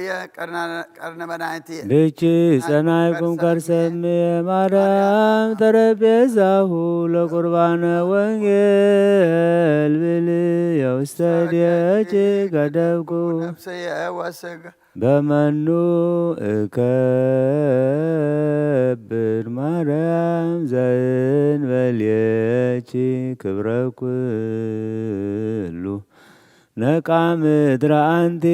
የቀርነ መድኃኒት ብኪ ጸናይኩም ከርሰ እምየ ማርያም ጠረጴዛሁ ለቁርባነ ወንጌል ብልየ ውስተ እዴኪ ገደብኩ። ነፍስየ ወስጋ በመኑ እከብር ማርያም ዘእንበሌኪ ክብረ ኩሉ ነቃ ምድረ ኣንቲ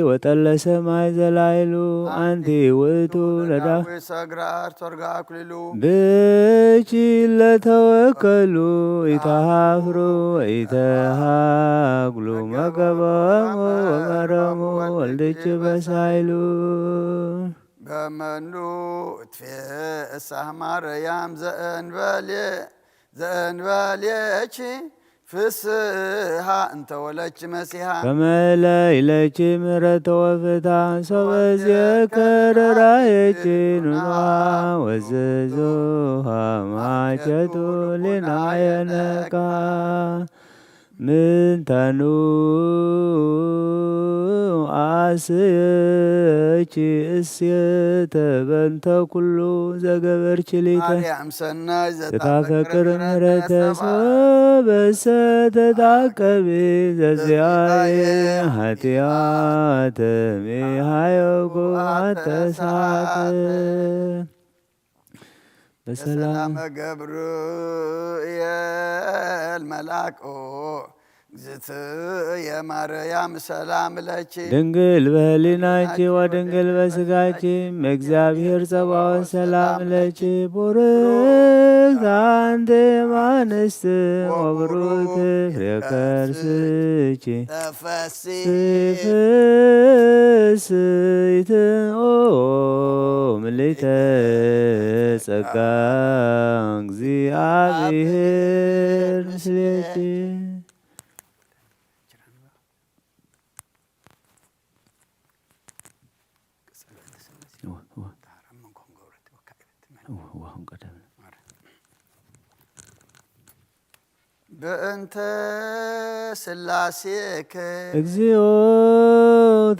ወጠለ ሰማይ ዘላይሉ ኣንቲ ውእቱ ለዳ ሰግራ አርቶርጋ አክሊሉ ብኪ ለተወከሉ ኢተሃፍሩ ወኢተሃጉሉ መገቦሙ ወመረሙ ወልድኪ በሳይሉ በመኑ እትፌሳህ ማርያም ዘእንበሌ ዘእንበሌኪ ፍስሃ እንተወለኪ መሲሃ ከመ ለይለኪ ምሕረተ ወፍታ ሶበ ዜከረ ራየኪ ኑና ወዝዙሃ ማኬቱ ሊናየነካ ምንተኑ ኣስየኪ እሴተ በንተ ኩሉ ዘገበርኪ ሊተ ማርያም ሰናይ ዘታፈቅር ምሕረተ ሰበሰ ተታቀቢ ዘዚኣየ ሓጢኣተ ሚሃዮኩ ኣተሳተ በሰላም ሰላመ ገብርኤል መልአክ እግዝእትየ ማርያም ሰላም ለኪ ድንግል በህሊናኪ ወድንግል በስጋኪ እመእግዚአብሔር ጸባኦት ሰላም ለኪ ቡርክት አንቲ እምአንስት ወብሩክ ፍሬ ከርስኪ ተፈሲ ፍስሕት ኦ ምልዕተ ጸጋ እግዚአብሔር ምስሌኪ በእንተ ስላሴከ እግዚኦ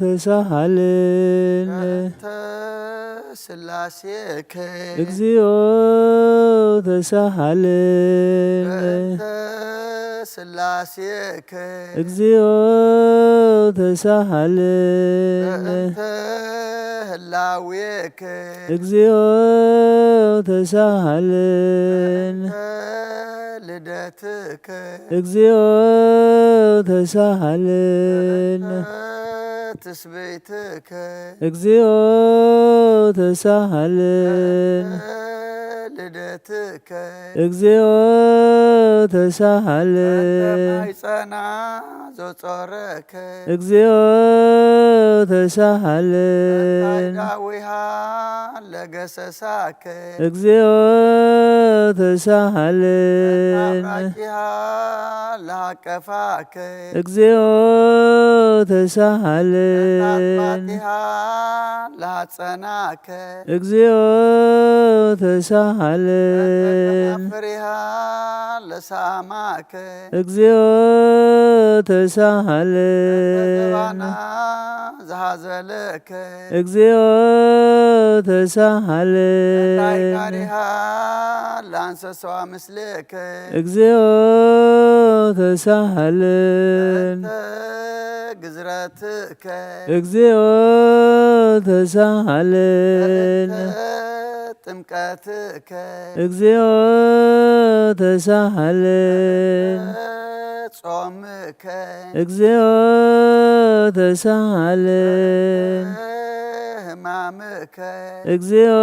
ተሳሃልን በእንተ ስላሴከ እግዚኦ ተሳሃልን በእንተ ስላሴከ እግዚኦ ተሳሃልን በእንተ ህላዌከ እግዚኦ ተሳሃልን በእንተ ልደትከ እግዚኦ ተሳሃልን ትስብእትከ እግዚኦ ተሳሃልን ልደትከ እግዚኦ ተሳሃልን ማይፀና ዘጾረከ እግዚኦ ተሳሃልን ዳዊሃ ለገሰሳከ እግዚኦ ተሳሃልን ራኪሃ ለሃቀፋከ እግዚኦ ተሳሃልን ፋቲሃ ለሃፀናከ እግዚኦ ተሳሃልን ፍሪሃ ለሳማከ እግዚኦ ተሳሃልን ባና ዝሃዘለከ እግዚኦ ተሳሃልን ዳይቃሪሃ ለአንሰሰዋ ምስሌከ እግዚኦ ተሳሃልን ግዝረትከ እግዚኦ ተሳሃልን ጥምቀትከ እግዚኦ ተሳሃልን ጾምከ እግዚኦ ተሳሃልን ህማምከ እግዚኦ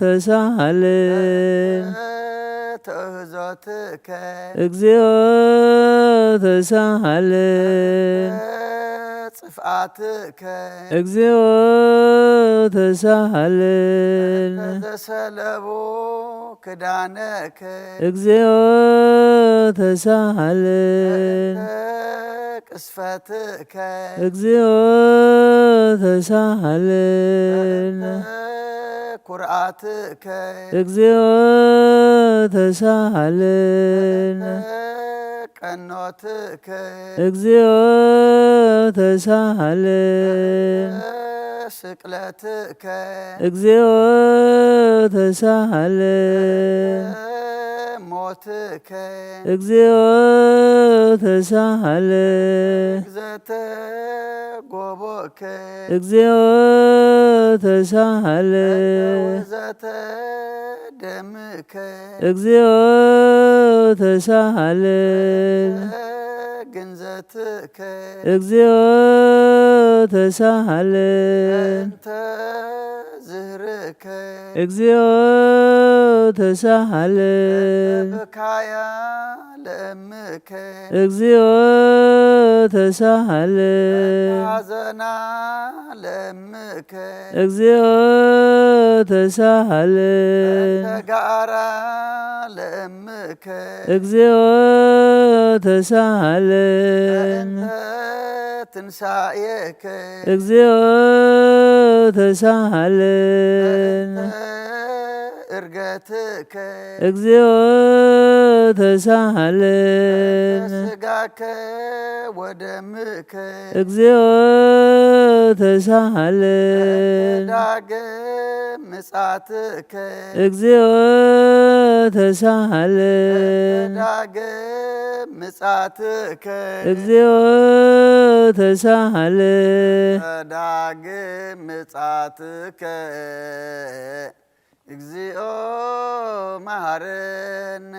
ተሳሃልን ተእህዞትከ እግዚኦ ተሳሃልን ጽፍኣትከ እግዚኦ ተሳሃልን ዘሰለቡ ክዳነከ እግዚኦ ተሳሃልን ቅስፈትከ እግዚኦ ተሳሃልን ኩርዓትከ እግዚኦ ተሳሃልን ቀኖትከ እግዚኦ ተሳሃልን ስቅለትከ እግዚኦ ተሳሃለ። ሞትከ እግዚኦ ተሳሃለ። ዘተጎቦከ እግዚኦ ተሳሃለ። ዘተደምከ እግዚኦ ተሳሃለ። ግንዘትከ እግዚኦ ተሳሃለ። እንተ ዝህርከ እግዚኦ ተሳሃለ። ብካያ ለእምከ እግዚኦ ተሳሃለ። ሐዘና ለእምከ እግዚኦ ተሳሃለ። ተጋራ ለእምከ እግዚኦ ተሳሃለ። ትንሳኤከ እግዚኦ ተሳሃለ። እርገትከ እግዚኦ ተሳሃለ። ስጋከ ወደምከ እግዚኦ ተሳሃለ። ዳግም ምጻትከ እግዚኦ ተሳሃለ። ዳግም ምጻትከ እግዚኦ ተሳሃለ። ዳግም ምጻትከ እግዚኦ መሃረነ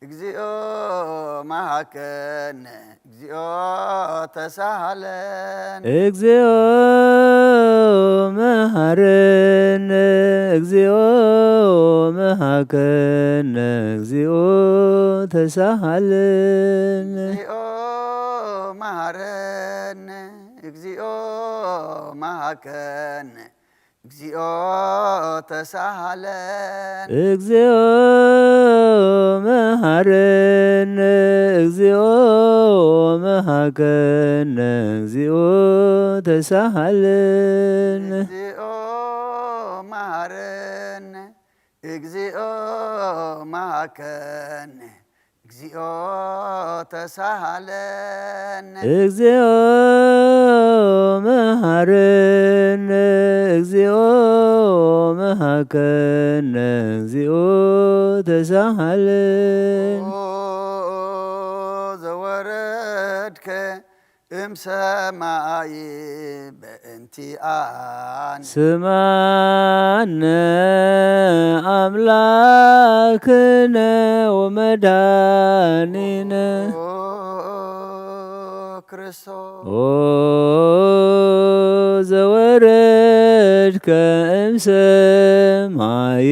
እግዚኦ መሃከነ እግዚኦ ተሳሃለን እግዚኦ መሃረነ እግዚኦ መሃከነ እግዚኦ ተሳሃለን እግዚኦ መሃረነ እግዚኦ መሃከነ እግዚኦ ተሳሃለን እግዚኦ መሃረነ እግዚኦ መሃከነ እግዚኦ ተሳሃለን እግዚኦ መሃረነ እግዚኦ መሃከነ እግዚኦ ተሳሃለን እግዚኦ መሃረነ እግዚኦ መሃከነ እግዚኦ ተሳሃለን ኦ ዘወረድከ እምሰማይ በእንቲኣን ስማነ ኣምላክነ ወመድኃኒነ ኦ ክርስቶስ ኦ ዘወረድከ እምሰማይ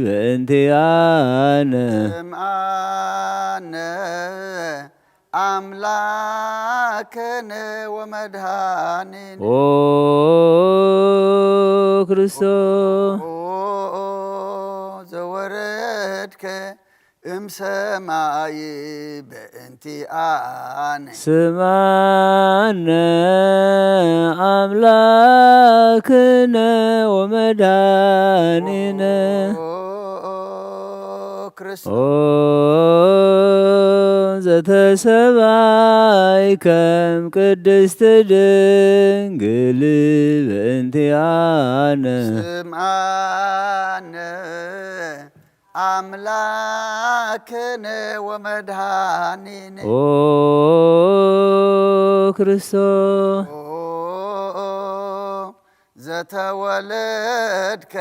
በእንቲኣነ ስምዓነ ኣምላክነ ወመድኃኒነ ኦ ክርስቶስ ኦ ዘወረድከ እምሰማይ በእንቲኣነ ስማነ ኣምላክነ ወመድኃኒነ ኦ ክርስቶስ ኦ ዘተሰባይ ከም ቅድስት ድንግል በእንቲኣነ ስምዓነ ኣምላክነ ወመድኃኒነ ኦ ክርስቶስ ኦ ዘተወለድከ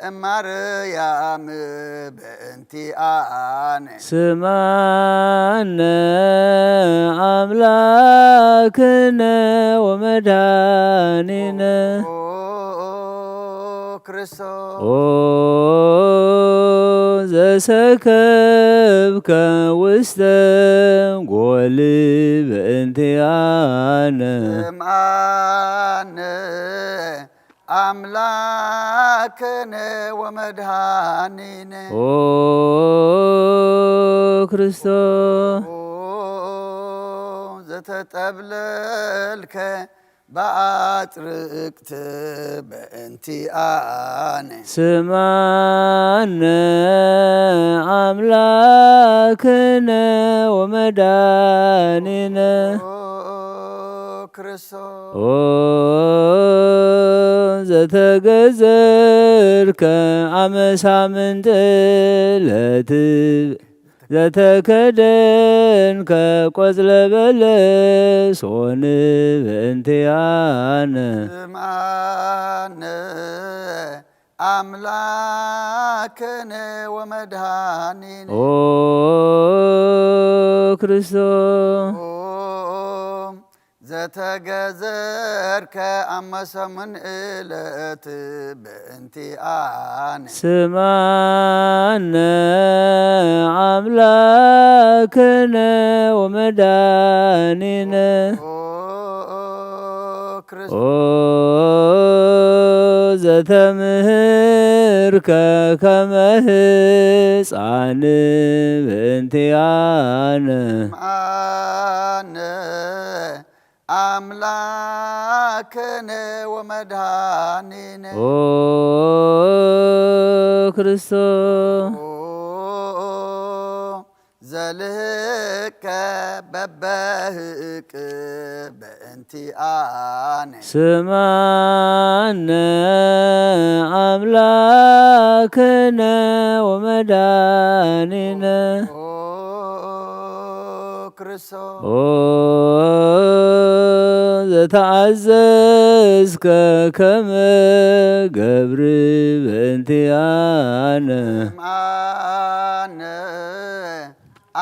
እማርያም በእንቲኣነ ስማነ ኣምላክነ ወመድኃኒነ ኦ ክርስቶስ ኦ ዘሰከብከ ውስተ ጎል በእንቲኣነ ስምዓነ ኣምላክነ ወመድኃኒነ ኦ ክርስቶስ ኦ ዘተጠብለልከ ብኣጽርቅት በእንቲኣነ ስማነ ኣምላክነ ወመድኃኒነ ኦ ክርስቶስ ኦ ዘተገዘርከ ኣመሳምንት ዕለት ዘተከደንከ ቆጽለ በለስ ሆን ብእንቲኣነ። ስምዓነ ኣምላክነ ወመድኃኒነ ኦ ክርስቶስ። ኦ ዘተገዘርከ ኣመሰሙን እለት ብእንቲኣነ። ስምዓነ ኣምላክነ ወመድኃኒነ ኦ ክርስቶስ። ኦ ዘተምህርከ ከመ ህፃን ብእንቲኣነ። ስምዓነ ኣምላክነ ወመድኃኒነ ኦ ክርስቶስ። ኦ ዘልህከ በበህቅ ብእንቲኣነ። ስምዓነ ኣምላክነ ወመድኃኒነ ኦ ክርስቶስ። ኦ ዘተኣዘዝከ ከመ ገብር ብእንቲኣነ። ስምዓነ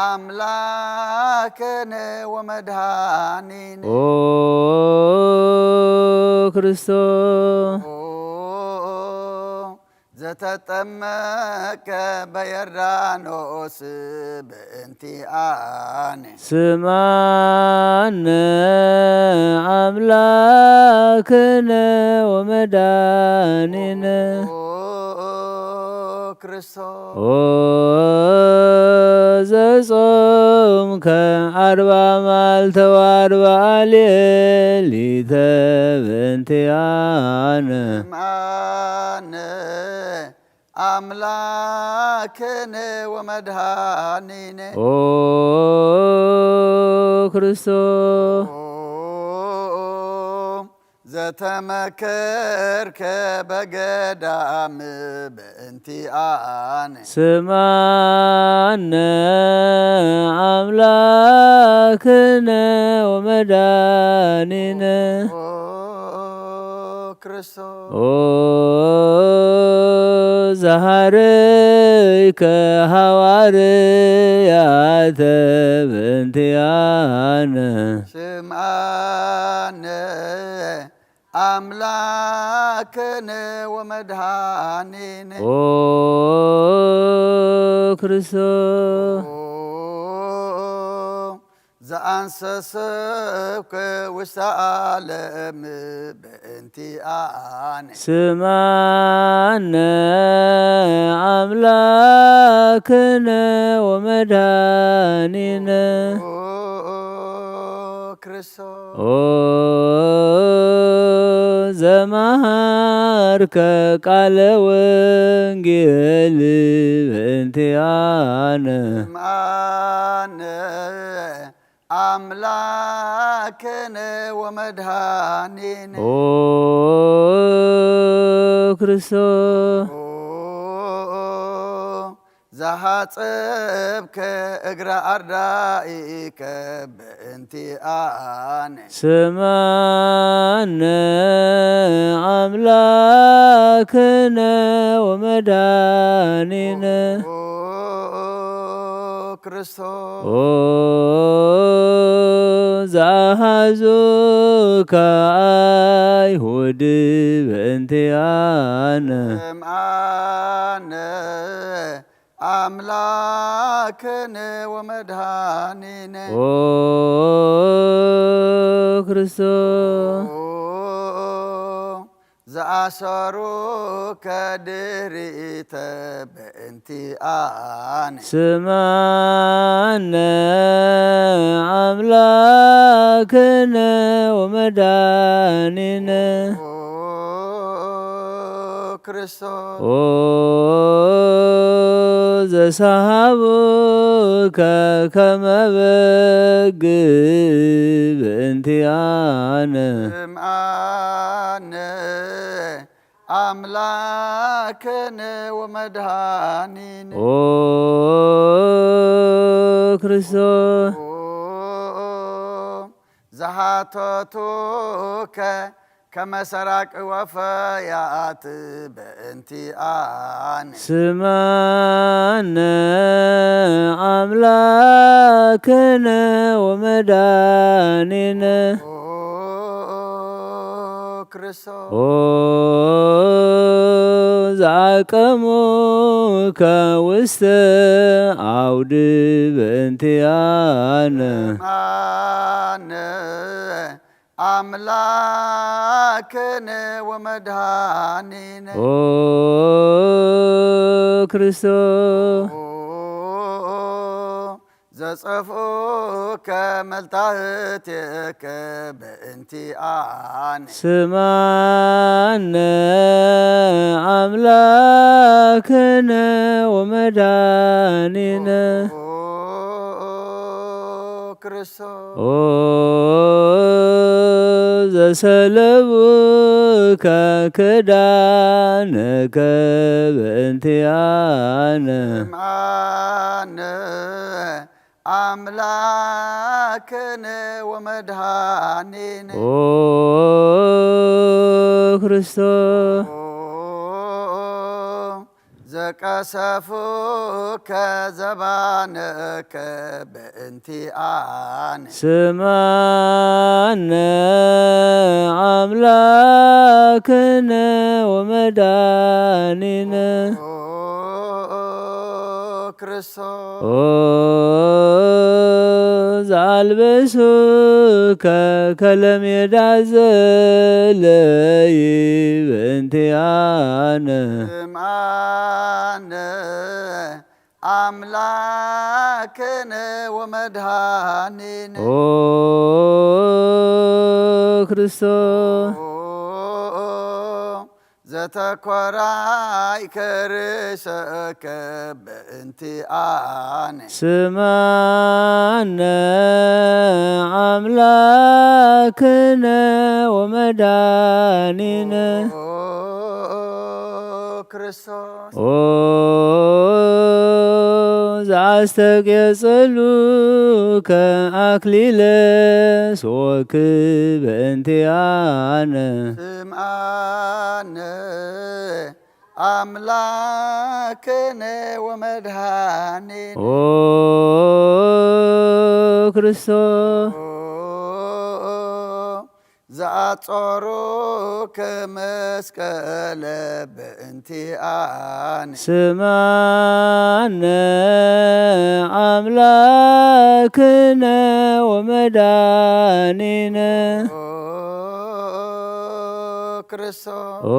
ኣምላክነ ወመድኃኒነ ኦ ክርስቶስ። ኦ ዘተጠመቀ በዮርዳኖስ ብእንቲኣነ። ስምዓነ ኣምላክነ ወመድኃኒነ ኦ ክርስቶስ። ኦ ዘጾምከ ኣርባ መዓልተ ወኣርባ ሌሊተ ብእንቲኣነ። ስምዓነ ኣምላክነ ወመድኃኒነ ኦ ክርስቶስ። ኦ ዘተመከርከ በገዳም ብእንቲኣነ። ስምዓነ ኣምላክነ ወመድኃኒነ ኦ ክርስቶስ። ኦ ዘሃረይከ ሃዋርያተ ብእንቲኣነ። ስምዓነ ኣምላክነ ወመድኃኒነ ኦ ክርስቶስ። ኦ ዘኣንሰሰብከ ውስተ ዓለም ብእንቲኣነ። ስምዓነ ኣምላክነ ወመድኃኒነ ኦ ክርስቶስ። ኦ ዘመሃርከ ቃለ ወንጌል ብእንቲኣነ። ስምዓነ ኣምላክነ ወመድኃኒነ ኦ ክርስቶስ። ኦ ዘሓጸብከ እግረ ኣርዳኢከ ብእንቲኣነ። ስምዓነ ኣምላክነ ወመድኃኒነ ኦ ክርስቶስ። ኦ ዘኣሃዙከ ኣይሁድ ብእንቲኣነ። ስምዓነ ኣምላክነ ወመድኃኒነ ኦ ክርስቶስ። ኦ ዘኣሰሩከ ድሪተ ብእንቲኣነ። ስምዓነ ኣምላክነ ወመድኃኒነ ኦ ክርስቶስ። ኦ ዘሰሃቡከ ከመ በግ ብእንቲኣነ። ስምዓነ ኣምላክነ ወመድኃኒነ። ኦ ክርስቶስ ዝሓተቱከ ከመ ሰራቂ ወፈያት በእንቲኣነ። ስማነ ኣምላክነ ወመድኃኒነ። ኦ ክርስቶስ ኦ ዝዓቀሙከ ውስተ ዓውዲ በእንቲኣነ። ኣነ ኣምላክነ ወመድኃኒነ። ኦ ክርስቶስ ኦ ዘጸፍኡከ መልታህቴከ በእንቲኣነ። ስማነ ኣምላክነ ወመድኃኒነ። ኦ ክርስቶስ ኦ ዘሰለቡከ ክዳንከ በእንቲኣነ። ስምዓነ ኣምላክነ ወመድኃኒነ። ኦ ክርስቶስ ኦ ዘቀሰፉከ ዘባነከ በእንቲኣነ። ስምዓነ ኣምላክነ ወመድኃኒነ። ኦ ክርስቶስ ኦ ዘኣልበሱከ ከለሜዳ ዘለይ በእንቲኣነ። ስምዓነ ኣምላክነ ወመድኃኒነ። ኦ ክርስቶስ ኦ ዘተኮራይ ከርእሰከ በእንቲኣነ። ስምዓነ ኣምላክነ ወመድኃኒነ። ኦ ክርስቶስ ኦ ዘኣስተቄጸሉከ ኣክሊለ ሶክ በእንቲኣነ። ስምዓነ ኣምላክነ ወመድኃኒነ። ኦ ክርስቶስ ኦ ዘኣጾሩከ መስቀለ በእንቲኣነ። ስምዓነ ኣምላክነ ወመድኃኒነ። ኦ ክርስቶስ ኦ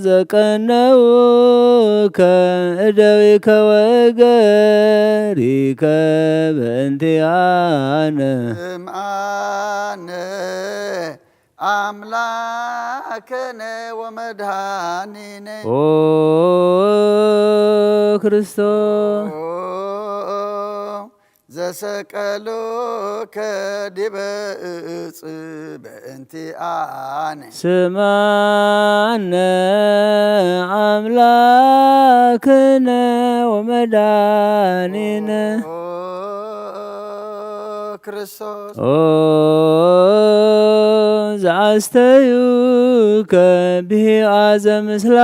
ዘቀነውከ እደዊከ ወእገሪከ በእንቲኣነ። ስምዓነ ኣምላክነ ወመድኃኒነ። ኦ ክርስቶስ ኦ ዘሰቀሉከ ዲበ እጽ በእንቲኣነ። ስምዓነ ኣምላክነ ወመድኃኒነ። ኦ ክርስቶስ ኦ ዘኣስተዩከ ብሂኣ ዘምስላ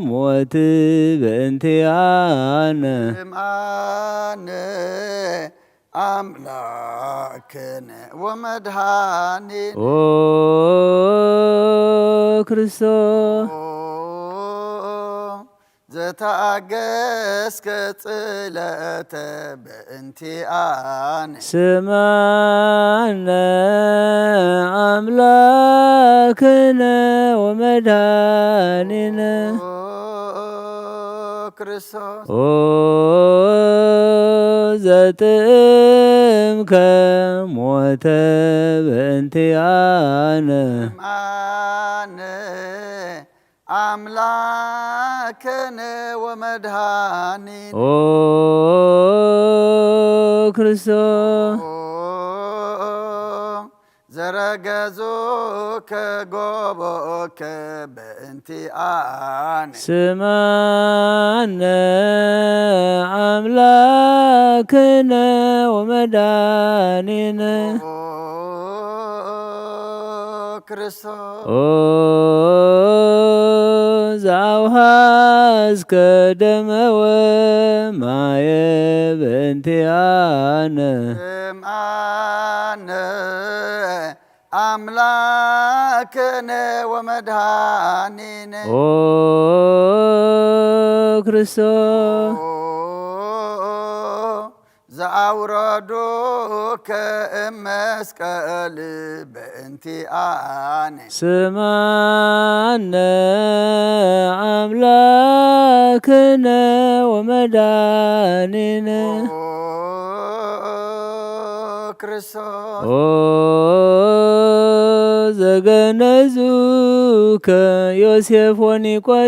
ሞት በእንቲኣነ። ስምዓነ ኣምላክነ ወመድኃኒነ። ኦ ክርስቶስ ኦ ዘተኣገስከ ጽለተ በእንቲኣነ። ስምዓነ ኣምላክነ ወመድኃኒነ። ኦ ክርስቶስ ኦ ዘጥዕምከ ሞተ በእንቲኣነ። ስምዓነ ኣምላክነ ወመድኃኒነ። ኦ ክርስቶስ ኦ ረገዙከ ጎቦከ በእንቲኣነ። ስማነ ኣምላክነ ወመድኃኒነ። ኦ ክርስቶስ ኦ ዘአውሃዝከ ደመ ወማየ በእንቲአነ። እምኣነ ኣምላክነ ወመድኃኒነ። ኦ ክርስቶስ ኦ ዘአውረዱከ እመስቀል በእንቲኣነ። ስማነ ኣምላክነ ወመድኃኒነ። ኦ ክርስቶስ ኦ ዘገነዙከ ዮሴፍ ወኒቆዲሞስ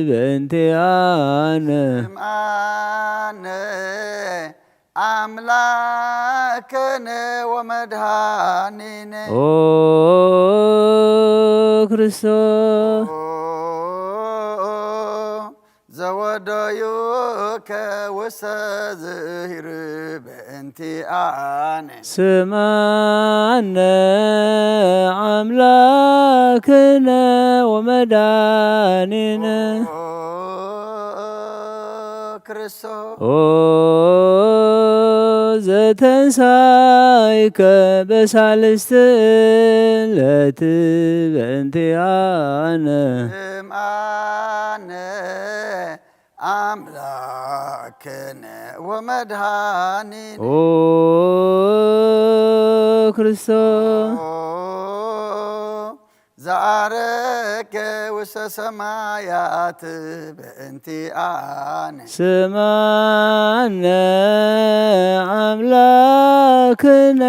በእንቲአነ። እምኣነ ኣምላክነ ወመድኃኒነ። ኦ ክርስቶስ ኦ ዘወደዩከ ውሰ ዝሂር በእንቲኣነ። ስማነ ኣምላክነ ወመድኃኒነ። ኦ ክርስቶስ ኦ ዘተንሳይከ በሳልስት ዕለት በእንቲአነ። እምኣነ ኣምላክነ ወመድኃኒነ። ኦ ክርስቶስ ኦ ዘዓረገ ውስተ ሰማያት በእንቲኣነ። ስማነ ኣምላክነ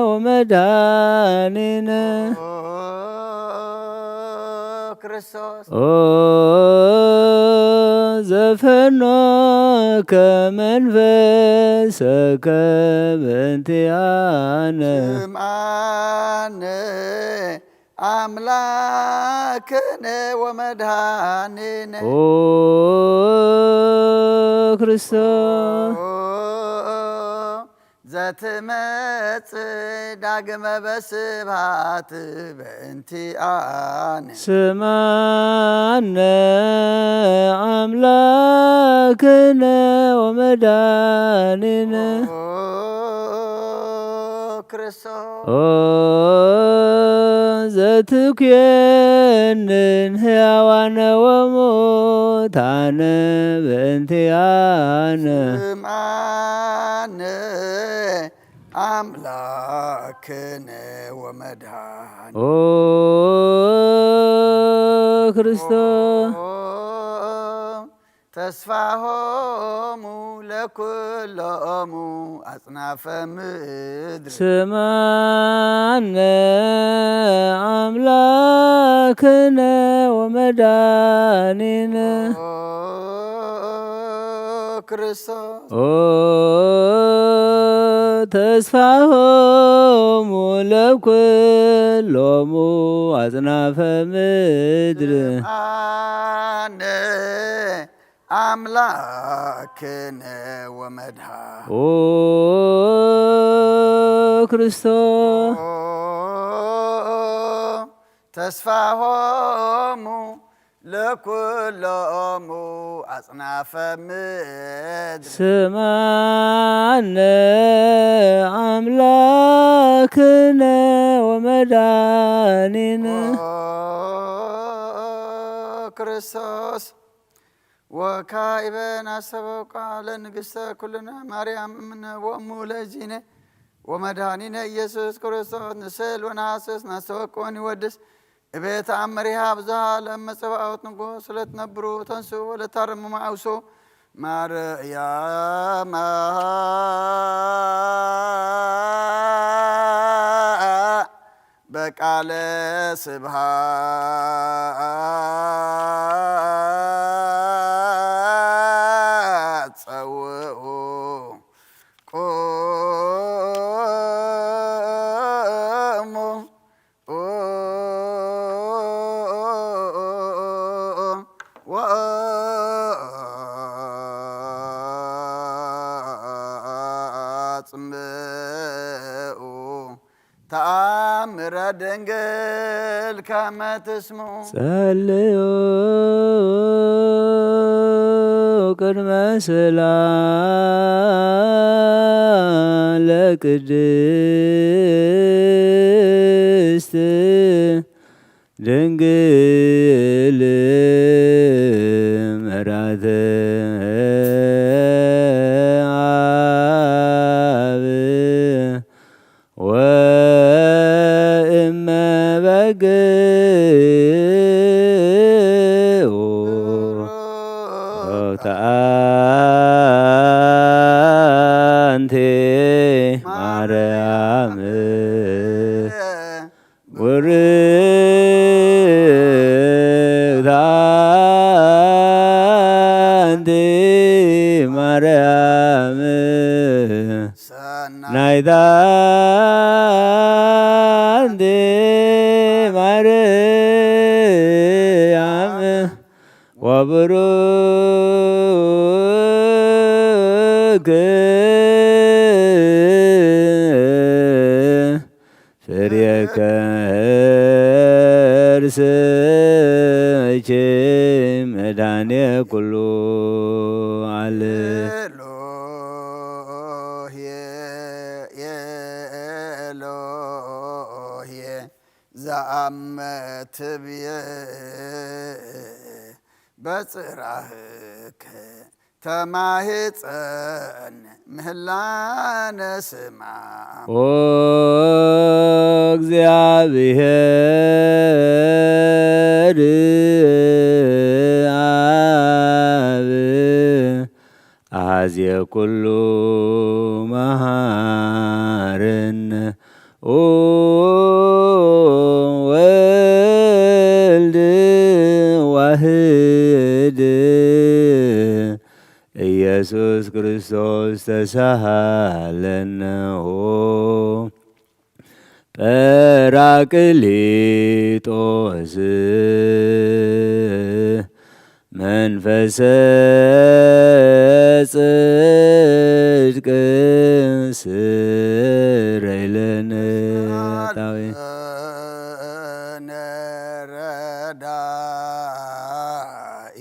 ወመድኃኒነ። ኦ ክርስቶስ ኦ ዘፈኖከ መንፈሰከ በእንቲአነ። ስምዓነ ኣምላክነ ወመድኃኒነ። ኦ ክርስቶስ ኦ ዘትመጽእ ዳግመ በስብሐት በእንቲኣነ። ስምዓነ ኣምላክነ ወመድኃኒነ። ኦ ክርስቶስ ኦ ዘትኩየንን ሕያዋነ ወሙታነ በእንቲኣነ። ስምዓነ ኣምላክነ ወመድኃኒ ኦ ክርስቶስ ተስፋሆሙ ለኩሎሙ ኣጽናፈ ምድር። ስምዓነ ኣምላክነ ወመድኃኒነ። ኦ ክርስቶስ ኦ ተስፋሆሙ ለኩሎሙ ኣጽናፈ ምድር። ኣነ ኣምላክነ ወመድኃኒ ኦ ክርስቶስ ተስፋሆሙ ለኩሎሙ ኣጽናፈ ምድር። ስምዓነ ኣምላክነ ወመድኃኒነ። ኦ ክርስቶስ ወካዕበ ናሰበ ቃለ ንግሥተ ኩልነ ማርያም እምነ ወእሙ ለእግዚእነ ወመድኃኒነ ኢየሱስ ክርስቶስ ንስእል ወነሐስስ ናስተወቅዖን ይወድስ እቤ ተአምሪሃ ብዙሃ ለመጸባኦት ንጎ ስለትነብሩ ተንሱ ወለታረሙ ማአውሶ ማርያም በቃለ ስብሃት ጸውኡ ቁ ምረ ድንግል ከመ ትስምዑ። ጸልዩ ቅድመ ስላ ለቅድስት ድንግል መራተ አብ ወእመ በግዑ ተአንቲ ማርያም ውርታ አንቲ ማርያም ሰናይታ አንቲ ማርያም ወብሩክ ፍሬ ከርስኪ መድኃኔ ኩሉ ዓለም። ኤሎሄ፣ ኤሎሄ፣ ዘአመ ትብዬ በጽራህከ ተማህፀን ምህላነ ስማ። ኦ እግዚአብሔር አብ አዜ ኩሉ መሃረነ። ኦ ወልድ ዋህድ ኢየሱስ ክርስቶስ ተሳሃለነ። ኦ ጳራቅሊጦስ መንፈሰ ጽድቅ ስረይለነ። ነረዳኢ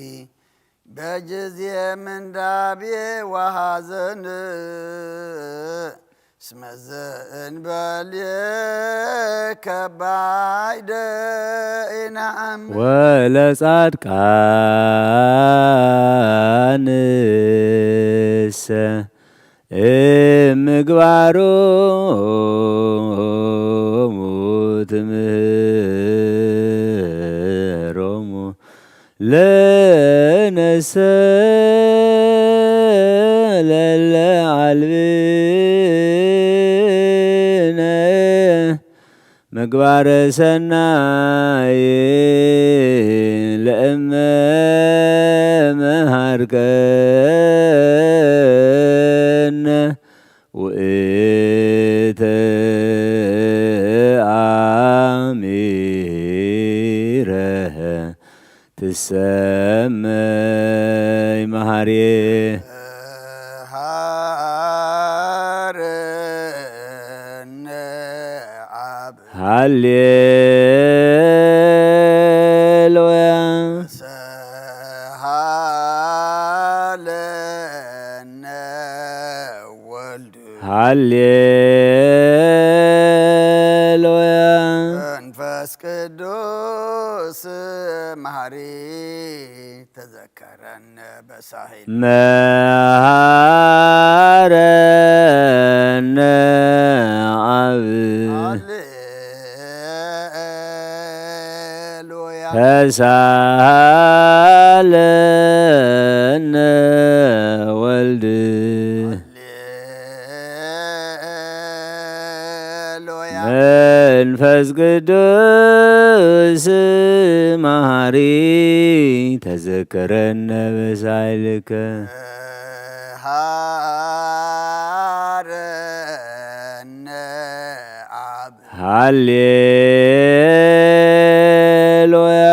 በጊዜ ምንዳቤ ወሐዘን እስመ ዘእንበሌከ ባይደ ኢነአምን። ወለጻድቃንሰ እምግባሮሙ ትምህሮሙ ለነሰ ለለ አልብነ ምግባረ ሰናይ ለእመ መሃርከነ ውእተ አሚረ ትሰመይ መሃርየ። ሃረነ አብ ሃሌሉያ። ሰሃለነ ወልድ ሃሌሉያ። መንፈስ ቅዱስ መሐሪ ተዘከረነ በሳህል መሐረነ አብ ሃሌሉያ። ተሳሃለነ ወልድ ሃሌሉያ። መንፈስ ቅዱስ መሐሪ ተዘከረነ በሳይልከ ሃረነ አብ ሃሌሉያ።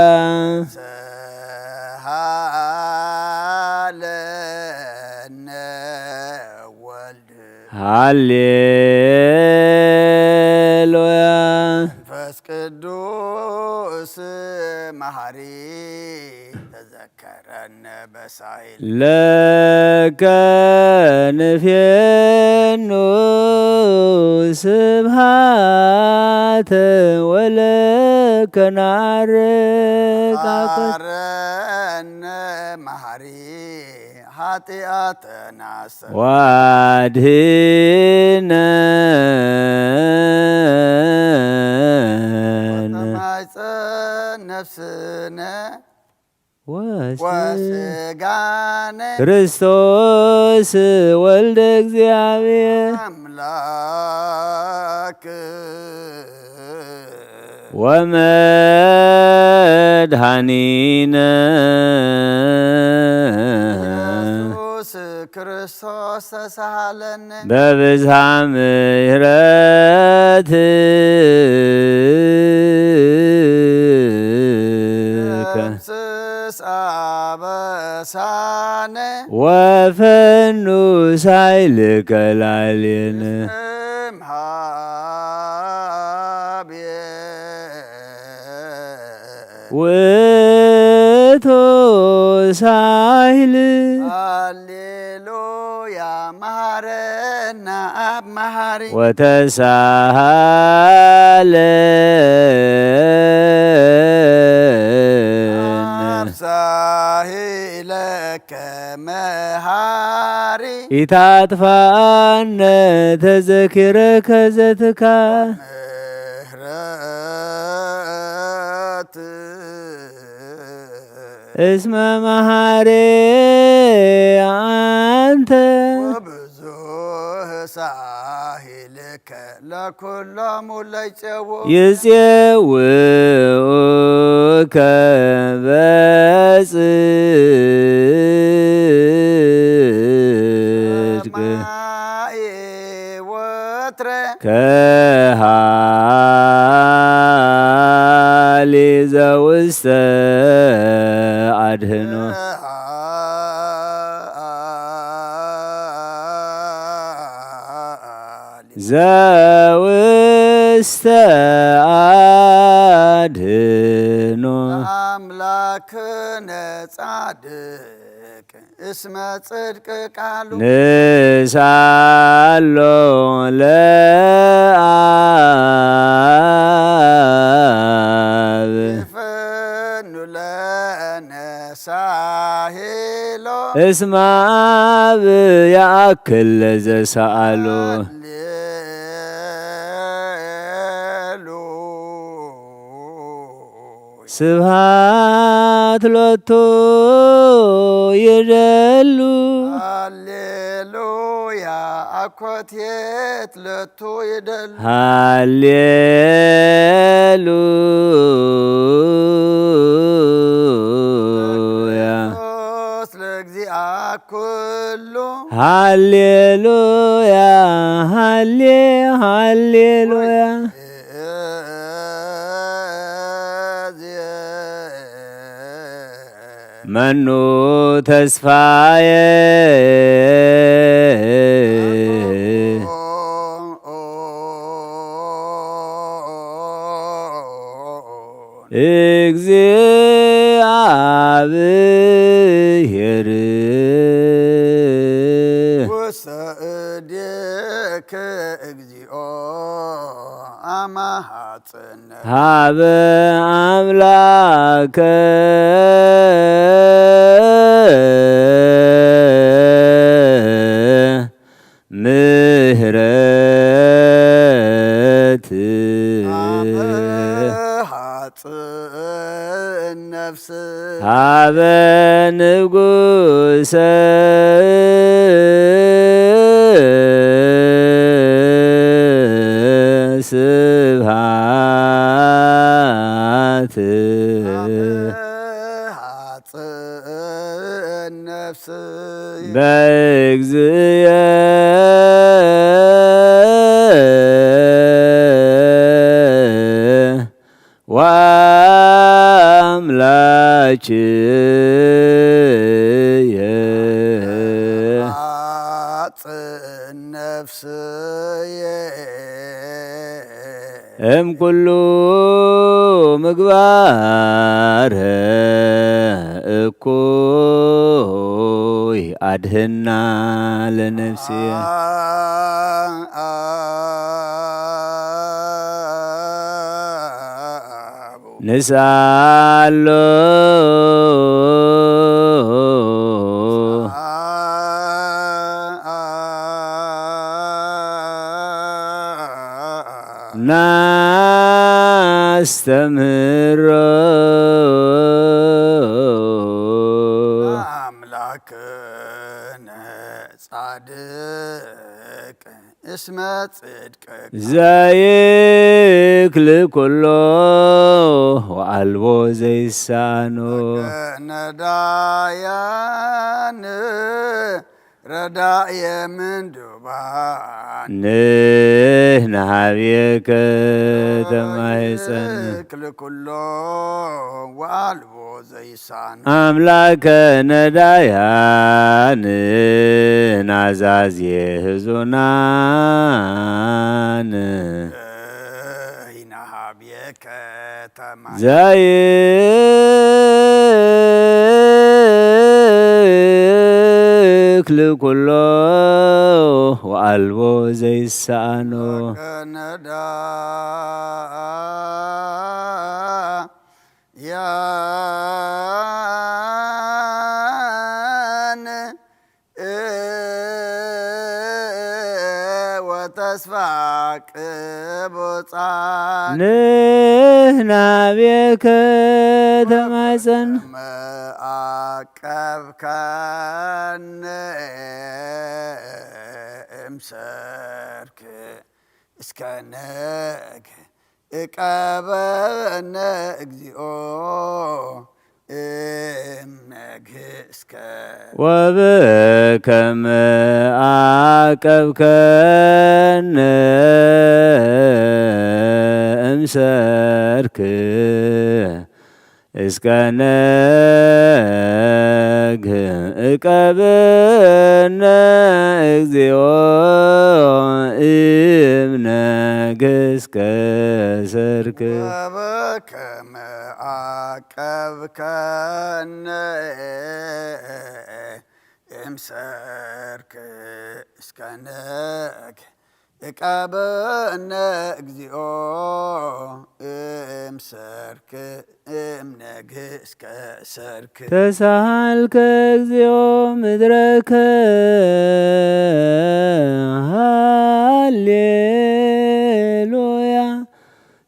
ሰሃለነ ወልድ ሃሌሉያ። መንፈስ ቅዱስ መሐሪ ተዘከረነ በሳይል። ለከ ንፌኑ ስብሃተ ወለከ ናረቃከ መሐረነ መሐሪ ኃጢአተና ወአድህነን። ተማይፀን ነፍስነ ወስ- ወስጋነ ክርስቶስ ወልደ እግዚአብሔር አምላክ ወመድኃኒነ ኢየሱስ ክርስቶስ ተሳሃለነ። በብዝሃ ምሕረትከ ደምስስ አበሳነ ወፈኑ ሳይልከ ላዕሌነ። እምሃቤ ውእቱ ሳይል ሃሌሉያ መሐረና አብ መሐሪ ወተሳሃለን አብ ሳይለከ መሐሪ ኢታጥፋነ ተዘኪረከ ዘትካ ምሕረት እስመ መሐሪ አንተ ወብዙህ ሳሂልከ ለኩሎሙ ለይጼው ይጼውኡከ በጽድቅ ሰማይ ወትረ ከሃሊ ዘውስተ አድህኖ ዘውስተ አድህኖ አምላክነ ጻድቅ እስመ ጽድቅ ቃሉ ንሳሎ ለአብ ይፈኑ ለነ ሳሄሎ እስመ አብ ያአክል ለዘሰአሎ ሃሌሉ ስብሃት ሎቱ ይደሉ። ሃሌሉያ አኮቴት ለቱ ይደሉ። ሃሌሉያ ክርስቶስ ለእግዚአ ኩሉ። ሃሌሉያ ሃሌ ሃሌሉያ መኑ ተስፋዬ እግዚአብሔር ውስተ እዴከ እግዚኦ አመ ሐጽነ ሀበ አምላከ ምህረት አመ ሐጽን ነፍስ ሀበ ንጉሰ ስብሃት ሐጽን ነፍስ በእግዚእ ወአምላክየ ሐጽን ነፍስየ እምኩሉ ምግባር እኩይ ኣድህና ለነፍስየ። ንስኣሎ ናስተምህሮ ኣምላክነ ጻድቅ እስመ ጽድቅ ዘይክል ኩሎ ወአልቦ ዘይሳኖ። ነዳያን ረዳየ ምንዱባን ንህና ሀቤከ ተማህፀን። ክል ኩሎ ወአልቦ ዘይሳን። አምላከ ነዳያን ናዛዜ ህዙናን። ህና ሀቤከ ተማህፀን። ዘይክል ኩሎ ወአልቦ ዘይሳኖ። ነዳያን ወተስፋ ቅቡጻን። ንህና ቤከ ተማጸን። መአቀብከነ እምሰርክ እስከ ነግ እቀበነ እግዚኦ እምነግ እስከ። ወበከመ አቀብከነ እምሰርክ እስከ ነግ እቀበነ እግዚኦ እምነግ እስከ ሰርክ። ወበከመ አቀብከነ እምሰርክ እስከ ነግ እቀበነ እግዚኦ እምሰርክ እምነግ እስከ ሰርክ። ተሳሃልከ እግዚኦ ምድረከ ሃሌሉያ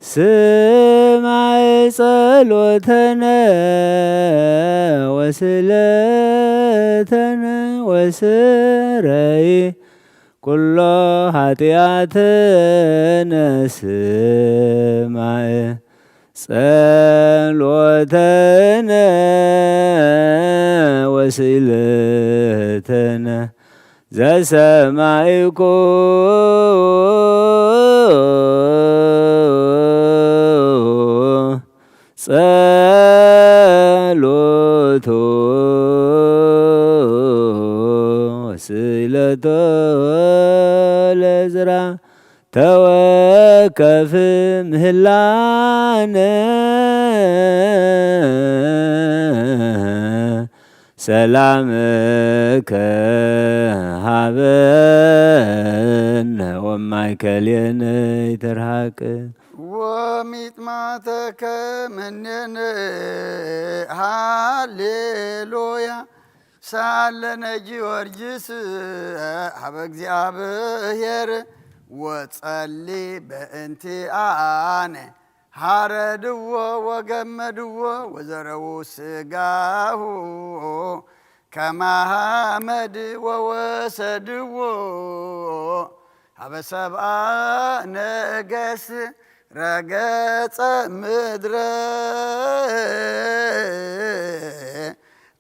ስማዕ ጸሎተነ ወስለተነ ወስረይ ኩሎ ኃጢአትነ ስማዕ ጸሎተነ ወስእለተነ ዘሰማዕኩ ጸሎቶ ስእለቶ ለዝራ ተወከፍ ምህላነ ሰላምከ ሃበነ ወማእከሌነ ይትርሃቅ። ወሚጥማተከ ምኔነ ሃሌሉያ ሳለነ ጊዮርጊስ ሀበ እግዚኣብሔር ወጸሊ በእንቲአነ ሐረድዎ ወገመድዎ ወዘረዉ ስጋሁ ከመ ሐመድ ወወሰድዎ ሀበ ሰብአ ነገስ ረገጸ ምድረ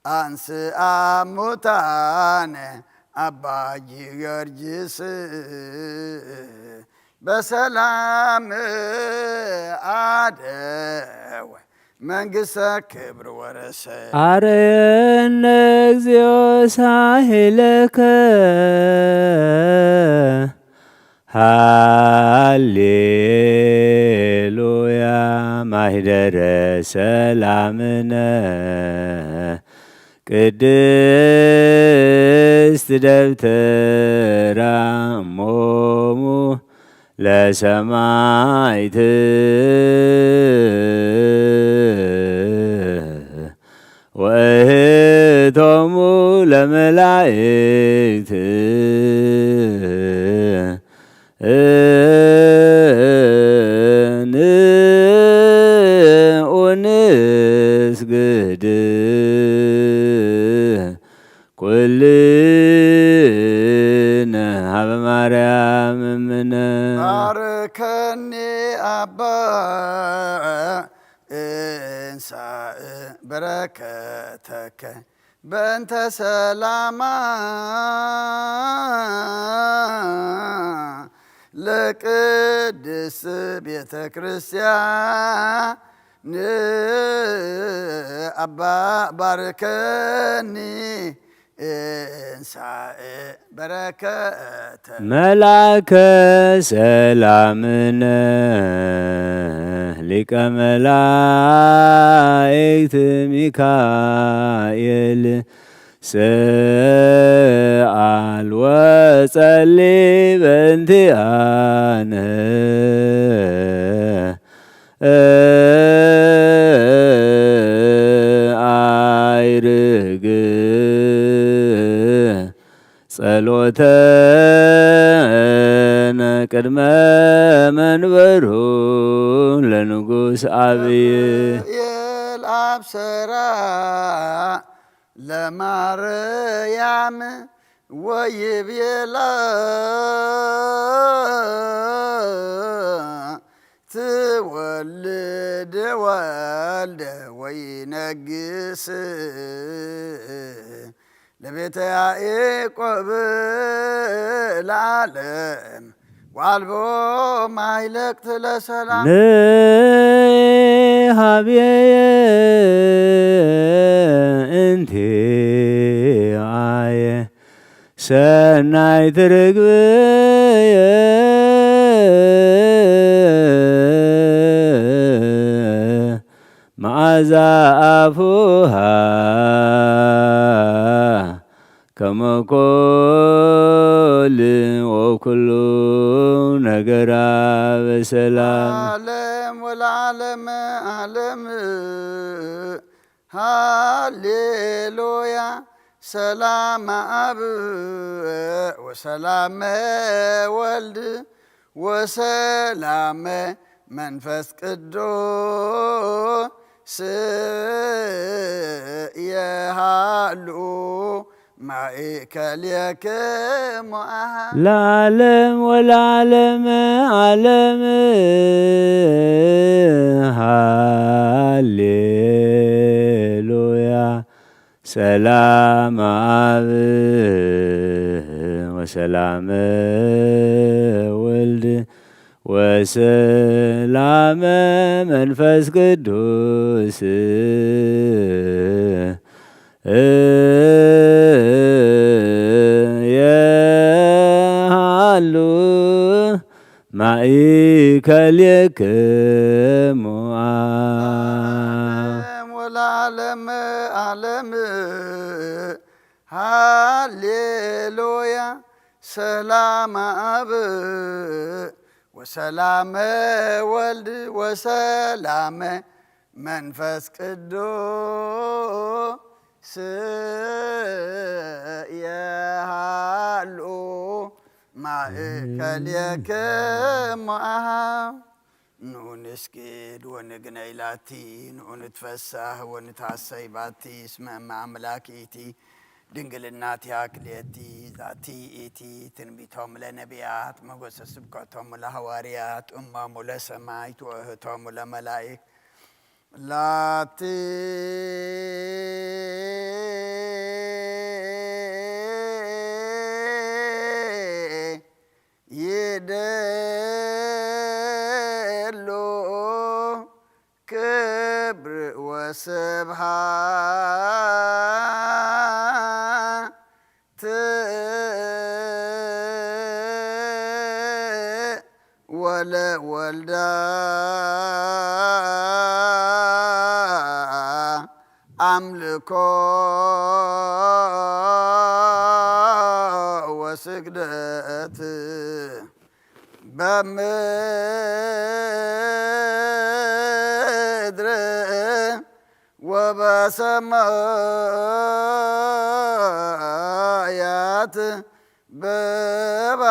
አንስአ ሙታነ አባ ጊዮርጊስ በሰላም አደወ መንግስተ ክብር ወረሰ። አረየነ እግዚኦ ሳሄለከ ሃሌሉያ ማሂደረ ሰላምነ ቅድስት ደብተራ እሞሙ ለሰማይት ወእህቶሙ ለመላእክት ንዑ ንስግድ ኩልነ ሀበ ማርያም እምነ። ባርከኒ ኣባ እንሳእ በረከተከ በእንተ ሰላማ ለቅድስት ቤተ ክርስቲያን። ኣባ ባርከኒ እንሳእ በረከተ። መልአከ ሰላምነ ሊቀ መላእክት ሚካኤል ሰአል ወጸሊ በእንቲአነ። አይርግ ጸሎተነ ቅድመ መንበሩ ለንጉስ አብይ። የልአብ ሰራ ለማርያም ወይቤላ ትወልድ ወልደ ወይነግስ ለቤተ ያዕቆብ ለዓለም ዋልቦ ማይለቅት ለሰላም። ንሃብየየ እንቲአየ ሰናይት ርግብየ መዓዛ አፉሃ ከመኮል ወኩሉ ነገራ በሰላም። ዓለም ወለዓለም ዓለም ሃሌሉያ። ሰላም አብ ወሰላም ወልድ ወሰላም መንፈስ ቅዱስ የሃሉ ማእከሌክሙ አሃ። ለዓለም ወለዓለም ዓለም ሃሌሉያ። ሰላም አብ ወሰላም ወልድ ወሰላም መንፈስ ቅዱስ የሃሉ ማእከሌክሙ። ዓለም ወለዓለም ዓለም ሃሌሉያ። ሰላም አብ ወሰላም ወልድ ወሰላም መንፈስ ቅዱስ የሃሉ ማእከሌክሙ አሃ። ንዑ ንስግድ ወንግነይ ላቲ፣ ንዑ ንትፈሳህ ወንትሐሰይ ባቲ፣ እስመ እመ አምላክ ኢቲ፣ ድንግልናቲሃ ክልኤቲ፣ ዛቲ ኢቲ ትንቢቶም ለነቢያት፣ መጎሰ ስብከቶም ለሐዋርያት፣ እሞሙ ለሰማይት ወእህቶሙ ለመላይክ፣ ላቲ ይደሉ ክብር ወስብሃት። ወልዳ ኣምልኮ ወስግደት በምድር ወበሰማያት በባ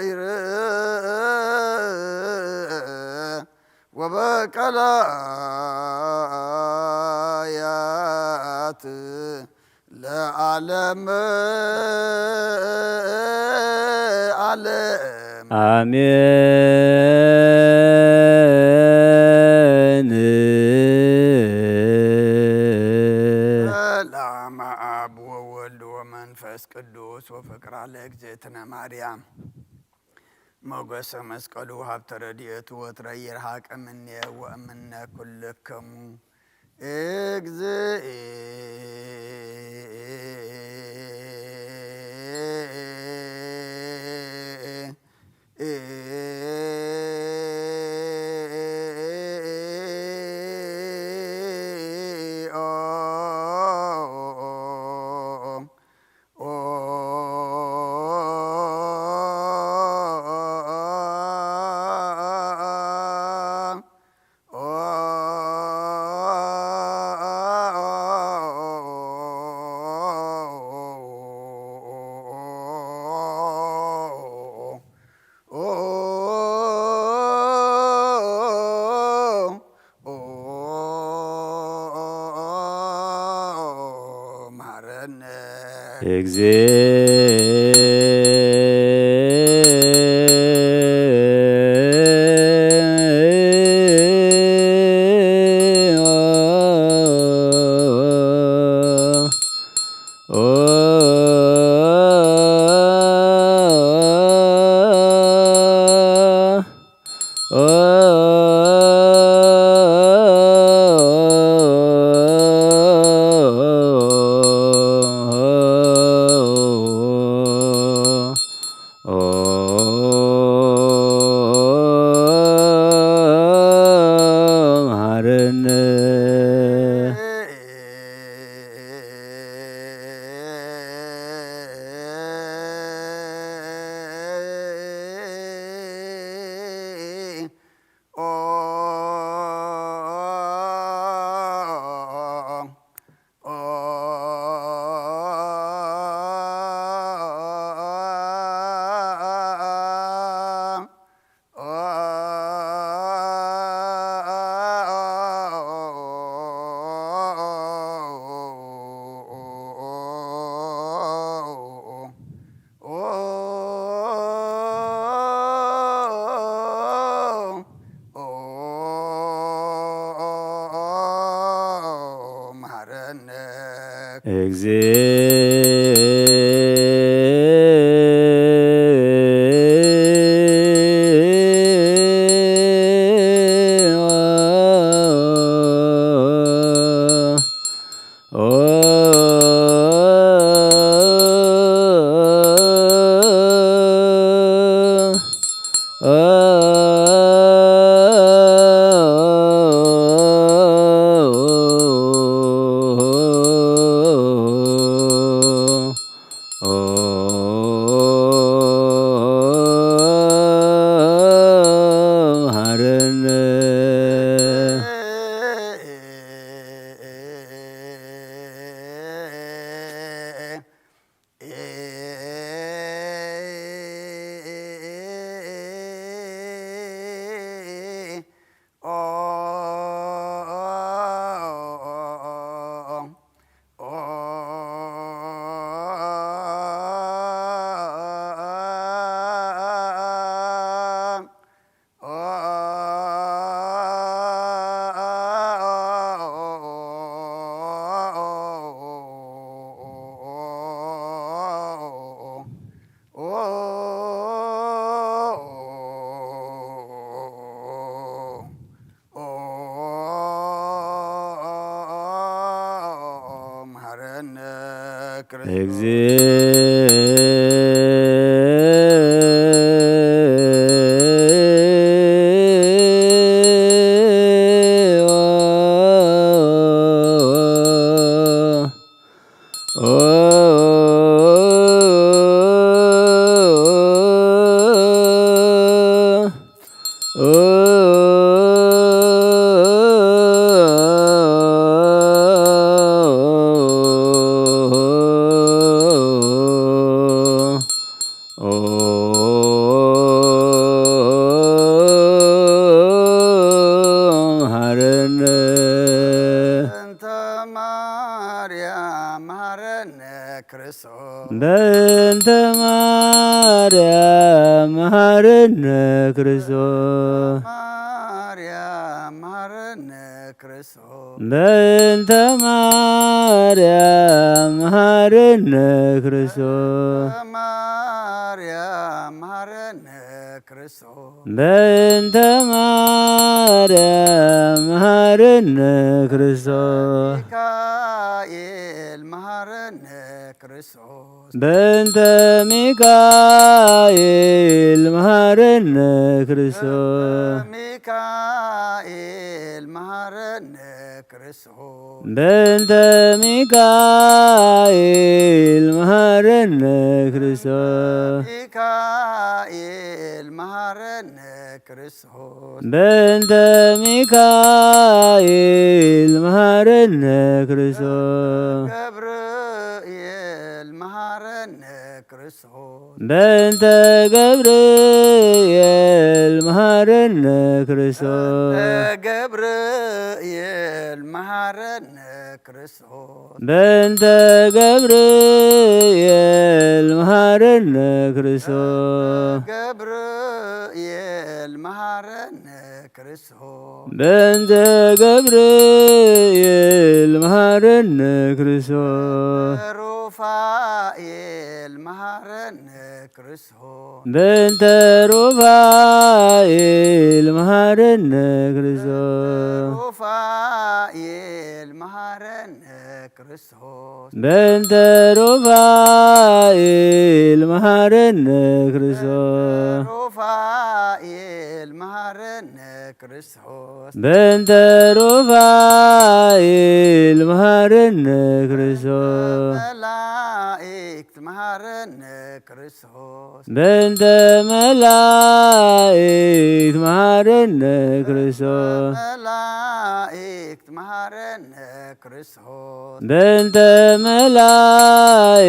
አይር ወበቀላያት ለዓለም ዓለም። አሜን። ሰላም አብ ወወልድ ወመንፈስ ቅዱስ ወፍቅራ ለእግዝእትነ ማርያም ሞገሰ መስቀሉ ሀብተ ረድኤቱ ወትረ ይርሃቅ እምኔ ወእምነ ኩልክሙ እግዚእ መሃረነ። በእንተ ማርያም መሃረነ ክርስቶስ። በእንተ ማርያም መሃረነ ክርስቶስ። ማርያም መሃረነ ክርስቶስ። በእንተ ማርያም መሃረነ ክርስቶስ። ማርያም መሃረነ ክርስቶስ። በእንተ ማርያም መሃረነ ክርስቶስ። ሚካኤል መሃረነ ክርስቶስ። በእንተ ሚካኤል መሃረነ ክርስቶስ። ሚካኤል መሃረነ ክርስቶስ። በእንተ ሚካኤል መሃረነ ክርስቶስ። ሚካኤል መሃረነ ክርስቶስ። በእንተ ሚካኤል መሃረነ ክርስቶስ። ገብርኤል መሃረነ ክርስቶስ። በእንተ ገብርኤል መሃረነ ክርስቶስ። ገብርኤል መሃረነ ክርስቶስ። በእንተ ገብርኤል መሃረነ ክርስቶስ። ገብርኤል መሃረነ ክርስቶስ። በእንተ ገብርኤል መሃረነ ክርስቶስ። ሩፋኤል መሃረነ ክርስቶስ። በእንተ ሩፋኤል መሃረነ ክርስቶስ። ሩፋኤል መሃረነ ክርስቶስ። በእንተ ሩፋኤል መሃረነ ክርስቶስ። ሩፋኤል መሃረነ ክርስቶስ። በእንተ ሩፋኤል መሃረነ ክርስቶስ። መላእክት መሃረነ ክርስቶስ። በእንተ መላእክት መሃረነ ክርስቶስ። መላእክት መሃረነ ክርስቶስ። በእንተ መላእክት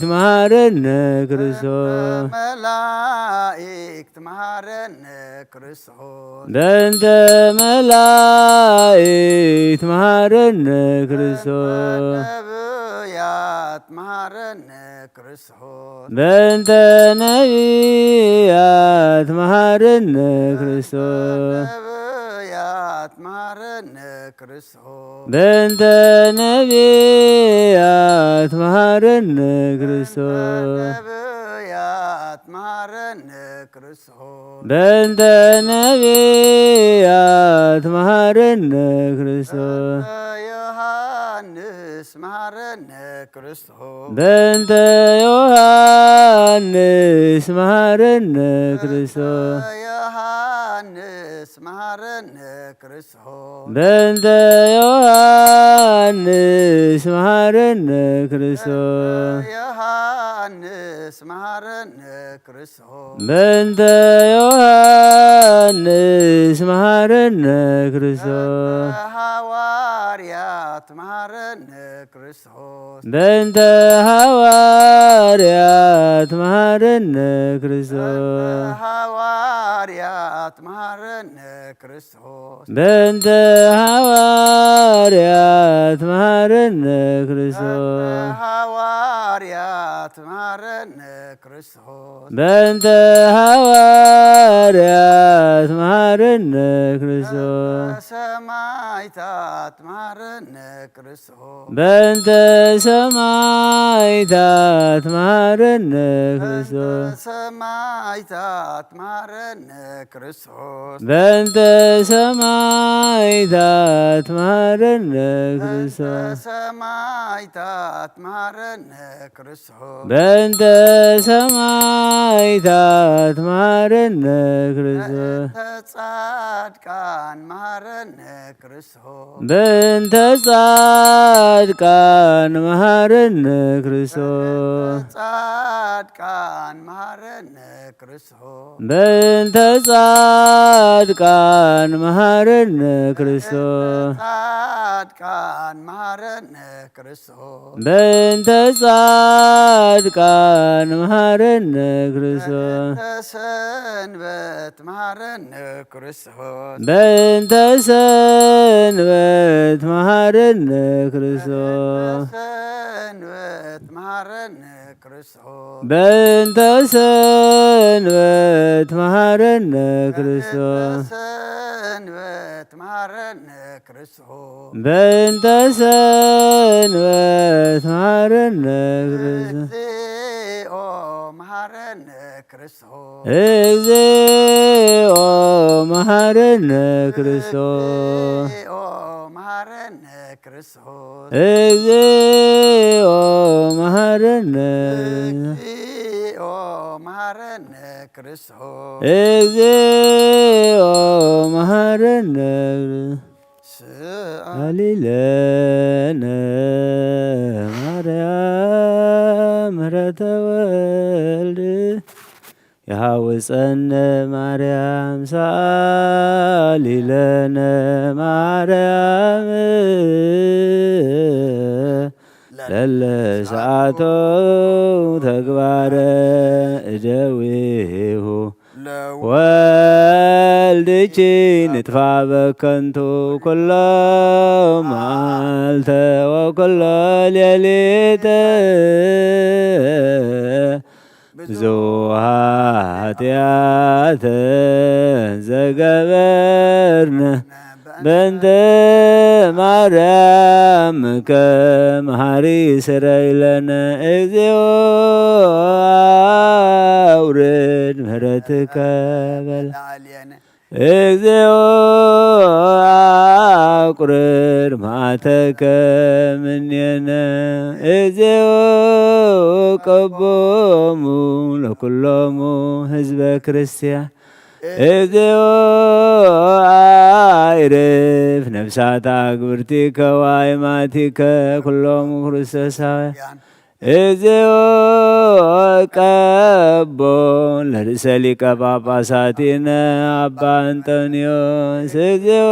መሃረነ ክርስቶስ። መላእክት መሃረነ ክርስቶስ። በእንተ መላእክት መሃረነ ክርስቶስ። ነብያት መሃረነ ክርስቶስ። በእንተ ነቢያት መሃረነ ክርስቶስ። ነብያት መሃረነ ክርስቶስ። በእንተ ነቢያት መሃረነ ክርስቶስ። ነብያት መሃረነ ክርስቶስ። በእንተ ነቢያት መሃረነ ክርስቶስ። ዮሐንስ መሃረነ ክርስቶስ። በእንተ ዮሐንስ መሃረነ ክርስቶስ። ዮሐንስ መሃረነ ክርስቶስ። በእንተ ዮሐንስ መሃረነ ክርስቶስ። ዮሐንስ መሃረነ ክርስቶስ። በእንተ ዮሐንስ መሃረነ ክርስቶስ። ሐዋርያት መሃረነ ክርስቶስ። በእንተ ሐዋርያት መሃረነ ክርስቶስ። ሐዋርያት መሃረነ ክርስቶስ። በእንተ ሐዋርያት መሃረነ ክርስቶስ። ሐዋርያት መሃረነ ክርስቶስ። በእንተ ሐዋርያት መሃረነ ክርስቶስ። ሰማዕታት መሃረነ ክርስቶስ። በእንተ ሰማዕታት መሃረነ ክርስቶስ። ሰማዕታት መሃረነ ክርስቶስ። በእንተ ሰማዕታት መሃረነ ክርስቶስ። ሰማዕታት መሃረነ ክርስቶስ። በእንተ ሰማዕታት መሃረነ ክርስቶስ። በእንተ ጻድቃን መሃረነ ክርስቶስ። በእንተ ጻድቃን መሃረነ ክርስቶስ። ጻድቃን መሃረነ ክርስቶስ። በእንተ ጻድቃን መሃረነ ክርስቶስ። ጻድቃን መሃረነ ክርስቶስ። በእንተ ጻድቃን መሃረነ ክርስቶስ። በእንተ ሰንበት መሃረነ ክርስቶስ። በእንተ ሰንበት መሃረነ ክርስቶስ። በእንተ ሰንበት መሃረነ ክርስቶስ። በእንተ ሰንበት መሃረነ ክርስቶስ። በእንተ ሰንበት መሃረነ ክርስቶስ። በእንተ ሰንበት መሃረነ ክርስቶስ። እግዚኦ መሃረነ ክርስቶስ። እግዚኦ መሃረነ ክርስቶስ። እግዚኦ መሃረነ ክርስቶስ። እግዚኦ መሃረነ። እግዚኦ መሃረነ ክርስቶስ። እግዚኦ መሃረነ። ስአሊ ለነ ማርያም ምህረተ ወልድ። የሃውፀነ ማርያም ሰኣሊ ለነ ማርያም ለለ ሰኣቶ ተግባረ እደዊሁ ወልድኪ ንጥፋ በከንቱ ኩሎ መዓልተ ወኩሎ ሌሊተ ብዙሃ ኃጢአተ ዘገበርነ በእንተ ማርያምከ መሃሪ ስረይ ለነ። እግዚኦ አውርድ ምህረትከ በል። እግዚኦ አቁርር መዓተከ ምኔነ። እግዚኦ ቀቦሙ ለኩሎሙ ህዝበ ክርስቲያን። እግዚኦ አይርፍ ነፍሳት አግብርቲከ ዋይማቲከ ኩሎሙ ክርስቶሳውያን። እግዚኦ ቀቦ ለርእሰ ሊቀ ጳጳሳቲነ አባ እንጦንዮስ። እግዚኦ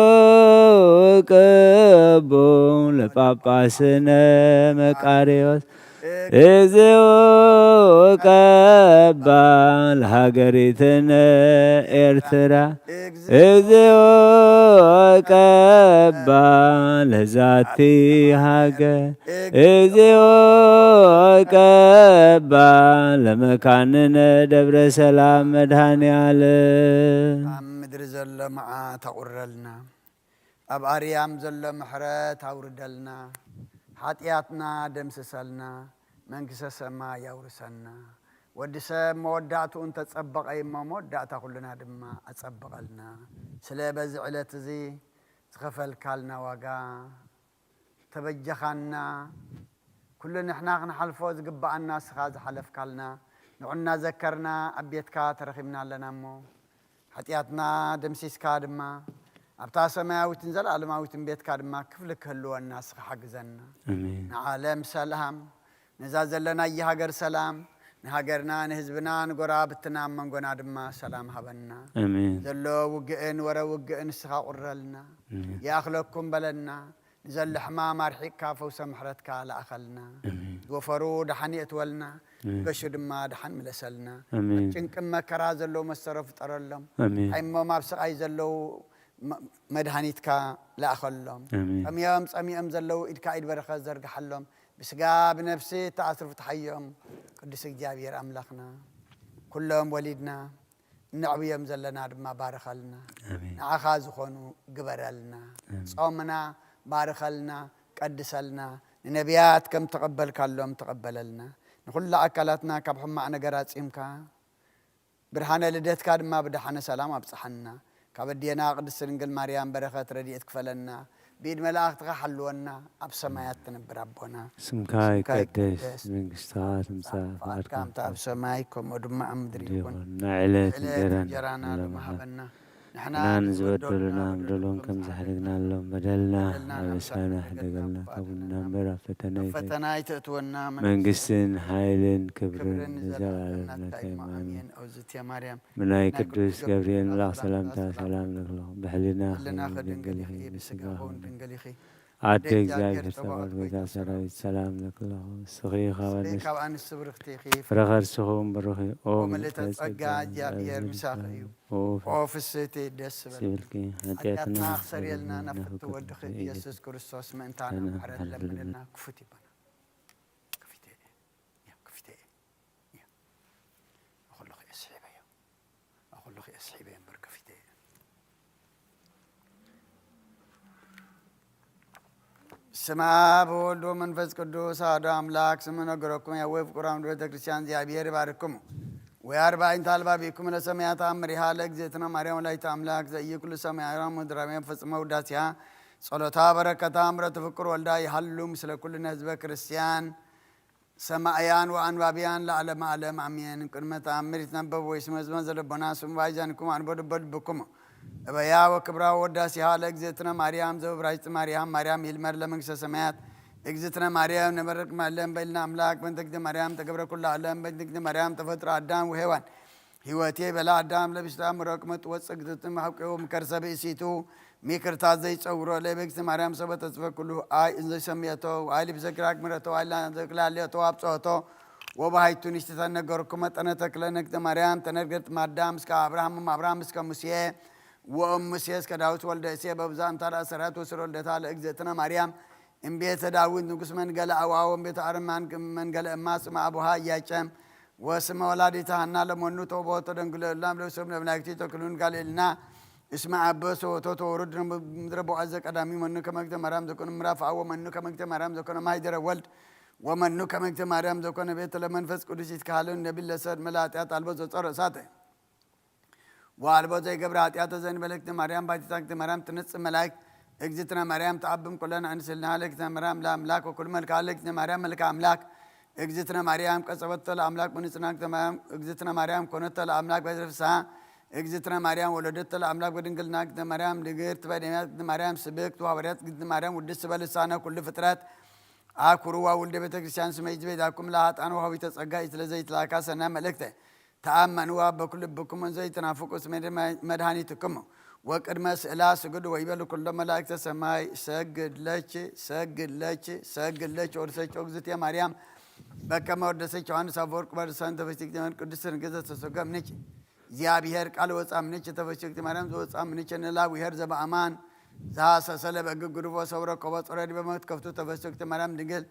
ቀቦ ለጳጳስነ መቃርዮስ። እግዚኦ ቀባ ለሃገሪትነ ኤርትራ። እግዚኦ ቀባ ለዛቲ ሃገር። እግዚኦ ቀባ ለመካንነ ደብረ ሰላም መድኃኔ ዓለም። ኣብ ምድሪ ዘሎ መዓት ኣቑረልና። ኣብ ኣርያም ዘሎ ምሕረት ኣውርደልና፣ ሓጢኣትና ደምስሰልና፣ መንግስተ ሰማይ ኣውርሰና። ወዲ ሰብ መወዳእትኡ እንተጸበቐ እሞ መወዳእታ ኩልና ድማ ኣጸብቐልና። ስለ በዚ ዕለት እዚ ዝኸፈልካልና ዋጋ ተበጀኻና። ኩሉ ንሕና ክንሓልፎ ዝግብኣና ንስኻ ዝሓለፍካልና፣ ንዑ እናዘከርና ኣብ ቤትካ ተረኺብና ኣለና እሞ፣ ሓጢኣትና ደምሲስካ ድማ ኣብታ ሰማያዊትን ዘለኣለማዊትን ቤትካ ድማ ክፍሊ ክህልወና ንስኻ ሓግዘና። ኣሜን። ንዓለም ሰላም፣ ነዛ ዘለናያ ሃገር ሰላም፣ ንሃገርና፣ ንህዝብና፣ ንጎረባብትና፣ ኣብ መንጎና ድማ ሰላም ሃበና። ኣሜን። ዘሎ ውግእን ወረ ውግእን ንስኻ ቁረልና። ኣሜን። ይኣኽለኩም በለና። ንዘሎ ሕማም ኣርሒቕካ ፈውሰ ምሕረትካ ለኣኸልና። ኣሜን። ዝወፈሩ ደሓን የእትወልና፣ ኣሜን። ዝገሹ ድማ ደሓን ምለሰልና። ኣሜን። ኣብ ጭንቅን መከራ ዘለዉ መሰሮ ፍጠረሎም። ኣሜን። ሓይሞም ኣብ ስቓይ ዘለዉ መ-፣ መድሃኒትካ ለኣኸሎም። ኣሜን። ጠምዮም ጸሚኦም ዘለዉ ኢድካ ኢድ በረኸት ዘርግሓሎም። ብስጋ ብነፍሲ እተኣስሩ ፍትሓዮም። ቅዱስ እግዚኣብሔር ኣምላኽና፣ ኩሎም ወሊድና እነዕብዮም ዘለና ድማ ባርኸልና። ኣሜን። ንዓኻ ዝኾኑ ግበረልና። ኣሜን። ጾምና ባርኸልና፣ ቀድሰልና። ንነቢያት ከም ተቐበልካሎም ተቐበለልና። ንኹሉ ኣካላትና ካብ ሕማቕ ነገር ኣጺምካ፣ ብርሃነ ልደትካ ድማ ብደሓነ ሰላም ኣብጽሓና። ካብ ኣዴና ቅድስት ድንግል ማርያም በረኸት ረድኤት ክፈለና። ብኢድ መላእኽትኻ ሓልወና። ኣብ ሰማያት ትነብር ኣቦና፣ ስምካ ስምካ ይቀደስ፣ ይቀደስ፣ መንግስትኻ ትምጻእ፣ ፍቓድካ ፍቓድካ ከምቲ ኣብ ሰማይ ከምኡ ድማ ኣብ ምድሪ እንዲሁ ይኹን። ንዕለት ዕለት እንጀራና እንጀራና ሎሚ ሎሚ ሃበና። ሃበና። ንሕና ንዝበደሉና በደሎም ከም ዝሓደግናሎም በደልና ኣበሳና ሕደገልና፣ ካብ ኩልና እምበር ኣብ ፈተና ኣይተ-፣ ፈተና ኣይተእትወና፣ መንግስትን ሓይልን ክብርን ንዘለኣለም ናትካ እዩ። ኣሜን። እግዝእትየ ማርያም፣ ብናይ ቅዱስ ገብርኤል መልኣኽ ሰላምታ ሰላም ንብለኪ። ብሕልናኺ ድንግል ኢኺ፣ ብስጋኺ እውን ድንግል ኢኺ። ኣደ እግዚኣብሔር ጸባኦት፣ ጎይታ ሰራዊት፣ ሰላም ንብለኪ። ንስኺ ካብ ኣንስቲ ብርኽቲ ኢኺ፣ ፍረ ከርስኺ እውን ብሩኽ እዩ። ኦ ምልእተ ጸጋ፣ እግዚኣብሔር ምሳኺ እዩ። ኦ ፍስሕቲ፣ ደስ ይበልኪ። ሓጢኣትና ክሰርየልና ናብ ፍትው ወድኺ ኢየሱስ ክርስቶስ ምእንታና ምሕረት ለምንልና። ክፉት ይበና። ክፊተ እየ። ክፊተ እየ። እያ። ኣኹሉ ኽእየ ስሒበዮ። ኣኹሉ ኽእየ ስሒበዮ እምበር ከፊተ እየ። ስመ አብ ወወልድ ወመንፈስ ቅዱስ አሐዱ አምላክ። ስመ ነገረኩም ያዌ ፍቁራም ቤተ ክርስቲያን፣ እግዚኣብሔር ይባርክኩም። ወያርባ እንተ አልባቢኩም ለሰማያት አምሪሃ ለእግዝእትነ ማርያም ወላዲተ አምላክ ዘእየ ኩሉ ሰማያዊ ምድራዊ ፈጽመ ውዳሴሃ ጸሎታ በረከታ ምሕረቱ ፍቅር ወልዳ ይሃሉ ምስለ ኩልነ ህዝበ ክርስቲያን። ሰማእያን ወአንባብያን ለዓለመ ዓለም አሜን። ቅድመ ተአምር ይትነበብ ወይስመዝመ ዘለቦና ስሙ ባይዛንኩም አንቦ ልቦ ልብኩም። እበያ ወክብራ ወዳሴሃ ለእግዝእትነ ማርያም ዘውብራይት ማርያም፣ ማርያም ይልመር ለመንግስተ ሰማያት። እግዝእትነ ማርያም ነበረክ ማለም በይልና አምላክ በእንተ እግዝእትነ ማርያም ተገብረ ኩሉ ዓለም በእንተ እግዝእትነ ማርያም ተፈጥሮ አዳም ወሔዋን። ህይወቴ በላ አዳም ለብስታ ምረቅ መጥ ወፅ እግዝእትነ ሐቆ ምከርሰ ብእሲቱ ሚክርታ ዘይጸውሮ ለበግቲ ማርያም ሰበ ተጽፈ ኩሉ አይ እንዘ ሰምየቶ አይ ልብዘ ግራግ ምረቶ አይ ላዘግላለቶ አብጾቶ ወባሃይቱ ንሽቲ ተነገርኩ መጠነ ተክለ ነግተ ማርያም ተነግርት ማዳም እስከ አብርሃም አብርሃም እስከ ሙሴ ወእም ሙሴ እስከ ዳዊት ወልደ እሴ በብዛ እንታዳ ሰራት ወስር ወልደታ ለእግዝእትነ ማርያም እምቤተ ዳዊት ንጉስ መንገለ አዋወ እምቤተ አርማን መንገለ እማ ስመ አቡሃ እያጨም ወስመ ወላዲተ ሃና ለመኑ ተውቦ ተደንግሎ እላም ለብሶም ለመላእክቲ ተክሉን ጋል እልና እስመ አበ ሰወቶ ተወሩድ ምድረ ቦዐዘ ቀዳሚ መኑ ከመግተ ማርያም ዘኮነ ምዕራፍ አወ መኑ ከመግተ ማርያም ዘኮነ ማይደረ ወልድ ወመኑ ከመግተ ማርያም ዘኮነ ቤተ ለመንፈስ ቅዱስ ይትካሃልን ነቢል ለሰድ መላእጢያት አልቦ ዘጸረ እሳተ ወአልቦ ዘይገብረ ኃጢአተ ዘእንበለ እግዝእትነ ማርያም ባቲታ እግዝእትነ ማርያም ትንጽ መላእክት እግዝእትነ ማርያም ተአብም ኩለን አንስልና ለእግዝእትነ ማርያም ለአምላክ ወኩሉ መልክዓ ለእግዝእትነ ማርያም መልክዓ አምላክ እግዝእትነ ማርያም ቀጸበቶ ለአምላክ በንጽና እግዝእትነ ማርያም ኮነቶ ለአምላክ በፍስሐ እግዝእትነ ማርያም ወለደቶ ለአምላክ በድንግልና እግዝእትነ ማርያም ንግርት በደሚያት እግዝእትነ ማርያም ስብክት ወሐዋርያት እግዝእትነ ማርያም ውድስ በልሳነ ኩሉ ፍጥረት አኩርዋ ውልደ ቤተ ክርስቲያን ስመ ይትቤዛኩም ለአጣን ወሃዊተ ጸጋ ኢትለዘይትላካ ሰናይ መልእክተ ተአመንዋ በኩልብኩም እንዘ ይትናፍቁ እስመ መድኃኒትክሙ ወቅድመ ስእላ ስግዱ ወይበሉ ኩሎ መላእክተ ሰማይ ሰግድ ለች ሰግድ ለች ሰግድ ለች ወርሰች ኦግዝእትየ ማርያም በከመ ወደሰች ዮሐንስ አፈወርቅ በርሰን ተፈሲክ ዘመን ቅዱስ ንግዘ ተሰገም ነች። እግዚኣብሔር ቃል ወፃ ምንች ተፈሲክ ማርያም ዘወፃ ምንች ንላ ብሔር ዘበአማን ዛሰሰለ በግ ግሩፎ ሰውረ ኮቦ ጾረ ዲበ መትከፍቱ ተፈሲክ ማርያም ድንግል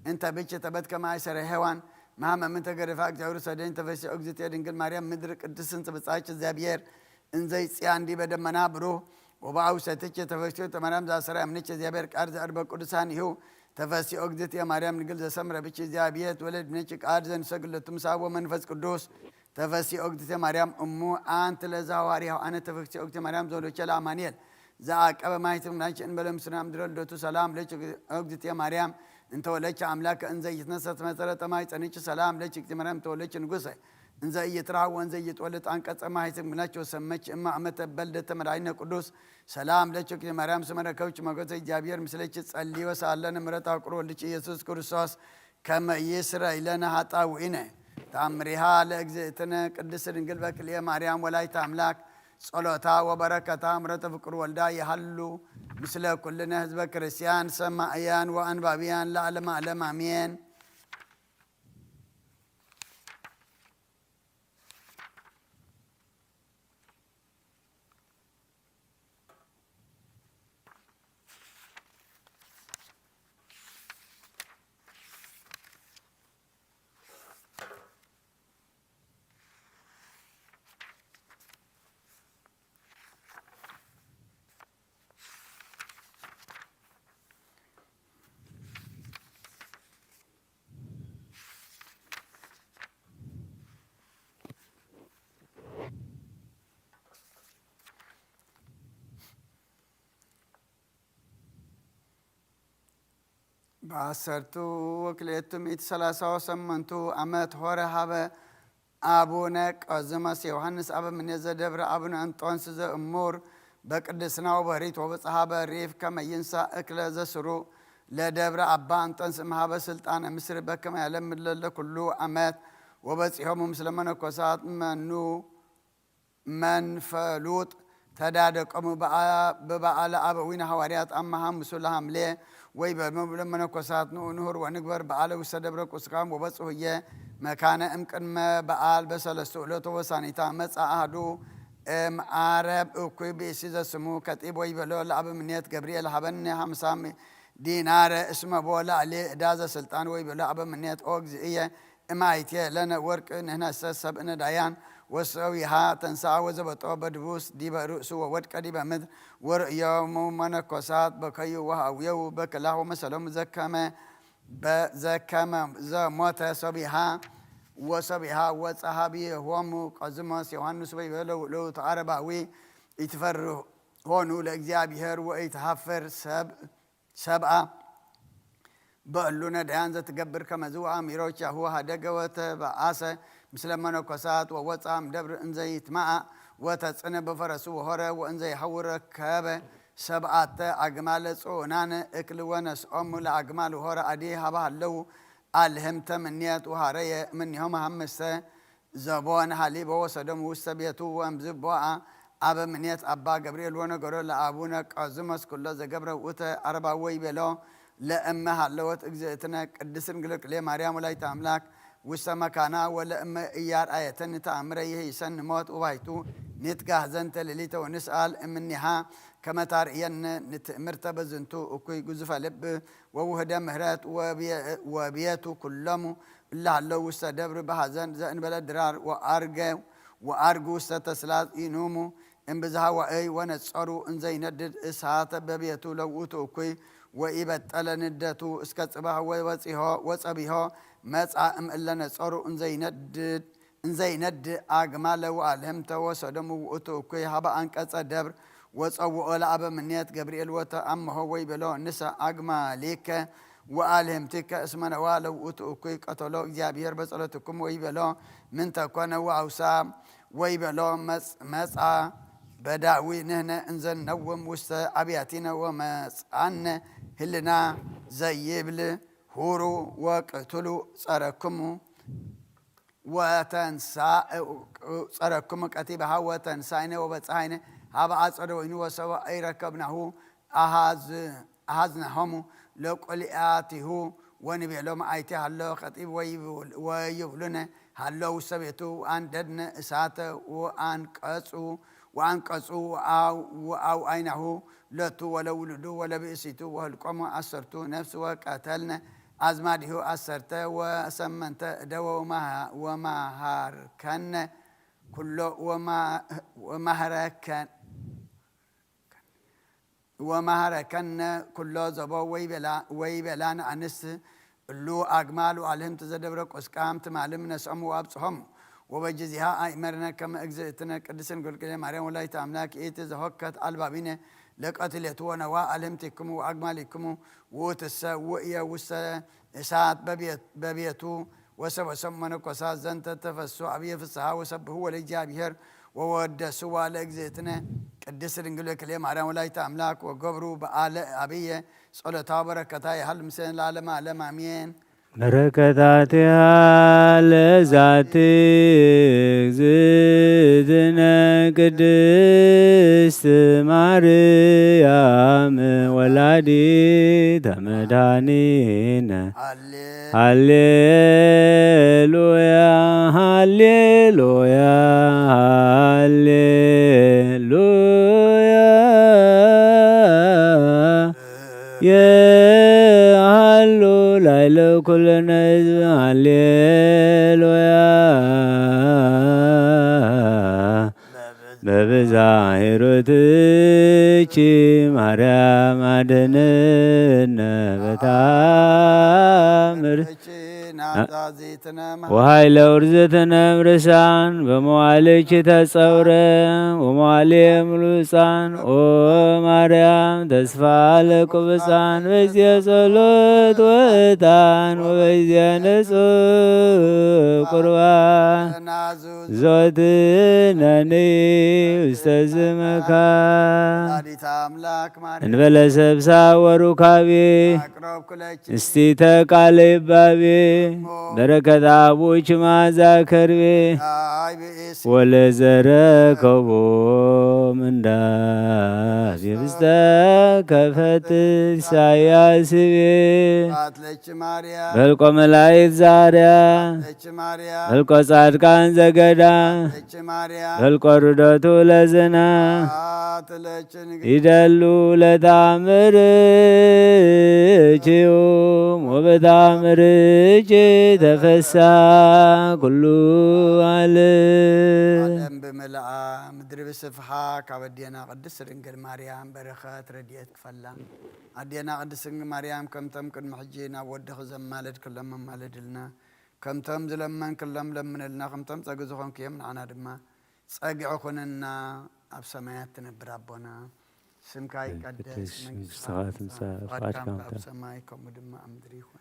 እንተ ብች ተበት ከማይ ሰረ ሔዋን ማመምን ተገደፋ እግዚኣብሔር ሰደኝ ተፈሲ እግዝእትየ ድንግል ማርያም ምድር ቅድስን ጽብጻች እግዚኣብሔር እንዘይ ጽያ እንዲበ ደመና ብሩህ ወበአውሰትች ተፈሲ ተማርያም ዛሰራ ምንች እግዚኣብሔር ቃል ዘአርበ ቅዱሳን ይሁ ተፈሲ እግዝእትየ ማርያም ድንግል ዘሰምረ ብች እግዚኣብሔር ትወለድ ምንች ቃል ዘንሰግለቱ ምሳብ ወመንፈስ ቅዱስ ተፈሲ እግዝእትየ ማርያም እሙ አንቲ ለዛ ሐዋርያው አነ ተፈሲ እግዝእትየ ማርያም ዘወለቸ ለአማኑኤል ዘአቀበ ማይትም ናንቺ እንበለ ምስና ምድረ ልደቱ ሰላም ለች እግዝእትየ ማርያም እንተወለች አምላክ እንዘ ይትነሰት መሰረተ ማይ ጸንች ሰላም ለች እግዝእትየ ማርያም እንተወለች ንጉሰ እንዘ እይትራህ ወእንዘ እይትወልድ አንቀጸ ማይትም ናቸው ሰመች እማ አመተ በልደተ መድኃኒነ ቅዱስ ሰላም ለች እግዝእትየ ማርያም ስመ ረከብች ሞገሰ እግዚአብሔር ምስለች ጸሊ ወሰአለነ ምሕረት አቁር ወልድች ኢየሱስ ክርስቶስ ከመ ይስረይ ለነ ኃጣውኢነ። ተአምሪሃ ለእግዝእትነ ቅድስት ድንግል በክልኤ ማርያም ወላዲተ አምላክ ጸሎታ ወበረከታ ምሕረተ ፍቁር ወልዳ ይሃሉ ምስለ ኩልነ ህዝበ ክርስቲያን ሰማእያን ወአንባብያን ለዓለመ ዓለም አሜን። ብዓሰርቱ ወክልኤቱ ሚእቲ ሰላሳ ወሰመንቱ ዓመት ሆረ ሃበ አቡነ ቆዝሞስ ዮሐንስ አበምኔት ዘደብረ፣ አቡነ እንጦንስ ዘእሙር በቅድስና ወበሪት ወበጽሐ በሪፍ ከመ ይንሳ እክለ ዘስሩ ለደብረ አባ እንጦንስ እምሃበ ስልጣነ ምስር በከመ ያለምድ ለለ ኩሉ አመት ወበጺሖሙ ምስለ መነኮሳት መኑ መንፈሉጥ ተዳደቀሙ በበዓለ አበዊነ ሐዋርያት አመሃ ምስለ ሐምሌ ወይ በመብለ መነኮሳት ንኡ ንሁር ወንግበር በዓለ ውስተ ደብረ ቁስቋም ወበጽሑ ህየ መካነ እምቅድመ በዓል በሰለስቱ ዕለቱ ወሳኒታ መጻ አህዱ እም አረብ እኩይ ብእሲ ዘስሙ ከጢብ ወይ በሎ ለአበምኔት ገብርኤል ሀበኒ ሀምሳ ዲናረ እስመ ቦ ላዕሌ ዕዳ ዘስልጣን ወይ በሎ አበምኔት ኦ እግዚእየ እማይቴ ለነ ወርቅ ንህነሰ ሰብእነ ዳያን ወሰዊሃ ተንሳ ወዘበጦ በድቡስ ዲበ ርእሱ ወወድቀ ዲበ ምድር ወርእዮሙ መነኮሳት በከዩ ወሃውየው በክላሁ መሰሎም ዘከመ በዘከመ ዘሞተ ሰቢሃ ወሰቢሃ ወጸሃቢ ሆሙ ቆዝሞስ ዮሐንስ ወይ በለው ለውቱ አረባዊ ኢትፈርህ ሆኑ ለእግዚአብሔር ወኢትሃፈር ሰብ ሰብአ በእሉ ነዳያን ዘትገብር ከመዚ ወአሚሮቻሁ ሀደገ ወተበአሰ ምስለ መነኮሳት ወወፃ እምደብር እንዘይትማአ ወተጽነ በፈረሱ ወሆረ ወእንዘይሐውር ረከበ ሰብአተ አግማለ ጽኡናነ እክል ወነስኦሙ ለአግማል ወሆረ አዲ ሀበ ሀለው አልህምተ ምንየት ወሃረየ እምኔሆም ሀምስተ ዘቦን ሀሊቦ ወሰዶም ውስተ ቤቱ ወእምዝ ቦአ አበ ምኔት አባ ገብርኤል ወነገሮ ለአቡነ ቆዝሞስ ኩሎ ዘገብረ ውእተ አርባ ወይቤሎ ለእመ ሃለወት እግዝእትነ ቅድስት ድንግል ክሌ ማርያም ወላዲተ አምላክ ውስተ መካና ወለእመ እያርአየተኒ ተአምረ ይህይሰኒ ሞት ወባይቱ ንትጋህ ዘንተ ሌሊተ ወንስአል እምኒሃ ከመ ታርእየነ ንትእምርተ በዝንቱ እኩይ ግዙፈ ልብ ወውህደ ምህረት ወቤቱ ኩሎሙ እለ ሀለው ውስተ ደብር በሐዘን ዘእንበለ ድራር ወአርገ ወአርግ ውስተ ተስላጽ ይኑሙ እምብዝሃ ዋእይ ወነጸሩ እንዘይነድድ እሳተ በቤቱ ለውእቱ እኩይ ወኢበጠለ ንደቱ እስከ ጽባህ ወወጺሆ ወጸቢሆ መጻ እምእለ ነጸሩ እንዘይነድድ እንዘይነድ አግማለ ወአልህምተ ወሰዶም ውእቱ እኩይ ሀበ አንቀጸ ደብር ወጸውኦ ለአበ ምኔት ገብርኤል ወተአምሆ ወይቤሎ ንሰ አግማሊከ ወአልህምቲከ እስመ ነዋ ለውእቱ እኩይ ቀተሎ እግዚአብሔር በጸሎትኩም ወይቤሎ ምንተኮነ ወአውሳ ወይቤሎ መጽ- መጻ በዳዊ ንህነ እንዘነውም ውስተ አብያቲነ ወመጽአነ ህልና ዘይብል ሁሩ ወቅትሉ ጸረክሙ ወተንሳ ጸረክሙ ቀቲበሃ ወተንሳይነ ወበጻይነ ሀበ አጸደ ወይኑ ወሰባ አይረከብናሁ አሃዝ- አሃዝናሆሙ ለቆሊአቲሁ ወንቤሎም አይቴ ሀሎ ከጢብ ወይብል- ወይብሉነ ሀሎ ውሰቤቱ አንደድነ እሳተ ወአንቀጹ ወአንቀጹ ወአው- ወአውአይናሁ ሎቱ ወለውሉዱ ወለብእሲቱ ወህልቆሙ አሰርቱ ነፍስ ወቀተልነ አዝማዲሁ አሰርተ ወሰመንተ እደወ ወማሃርከነ ኩሎ ወማ- ወማህረከን ወማህረከነ ኩሎ ዘቦ ወይቤላ- ወይቤላን አንስ እሉ አግማል ወአልህምት ዘደብረ ቁስቃም ትማልም ነስኦም ወአብጽሖም ወበጅዚሃ አእመርነ ከመ እግዝእትነ ቅድስት ድንግል ማርያም ወላዲተ አምላክ ኢቲ ዘሆከት አልባቢነ ለቀትሌቱ ወነዋ አልህምቲክሙ ወአግማሊክሙ ውእትሰ ውእየ ውስተ እሳት በቤት- በቤቱ ወሰበሰብ መነኮሳት ዘንተ ተፈሱ አብየ ፍስሐ ወሰብህዎ ለእግዚአብሔር ወወደስዋ ለእግዝእትነ ቅድስት ድንግል ወክልኤ ማርያም ወላዲተ አምላክ ወገብሩ በዓለ አብየ ጸሎታ በረከታ ይሃሉ ምስሌነ ለዓለመ ዓለም አሜን። በረከታቲሃ ለዛቲ እግዝእትነ ቅድስት ማርያም ወላዲተ መድኃኒነ። አሌ ሃሌሉያ ሃሌሉያ ሃሌሉያ የሃሉ ላይለ ኩልነ ህዝብ ሃሌሉያ በብዛ ሂሩትኪ ማርያም አድንነ በታምር ወኃይለ ውርዝትነ እምርሳን በመዋልኪ ተጸውረ ወመዋልየ ምሉጻን። ኦ ማርያም ተስፋ ለቁብጻን በዚየ ጸሎት ወእጣን ወበዚየ ንጹሕ ቁርባን ዞትነኒ ውስተ ዝመካ። ወላዲተ አምላክ ማርያም እንበለ ሰብሳ ወሩካቤ አቅረብኩለኪ እስቲተ ቃለ ይባቤ እሞ በረከት አቡኪ ማዛ ከርቤ አይ ብእስ ወለዘረከቦ ምንዳቤ ብስተ ከፈት ኢሳያስ ቤ አትለች ማርያም በልቆ መላእክት ዛርያ አትለች ማርያም በልቆ ጻድቃን ዘገዳ አትለች ማርያም በልቆ ርደቱ ለዝና አትለች ንግ ይደሉ ለታምርኪ ዮም ወበታምርኪ ተፈሳ ኩሉ ዓለም። ዓለም ብምልኣ ምድሪ ብስፍሓ ካብ ኣዴና ቅድስት ድንግል ማርያም በረኸት ረድኤት ክፈላ። ኣዴና ቅድስት ድንግል ማርያም ከምቶም ቅድሚ ሕጂ ናብ ወድኺ ዘማለድክሎም ኣማልድልና፣ ከምቶም ዝለመንክሎም ለምንልና፣ ከምቶም ጸጊ ዝኾንክዮም ንዓና ድማ ጸግዒ ኩነና። ኣብ ሰማያት ትነብር ኣቦና፣ ስምካ ይቀደስ፣ መንግስትኻ ትምጻእ፣ ፍቓድካ ኣብ ሰማይ ከምኡ ድማ ኣብ ምድሪ ይኹን።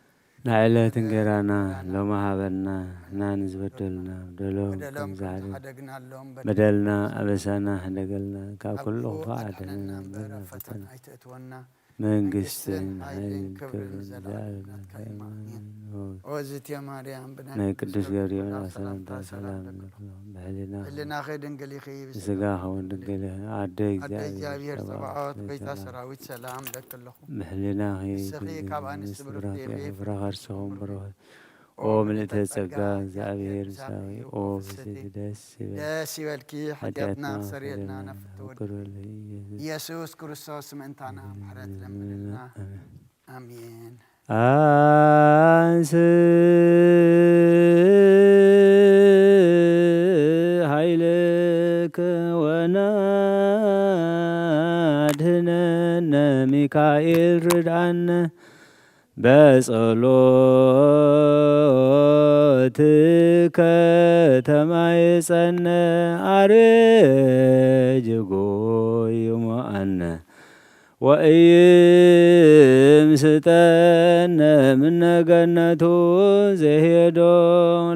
ንዕለት እንጌራና ሎሚ ሃበና፣ ንሕና ንዝበደሉና በደሎም በደሎም ከም ዝሓደግ- ዝሓደግናሎም በደልና ኣበሳና ሕደገልና፣ ካብ ኩሉ ክፉእ ኣድሕነና እምበር ኣብ ፈተና ኣይተእትወና። መንግስትን መንግስትን ሓይልን ሓይልን ክብርን ክብርን ዘለዓለም ዘለዓለም ናትካ እዩ። ኣሜን። ኣሜን። ኦ ዝትየ ማርያም፣ ብናይ ናይ ቅዱስ ቅዱስ ገብርኤል ገብርኤል ኣሰላምታ ሰላምታ ሰላም ሰላም ንብሎ። ብሕሊና ህልናኺ ድንግል ኢኺ፣ ብስጋ ብስጋኺ እውን ድንግል ኢኺ። ኣደ ኣደ እግዚኣብሔር እግዚኣብሔር ጸባኦት፣ ጸባኦት፣ ጎይታ ጎይታ ሰራዊት፣ ሰላም እለኪ ኣለኹ። ብሕሊናኺ ንስኺ ድንግል ካብ ኢኺ፣ ኣንስቲ ንስቲ ብርኽቲ ብሩኽቲ ኢኺ፣ ኢኺ፣ ፍረ ከርስኺ እውን ብሩኽ። ኦ ምልእተ ጸጋ፣ እግዚኣብሔር ምሳኺ። ኦ ፍስሕቲ ደስ ይበል። ደስ ይበልኪ፣ ሓጢኣትና ሓጢኣትና ክሰርየልና ክሰርየልና ነፍቲ ወዲ ፍቅር ወልድ ኢየሱስ። ኢየሱስ ክርስቶስ ምእንታና ምሕረት ለምንልና። ኣሜን። ኣሜን። ኣንስ ኃይልከ ወናድህነነ ሚካኤል ርድኣነ በጸሎትከ ተማይጸነ አሬ ጅጎ ይሞአነ ወኢይምስጠነ ምነ ገነቱ ዘሄዶ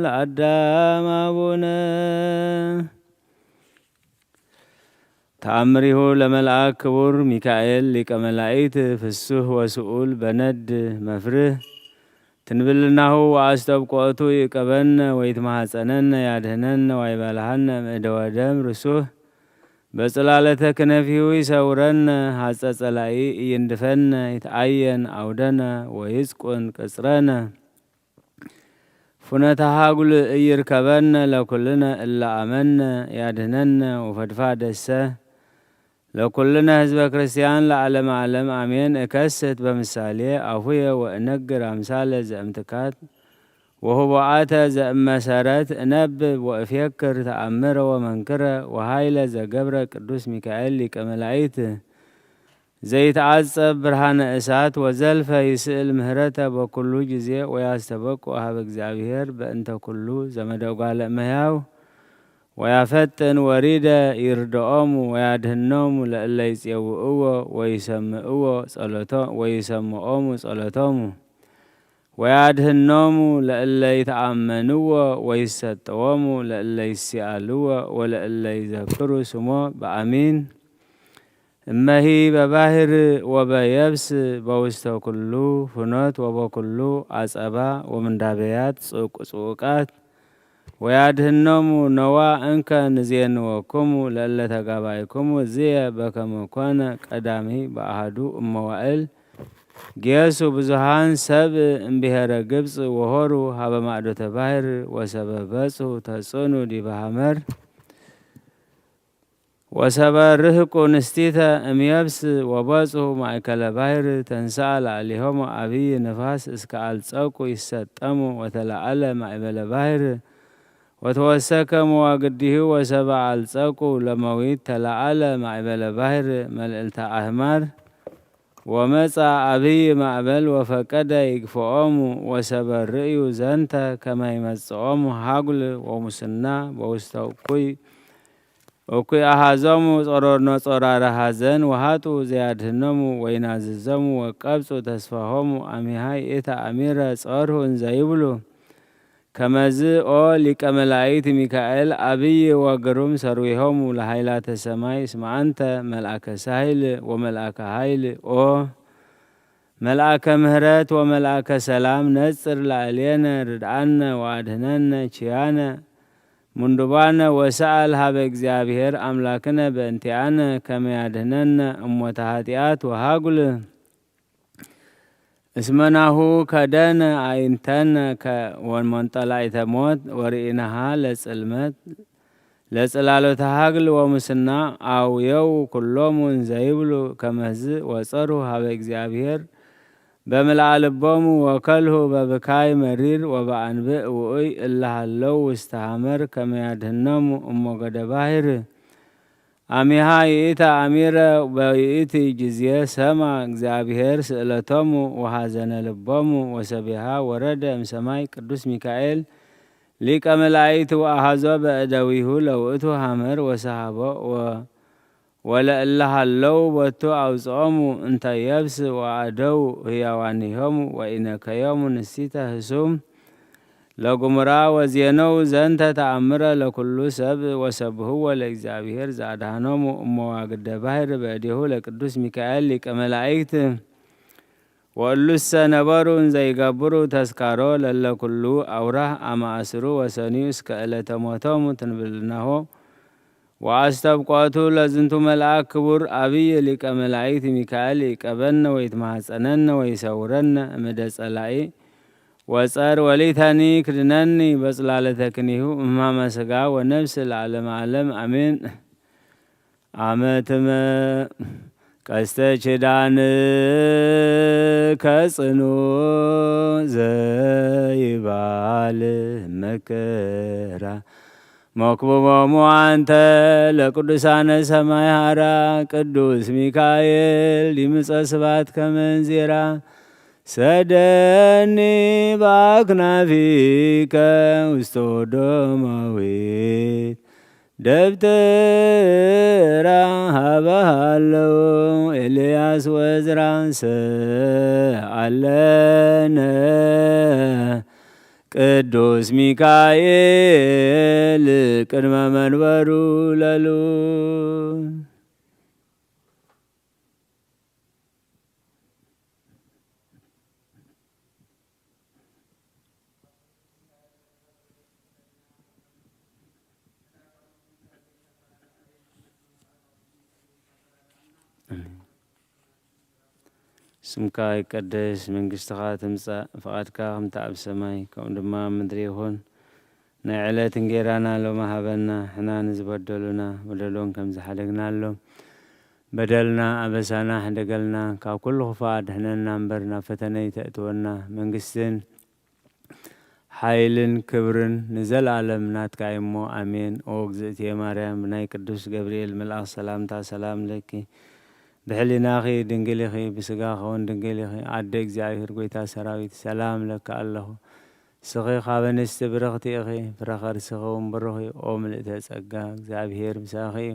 ለአዳም አቡነ። ተአምሪሁ ለመልአክ ክቡር ሚካኤል ሊቀ መላእክት ፍሱህ ወስኡል በነድ መፍርህ ትንብልናሁ ወአስተብቆቱ ይቀበነ ወይትማሐፀነነ ያድህነነ ዋይባልሃነ ምእደወ ደም ርሱህ በጽላለተ ክነፊሁ ይሰውረነ ሐፀ ጸላኢ እይንድፈነ ይትአየን አውደነ ወይጽቁን ቅጽረነ። ፉነተ ሀጉል እይርከበነ ለኩልነ እለ አመነ ያድህነነ ወፈድፋደሰ ለኩልነ ህዝበ ክርስቲያን ለዓለመ ዓለም አሜን። እከስት በምሳሌ አፉየ ወእነግር አምሳለ ዘእምትካት ወህቡአተ ዘእመሰረት እነብብ ወእፌክር ተአምረ ወመንክረ ወሃይለ ዘገብረ ቅዱስ ሚካኤል ሊቀ መላእክት ዘይትዓጸብ ብርሃነ እሳት ወዘልፈ ይስእል ምህረተ በኩሉ ጊዜ ወያስተበቁ ሀበ እግዚአብሔር በእንተ ኩሉ ዘመደ ጓለ እመሕያው ወያፈጥን ወሪደ ይርድኦሙ ወያድህኖሙ ለእለ ይጼውእዎ ወይሰምእዎ ጸሎቶ ወይሰምኦሙ ጸሎቶሙ ወያድህኖሙ ለእለ ይተአመንዎ ወይሰጠዎሙ ለእለ ይሲአልዎ ወለእለ ይዘክሩ ስሞ በአሚን። እመሂ በባህር ወበየብስ በውስተ ኩሉ ፍኖት ወበኩሉ አጸባ ወምንዳበያት ጽውቅ ጽውቃት ወያድህኖሙ ነዋ እንከ ንዜንወክሙ ለእለ ተጋባይክሙ ዝየ በከመ ኮነ ቀዳሚ በአሐዱ እመዋእል ጌሱ ብዙሃን ሰብ እምብሔረ ግብጽ ወሆሩ ሀበ ማእዶተ ባሕር ወሰበ በጽሑ ተጽዕኑ ዲበ ሐመር ወሰበ ርህቁ ንስቲተ እምየብስ ወበጽሑ ማእከለ ባሕር ተንሥአ ላዕሌሆሙ አብይ ንፋስ እስከ አልጸቁ ይሰጠሙ ወተለዓለ ማእበለ ባሕር ወተወሰከ መዋግዲሁ ወሰበ አልጸቁ ለመዊት ተለዓለ ማእበለ ባሕር መልዕልተ አህማር ወመጻ አብይ ማእበል ወፈቀደ ይግፍኦሙ ወሰበ ርእዩ ዘንተ ከመ ይመጽኦሙ ሃጉል ወሙስና በውስተ እኩይ እኩይ አሃዞሙ ጾሮር ነጾራረ ሐዘን ወሃጡ ዘያድህኖሙ ወይናዝዞሙ ወቀብጹ ተስፋሆሙ አሚሃ ይእተ አሚረ ጸርሁ እንዘ ይብሉ። ከመዝ ኦ ሊቀ መላእክት ሚካኤል አብይ ወግሩም ሰርዊሆሙ ለኃይላተ ሰማይ እስመ አንተ መልአከ ሳህል ወመልአከ ኃይል ኦ መልአከ ምህረት ወመልአከ ሰላም ነጽር ላዕሌነ ርድአነ ወአድህነነ ችያነ ምንዱባነ ወሰአል ሀበ እግዚአብሔር አምላክነ በእንቲአነ ከመ ያድህነነ እሞተ ኃጢአት ወሃጉል እስመ ናሁ ከደነ አይንተነ ከ- ወመንጠላይተ ሞት ወርኢናሃ ለጽልመት ለጽላሎተ ሃግል ወሙስና አውየው ኩሎሙ እንዘይብሉ ከመዝ ወጸሩ ሀበ እግዚአብሔር በምልአ ልቦሙ ወከልሁ በብካይ መሪር ወበአንብእ ውኡይ እለ ሃለው ውስተ ሐመር ከመ ያድህኖሙ እሞ ገደ ባሕር። አሚሃ ይእተ አሚረ በይእቲ ጊዜ ሰማ እግዚአብሔር ስእለቶሙ ወሐዘነ ልቦሙ ወሰቢሃ ወረደ እምሰማይ ቅዱስ ሚካኤል ሊቀ መላእክት ወአሐዞ በእደዊሁ ለውእቱ ሐመር ወሰሃቦ ወ- ወለእለ ሀለው ቦቱ አውፅኦሙ እንተ የብስ ወአደው ህያዋኒሆሙ ወኢነከዮሙ ንሲተ ህሱም ለጉሙራ ወዜነው ዘንተ ተአምረ ለኩሉ ሰብ ወሰብህዎ ለእግዚአብሔር ዘአድኃኖሙ እመዋግደ ባሕር በእዴሁ ለቅዱስ ሚካኤል ሊቀ መላእክት። ወእሉሰ ነበሩ እንዘ ይገብሩ ተስካሮ ለለ ኩሉ አውራህ አመ አስሩ ወሰኒዩ እስከ ዕለተ ሞቶሙ ትንብልናሆ ወአስተብቆቱ ለዝንቱ መልአክ ክቡር አብይ ሊቀ መላእክት ሚካኤል ይቀበነ ወይትማሐፀነነ ወይሰውረነ እምደ ጸላኢ ወጸር ወሊተኒ ክድነኒ በጽላለተ ክኒሁ እማመ ስጋ ወነፍስ ለዓለመ ዓለም አሜን። አመትመ ቀስተ ችዳን ከጽኑ ዘይባል መከራ መክብቦሙ አንተ ለቅዱሳነ ሰማይ ሐራ ቅዱስ ሚካኤል ዲምፀ ስባት ከመንዚራ ሰደኒ በአክናፊከ ውስተ ወዶማዊት ደብተራ ሀበ ሃለው ኤልያስ ወዝራ ሰአለነ ቅዱስ ሚካኤል ቅድመ መንበሩ ለሉ ስምካ ይቀደስ፣ መንግስትኻ ትምጻእ፣ ፍቓድካ ከምቲ ኣብ ሰማይ ከምኡ ድማ ኣብ ምድሪ ይኹን። ናይ ዕለት እንጌራና ሎሚ ሃበና፣ ሕና ንዝበደሉና በደሎም ከም ዝሓደግናሎም በደልና ኣበሳና ሕደገልና፣ ካብ ኩሉ ክፉእ ኣድሕነና እምበር ናብ ፈተነ ይተእትወና። መንግስትን ሓይልን ክብርን ንዘለኣለም ናትካ እዩ እሞ ኣሜን። ኦ እግዝእትየ ማርያም ብናይ ቅዱስ ገብርኤል መልኣኽ ሰላምታ ሰላም ለኪ ብሕሊናኺ ድንግል ኢኺ ብስጋኺ እውን ድንግል ኢኺ ኣደ እግዚኣብሔር ጎይታ ሰራዊት ሰላም ለኪ ኣለኹ። ንስኺ ካብ ኣንስቲ ብርኽቲ ኢኺ ፍረ ከርስኺ እውን ብሩኽ እዩ። ኦ ምልእተ ጸጋ እግዚኣብሔር ምሳኺ እዩ።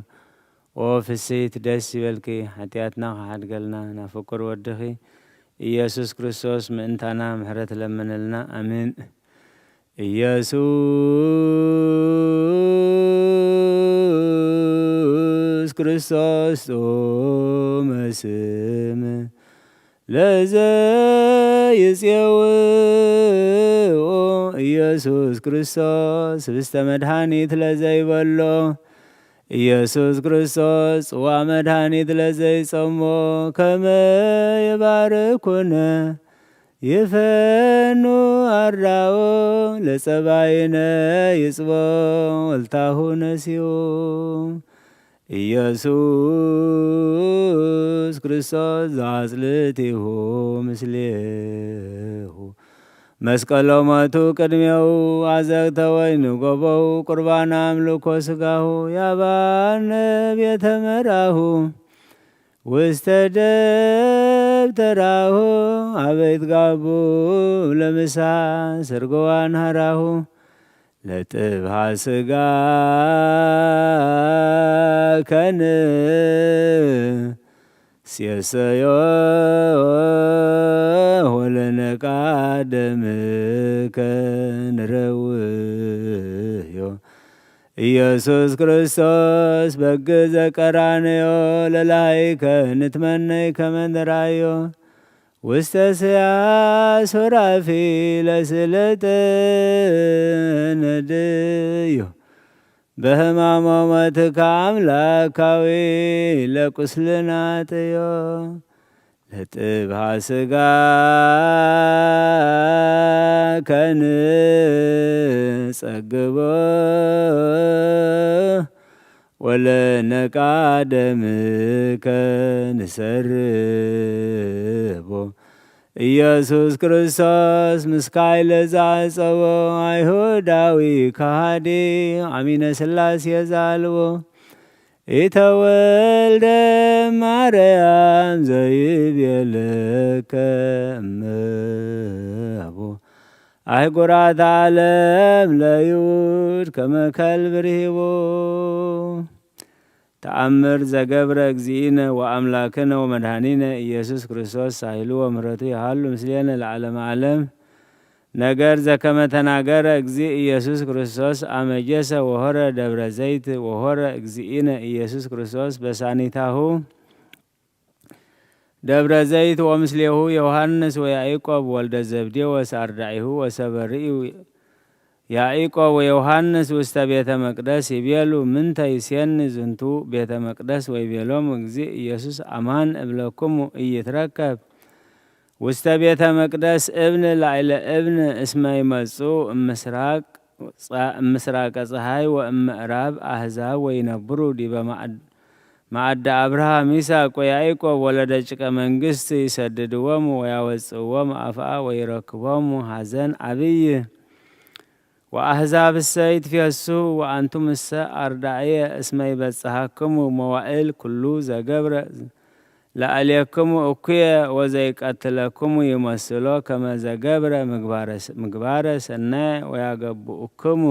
ኦ ፍስሂት ደስ ይበልኪ ሓጢኣትና ክሓድገልና ናብ ፍቁር ወድኺ ኢየሱስ ክርስቶስ ምእንታና ምሕረት ለምንልና ኣሜን። ኢየሱስ ክርስቶስ ጥዑመ ስም ለዘይጼውኦ ኢየሱስ ክርስቶስ ህብስተ መድኃኒት ለዘይበሎ ኢየሱስ ክርስቶስ ጽዋ መድኃኒት ለዘይጸሞ ከመ የባርኩነ ይፈኑ አራው ለጸባይነ ይጽቦ ወልታሁ ነሲኡ ኢየሱስ ክርስቶስ ዘአጽልእቲሁ ምስሌሁ መስቀሎ ሞቱ ቅድሜው አዘግተ ወይን ጎበው ቁርባን አምልኮ ስጋሁ ያባነ ቤተ መራሁ ውስተ ደ ደብተራሁ፣ አበይት ጋቡ ለምሳ ስርግዋን ሀራሁ ለጥብሃ ስጋ ከን ሴሰዮ ወለነቃ ደምከ ንረውዮ። ኢየሱስ ክርስቶስ በግ ዘቀራንዮ ለላይከ ንትመነይ ከመ ንራዮ ውስተ ስያ ሱራፊ ለስልጥ ነድዮ። በህማሞ ሞትከ አምላካዊ ለቁስልና ጥዮ ለጥብሃ ስጋ ከንጸግቦ ወለነቃ ደምከ ንሰርቦ። ኢየሱስ ክርስቶስ ምስካይ ለዛጸቦ አይሁዳዊ ከሃዲ አሚነ ሥላሴ ዛልቦ ኢተወልደ ማርያም ዘይቤለከ እመቦ አህጉራት ዓለም ለይሁድ ከመ ከልብ ርሂቦ። ተአምር ዘገብረ እግዚእነ ወአምላክነ ወመድኃኒነ ኢየሱስ ክርስቶስ ሳይሉ ወምሕረቱ ይሃሉ ምስሌነ ለዓለመ ዓለም። ነገር ዘከመ ተናገረ እግዚእ ኢየሱስ ክርስቶስ አመ ጌሰ ወሆረ ደብረ ዘይት ወሆረ እግዚእነ ኢየሱስ ክርስቶስ በሳኒታሁ ደብረ ዘይት ወምስሌሁ ዮሐንስ ወያዕቆብ ወልደ ዘብዴዎስ አርዳኢሁ ወሰበ ርእዩ ያዕቆብ ወዮሐንስ ውስተ ቤተ መቅደስ ይቤሉ ምንተ ይሴኒ ዝንቱ ቤተ መቅደስ ወይቤሎም እግዚእ ኢየሱስ አማን እብለክሙ ኢይትረከብ ውስተ ቤተ መቅደስ እብን ላዕለ እብን እስመ ይመጹ እምስራቅ ጸ-፣ እምስራቀ ፀሐይ ወእምዕራብ አሕዛብ ወይነብሩ ዲበ ማዕድ-፣ ማዕደ አብርሃም ይስሐቅ ወያዕቆብ ወለደቂቀ መንግስት ይሰድድዎም ወያወጽእዎም አፍአ ወይረክቦም ሐዘን አብይ። ወአሕዛብ እሰ ይትፌስሑ ወአንቱም እሰ አርዳእየ እስመ ይበጽሐክሙ መዋእል ኩሉ ዘገብረ ለአሌክሙ እኩየ ወዘይቀትለክሙ ይመስሎ ከመ ዘገብረ ምግባረ ስ-፣ ምግባረ ሰናየ ወያገብኡክሙ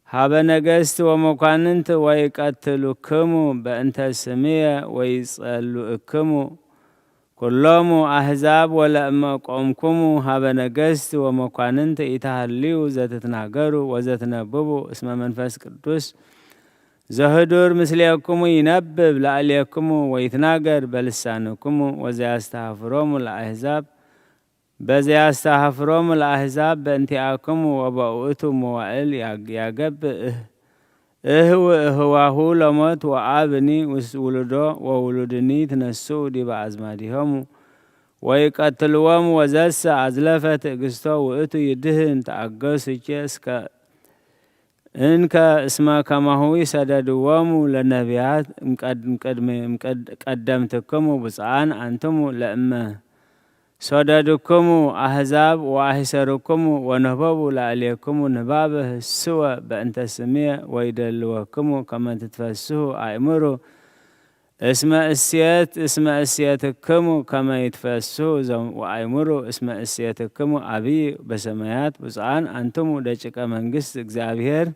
ሀበ ነገስት ወመኳንንት ወይቀትሉክሙ በእንተ ስምየ ወይጸሉእክሙ ኩሎሙ አሕዛብ ወለእመ ቆምኩሙ ሀበ ነገስት ወመኳንንት ኢተሃልዩ ዘትትናገሩ ወዘትነብቡ እስመ መንፈስ ቅዱስ ዘህዱር ምስሌክሙ ይነብብ ላዕሌክሙ ወይትናገር በልሳንክሙ ወዘያስተሃፍሮሙ ለአሕዛብ በዘያስተሃፍሮሙ ለአሕዛብ በእንቲአክሙ ወበውእቱ መዋእል ያግ-፣ ያገብእ እህ-፣ እህው እህዋሁ ለሞት ወአብኒ ውስ-፣ ውሉዶ ወውሉድኒ ትነስኡ ዲበ አዝማዲሆሙ ወይቀትልዎም ወዘሰ አዝለፈ ትዕግስቶ ውእቱ ይድህን ተአገሱኬ እስከ እንከ እስመ ከማሁ ይሰደድዎሙ ለነቢያት እምቀድ-፣ እምቅድመ-፣ እምቀድ-፣ ቀደምትክሙ ብፁዓን አንትሙ ለእመ ሶደድክሙ አሕዛብ ወአሂሰርክሙ ወነበቡ ላዕሌክሙ ንባበ ህስወ በእንተ ስምየ ወይደልወክሙ ከመ ትትፈስሑ አእምሩ። እስመ እሴት፣ እስመ እሴትክሙ ከመ ይትፈስሑ ዞም ወአእምሩ፣ እስመ እሴትክሙ አብይ በሰማያት። ብፁዓን አንትሙ ደቂቀ መንግስት እግዚአብሔር፣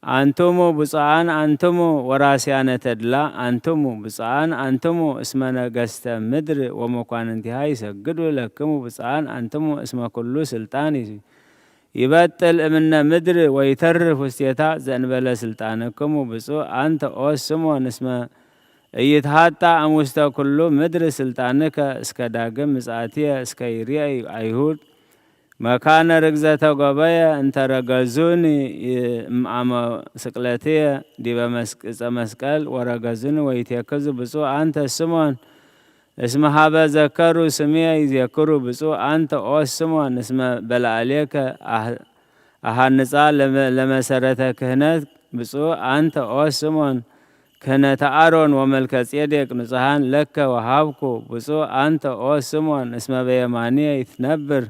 አንትሙ ብፁዓን አንትሙ ወራስያነ ተድላ፣ አንትሙ ብፁዓን አንትሙ እስመ ነገስተ ምድር ወመኳንንቲሃ ይሰግዱ ለክሙ። ብፁዓን አንትሙ እስመ ኩሉ ስልጣን ይበጥል እምነ ምድር ወይተርፍ ውስቴታ ዘእንበለ ስልጣንክሙ። ብፁዕ አንተ ኦ ስሞን እስመ ኢይትሃጣ እምውስተ ኩሉ ምድር ስልጣንከ እስከ ዳግም ምጽአትየ እስከ ይርአዩ አይሁድ መካነ ርግዘተ ጎበየ እንተ ረገዙኒ እምአመ ስቅለትየ ዲበ መስቅ-፣ ዕፀ መስቀል ወረገዙኒ ወይቴክዙ። ብፁዕ አንተ ስሞን እስመ ሀበ ዘከሩ ስምየ ይዜክሩ። ብፁዕ አንተ ኦ ስሞን እስመ በላዕሌከ አህ-፣ አሃንጻ ለመ-፣ ለመሰረተ ክህነት። ብፁዕ አንተ ኦ ስሞን ክህነተ አሮን ወመልከ ጼዴቅ ንጹሐን ለከ ወሃብኩ። ብፁዕ አንተ ኦ ስሞን እስመ በየማንየ ይትነብር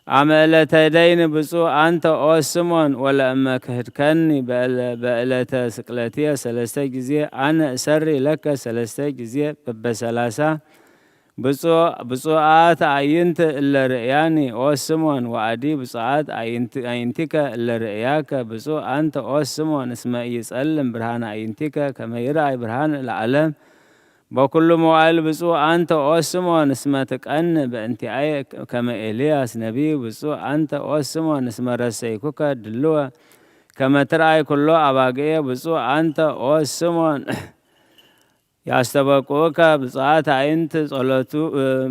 አመ ዕለተ ደይን። ብፁዕ አንተ ኦ ስሞን ወለእመ ክህድከኒ በዕለ-፣ በዕለተ ስቅለትየ ሰለስተ ጊዜ አነ እሰሪ ለከ ሰለስተ ጊዜ በበሰላሳ ብፁዕ-፣ ብፁዓት ኣዕይንት እለ ርእያኒ ኦ ስሞን፣ ወአዲ ብፁዓት ኣዕይንት-፣ ኣዕይንቲከ እለ ርእያከ። ብፁዕ አንተ ኦ ስሞን፣ እስመ ኢይጸልም ብርሃነ አዕይንቲከ፣ ከመ ይርአይ ብርሃን ለዓለም። በኩሉ መዋዕል ብፁዕ አንተ ኦ ስሞን፣ እስመ ትቀን በእንቲአየ ከመ ኤልያስ ነቢይ። ብፁዕ አንተ ኦ ስሞን፣ እስመ ረሰይኩከ ድልወ ከመ ትርአይ ኩሎ አባግኤ። ብፁዕ አንተ ኦ ስሞን፣ ያስተበቅዑከ ብፅዓት አዕይንት ጸሎቱ።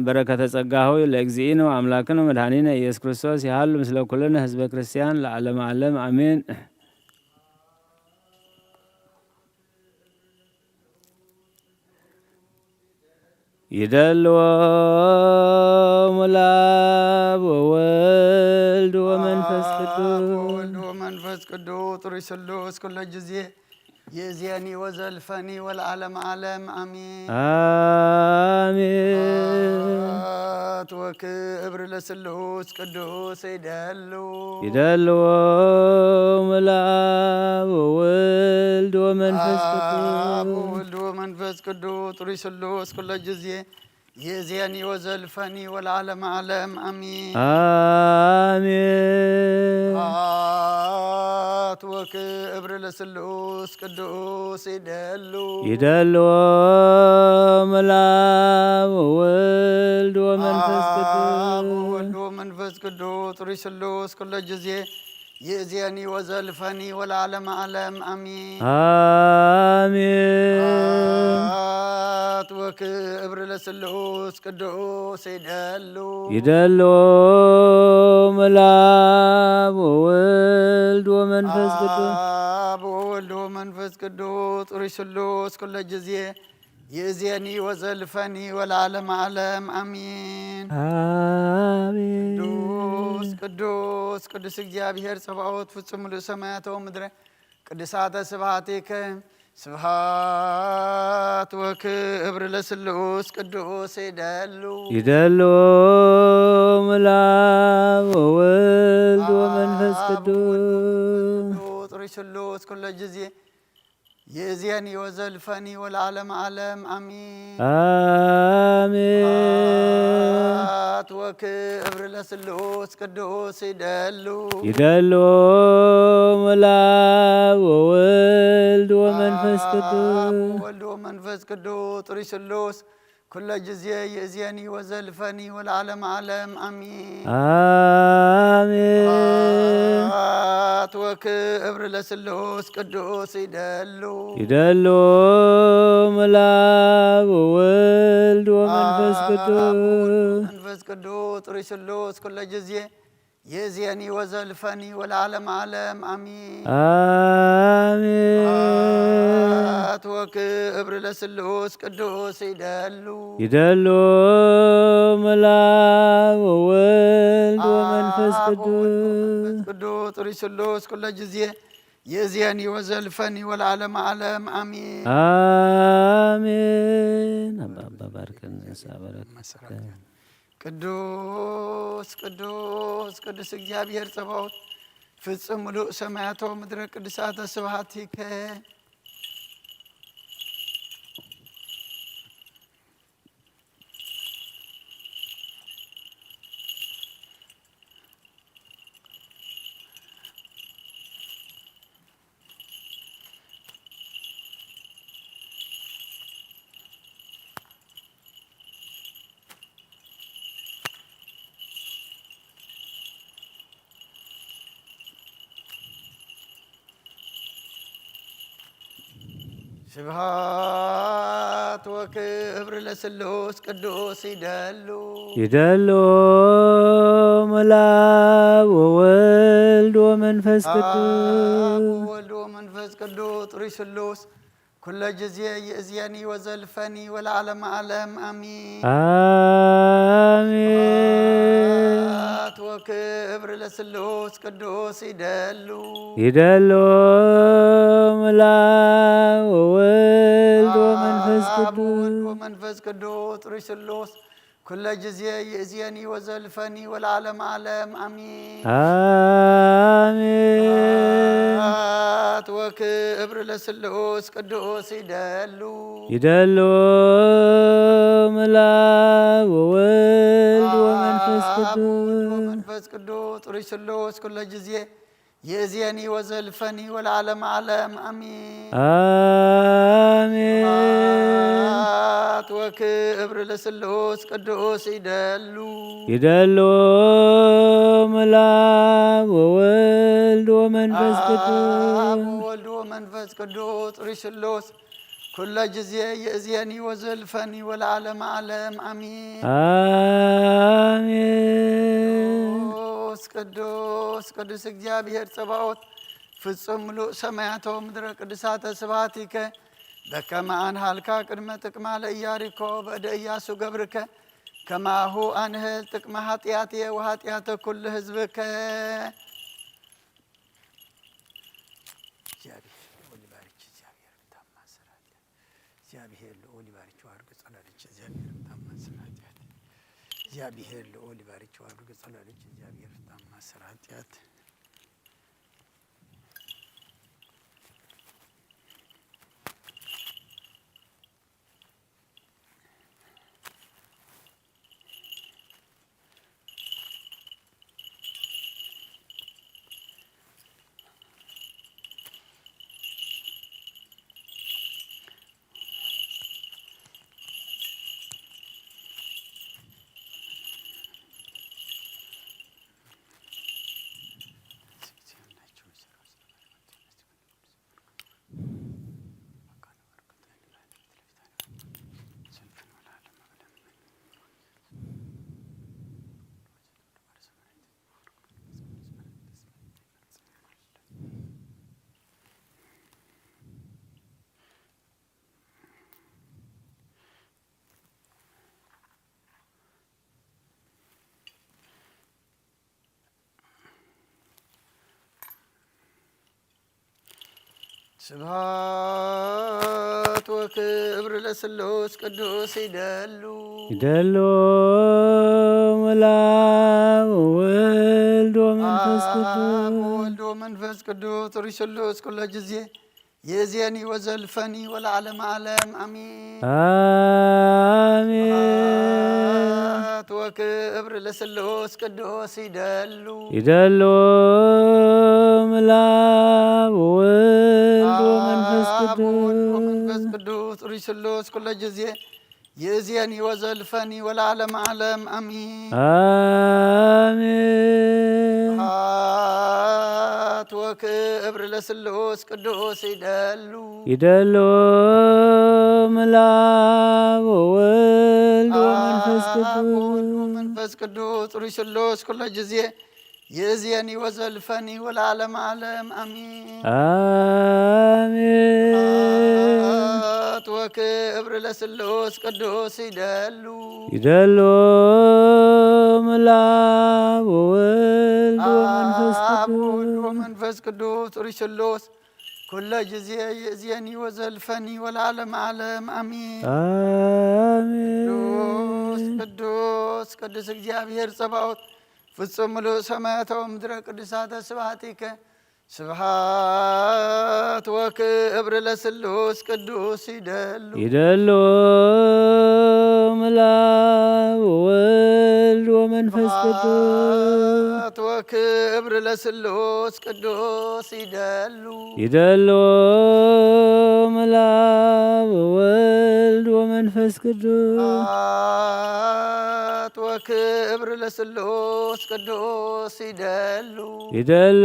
በረከተ ጸጋሁ ለእግዚእነ አምላክነ መድኃኒነ ኢየሱስ ክርስቶስ ይሃሉ ምስለ ኩልነ ህዝበ ክርስቲያን ለዓለመ ዓለም አሜን። ይደልዎ ሙላብ ወወልድ ወመንፈስ ቅዱስ። ወወልድ ወመንፈስ ቅዱስ ጥሩይ ስሉስ ኩሎ ጊዜ ይእዜኒ ወዘልፈኒ ወለዓለመ ዓለም አሜን። አሜን። ስብሐት ወክብር ለስሉስ ቅዱስ ይደሉ። ይደልዎ ሙላብ ወወልድ ወመንፈስ ቅዱስ። አብ ወወልድ ወመንፈስ ቅዱስ ጥሩይ ስሉስ ኩሎ ጊዜ ይእዜኒ ወዘልፈኒ ወለዓለመ ዓለም አሜን። አሜን። ስብሐት ወክብር ለስሉስ ቅዱስ ይደሉ። ይደልዎ ሙላብ ወወልድ ወመንፈስ ቅዱስ። አብ ወወልድ ወመንፈስ ቅዱስ ጥሩይ ስሉስ ኩሎ ጊዜ ይእዜኒ ወዘልፈኒ ወለዓለመ ዓለም አሜን። አሜን። ስብሐት ወክብር ለስሉስ ቅዱስ ይደሉ። ይደልዎ ሙላብ ወወልድ ወመንፈስ ቅዱስ። አብ ወወልድ ወመንፈስ ቅዱስ ጥሩይ ስሉስ ኩሎ ጊዜ ይእዜኒ ወዘልፈኒ ወለዓለመ ዓለም አሜን። አሜን። ቅዱስ ቅዱስ ቅዱስ እግዚአብሔር ጸባኦት ፍጹም ምሉእ ሰማያተ ወምድረ ቅዱሳተ ስብሐቲከ። ስብሐት ወክብር ለስሉስ ቅዱስ ይደሉ። ይደልዎ ሙላብ ወወልድ ወመንፈስ አብ ወወልድ ወመንፈስ ቅዱስ። ቅዱስ ጥሩይ ስሉስ ኩሎ ጊዜ ይእዜኒ ወዘልፈኒ ወለዓለመ ዓለም አሜን። አሜን። ስብሐት ወክብር ለስሉስ ቅዱስ ይደሉ። ይደልዎ ሙላብ ወወልድ ወመንፈስ አብ ቅዱስ። ወወልድ ወመንፈስ ቅዱስ ጥሩይ ስሉስ ኩሎ ጊዜ ይእዜኒ ወዘልፈኒ ወለዓለመ ዓለም አሜን። አሜን። ስብሐት ወክብር ለስሉስ ቅዱስ ይደሉ። ይደሉ ሙላብ ወወልድ ወመንፈስ አብ ቅዱስ። መንፈስ ቅዱስ ጥሩይ ስሉስ ኩሎ ጊዜ ይእዜኒ ወዘልፈኒ ወለዓለመ ዓለም አሜን። አሜን። ስብሐት ወክብር ለስሉስ ቅዱስ ይደሉ። ይደሉ ሙላብ ወወልድ ወመንፈስ አብ ወወልድ ቅዱስ። ወመንፈስ ቅዱስ ጥሩይ ስሉስ ኩሎ ጊዜ ይእዜኒ ወዘልፈኒ ወለዓለመ ዓለም አሜን። አሜን። አባ፣ አባ ባርከን፣ ንስሐ በረከት። ቅዱስ ቅዱስ ቅዱስ እግዚአብሔር ጸባኦት ፍጹም ምሉእ ሰማያተ ወምድረ ቅዱሳተ ስብሐቲከ። ስብሐት ወክብር ለስሉስ ቅዱስ ይደሉ። ይደሉ ሙላብ ወወልድ ወመንፈስ አብ ቅዱስ። ወወልድ ወመንፈስ ቅዱስ ጥሩይ ስሉስ ኩሎ ጊዜ ይእዝየኒ ወዘልፈኒ ወለዓለመ ዓለም አሚን። አሜን። ስብሐት ወክብር ለስሉስ ቅዱስ ይደሉ። ይደሉ ሙላብ ወወልድ ወመንፈስ አብ ወወልድ ቅዱስ። ወመንፈስ ቅዱስ ጥሩይ ስሉስ ኩለ ጊዜ ይእዜኒ ወዘልፈኒ ወለዓለመ ዓለም ኣሚን። ኣሜን። ስብሐት ወክብር ለስሉስ ቅዱስ ይደሉ። ይደሉ ምላብ ወወልድ ወመንፈስ ቅዱስ። ወመንፈስ ቅዱስ ጥሩይ ስሉስ ኩለ ጊዜ ይእዜኒ ወዘልፈኒ ወለዓለመ ዓለም ኣሚን። ኣሜን። ስብሐት ወክብር ለስሉስ ቅዱስ ይደሉ። ይደሉ ምላብ ወወልድ ወመንፈስ ቅዱስ። ወወልድ ወመንፈስ ቅዱስ ጥሩይ ስሉስ ኩለ ጊዜ ይእዜኒ ወዘልፈኒ ወለዓለመ ዓለም ኣሚን። ኣሜን። ቅዱስ ቅዱስ ቅዱስ እግዚኣብሔር ጸባኦት ፍጹም ምሉእ ሰማያቶ ምድረ ቅዱሳተ ስብሐቲከ በከመ ኣንሃልካ ቅድመ ጥቅማ ለኢያሪኮ በእደ ኢያሱ ገብርከ ከማሁ ኣንህል ጥቅመ ኃጢአትየ ወኃጢአተ ኩሉ ህዝብከ። እግዚአብሔር ልዑል ይባርክ። ዋርግ ጸላለች እግዚአብሔር ፍታ ማሰር ኃጢአት። እግዚአብሔር ልዑል ይባርክ። ዋርግ ጸላለች እግዚአብሔር ፍታ ማሰር ኃጢአት። ስብሐት ወክብር ለስሉስ ቅዱስ ይደሉ። ይደሉ ምላብ ወወልድ ወመንፈስ ቅዱስ። ወወልድ ወመንፈስ ቅዱስ ጥሩይ ስሉስ ኩለ ጊዜ ይእዜኒ ወዘልፈኒ ወለዓለመ ዓለም ኣሚን። ኣሜን። ስብሐት ወክብር ለስሉስ ቅዱስ ይደሉ። ይደሉ ምላብ ወወልድ ወመንፈስ ቅዱስ። ወመንፈስ ቅዱስ ጥሩይ ስሉስ ኩለ ጊዜ ይእዜኒ ወዘልፈኒ ወለዓለመ ዓለም ኣሚን። ኣሜን። ስብሐት ወክብር ለስሉስ ቅዱስ ይደሉ። ይደሉ ምላብ ወወልድ ወመንፈስ ቅዱስ። ወመንፈስ ቅዱስ ጥሩይ ስሉስ ኩለ ጊዜ ይእዜኒ ወዘልፈኒ ወለዓለመ ዓለም ኣሚን። ኣሜን። ስብሐት ወክብር ለስሉስ ቅዱስ ይደሉ። ይደሉ ምላብ ወወልድ ወመንፈስ ቅዱስ። ወመንፈስ ቅዱስ ጥሩይ ስሉስ ኩለ ጊዜ ይእዜኒ ወዘልፈኒ ወለዓለመ ዓለም ኣሚን። ኣሜን። ቅዱስ ቅዱስ ቅዱስ እግዚኣብሔር ጸባኦት ፍጹም ምሉእ ሰማያታዊ ምድረ ቅዱሳተ ስብሐቲከ ስብሐት ወክብር ለስሉስ ቅዱስ ይደሉ። ይደሉ ምላብ ወወልድ ወመንፈስ ቅዱስ። ስብሐት ወክብር ለስሉስ ቅዱስ ይደሉ። ይደሉ ምላብ ወወልድ ወመንፈስ ቅዱስ። ስብሐት ወክብር ለስሉስ ቅዱስ ይደሉ። ይደሉ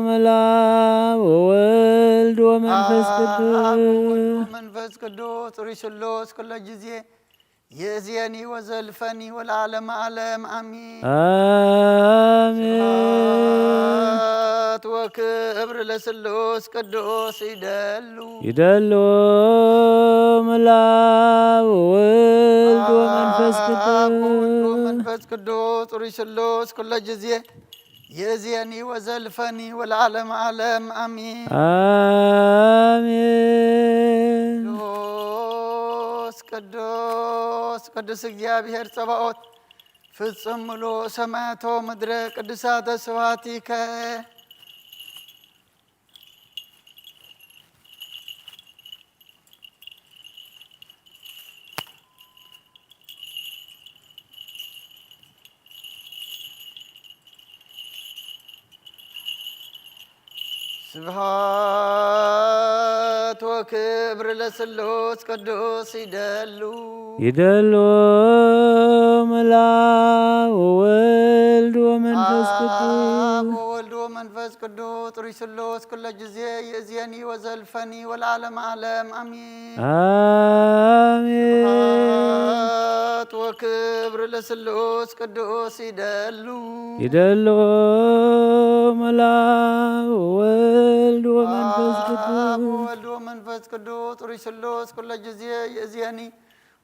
ምላብ ወወልድ ወመንፈስ ቅዱስ። ወመንፈስ ቅዱስ ጥሩይ ስሉስ ኩለ ጊዜ ይእዜኒ ወዘልፈኒ ወለዓለመ ዓለም ኣሚን። ኣሜን። ስብሐት ወክብር ለስሉስ ቅዱስ ይደሉ። ይደሉ ምላብ ወወልድ ወመንፈስ ቅዱስ። ወመንፈስ ቅዱስ ጥሩይ ስሉስ ኩለ ጊዜ ይእዜኒ ወዘልፈኒ ወለዓለመ ዓለም ኣሚን። ኣሜን። ቅዱስ ቅዱስ ቅዱስ እግዚኣብሔር ጸባኦት ፍጹም ምሉእ ሰማያቶ ምድረ ቅዱሳተ ስብሐቲከ። ስብሐት ወክብር ለስሉስ ቅዱስ ይደሉ። ይደሉ መላው ወወልድ ወመንፈስ ቅዱስ። አብ ወወልድ ወመንፈስ ቅዱስ ጥሩይ ስሉስ ኩለ ጊዜ ይእዜኒ ወዘልፈኒ ወለዓለመ ዓለም አሜን። አሜን። ስብሐት ወክብር ለስሉስ ቅዱስ ይደሉ። ይደሉ መላው ወወልድ ወመንፈስ ቅዱስ። አብ ወወልድ ወመንፈስ ቅዱስ ጥሩይ ስሉስ ኩለ ጊዜ ይእዜኒ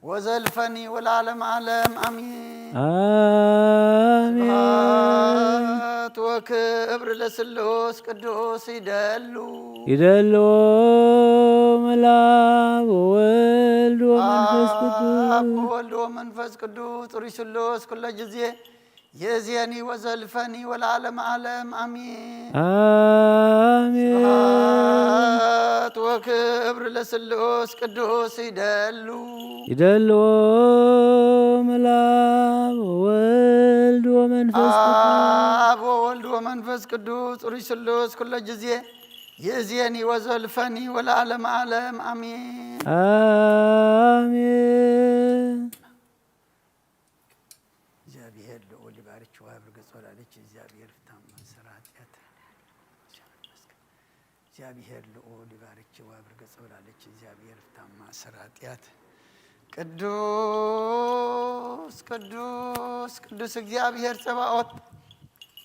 ወዘልፈኒ ወለዓለመ ዓለም አሜን። አሜን። ስብሐት ወክብር ለስሉስ ቅዱስ ይደሉ። ይደሉ መላው ወወልድ ወመንፈስ ቅዱስ። አብ ወወልድ ወመንፈስ ቅዱስ ጥሩይ ስሉስ ኩለ ጊዜ ይእዜኒ ወዘልፈኒ ወለዓለመ ዓለም አሜን። አሜን። ስብሐት ወክብር ለስሉስ ቅዱስ ይደሉ። ይደሉ መላው ወወልድ ወመንፈስ ቅዱስ። አብ ወወልድ ወመንፈስ ቅዱስ ጥሩይ ስሉስ ኩለ ጊዜ ይእዜኒ ወዘልፈኒ ወለዓለመ ዓለም አሜን። አሜን። እግዚኣብሔር ልዑል ይባርክ ወያብርክ ጸወላለች። እግዚኣብሔር ፍታ ማእሰር ኃጢአት። እግዚአብሔር ይመስገን። እግዚኣብሔር ልዑል ይባርክ ወያብርክ ጸወላለች። እግዚኣብሔር ፍታ ማእሰር ኃጢአት። ቅዱስ ቅዱስ ቅዱስ እግዚኣብሔር ጸባኦት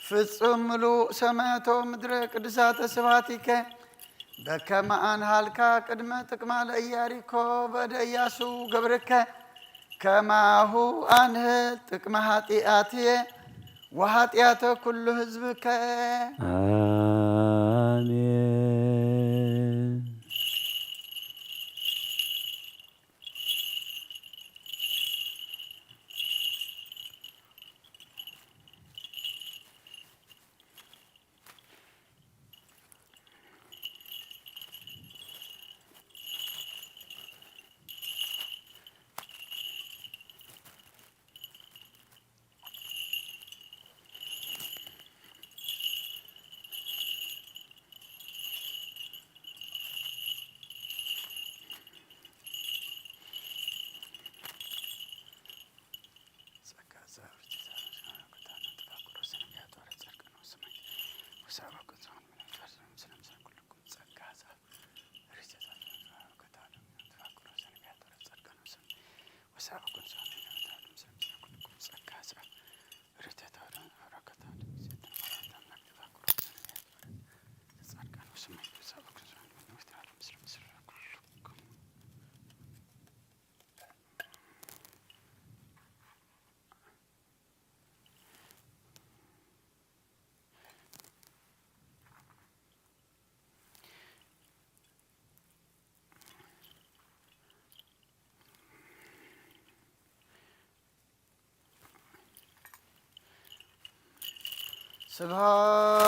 ፍጹም ምሉእ ሰማያቶ ምድረ ቅዱሳተ ስብሐቲከ። በከመ አንሃልካ ቅድመ ጥቅማ ለኢያሪኮ በእደ ኢያሱ ገብርከ ከማሁ አንህል ጥቅመ ኃጢአትየ ወኃጢአተ ኩሉ ህዝብከ። አሜን።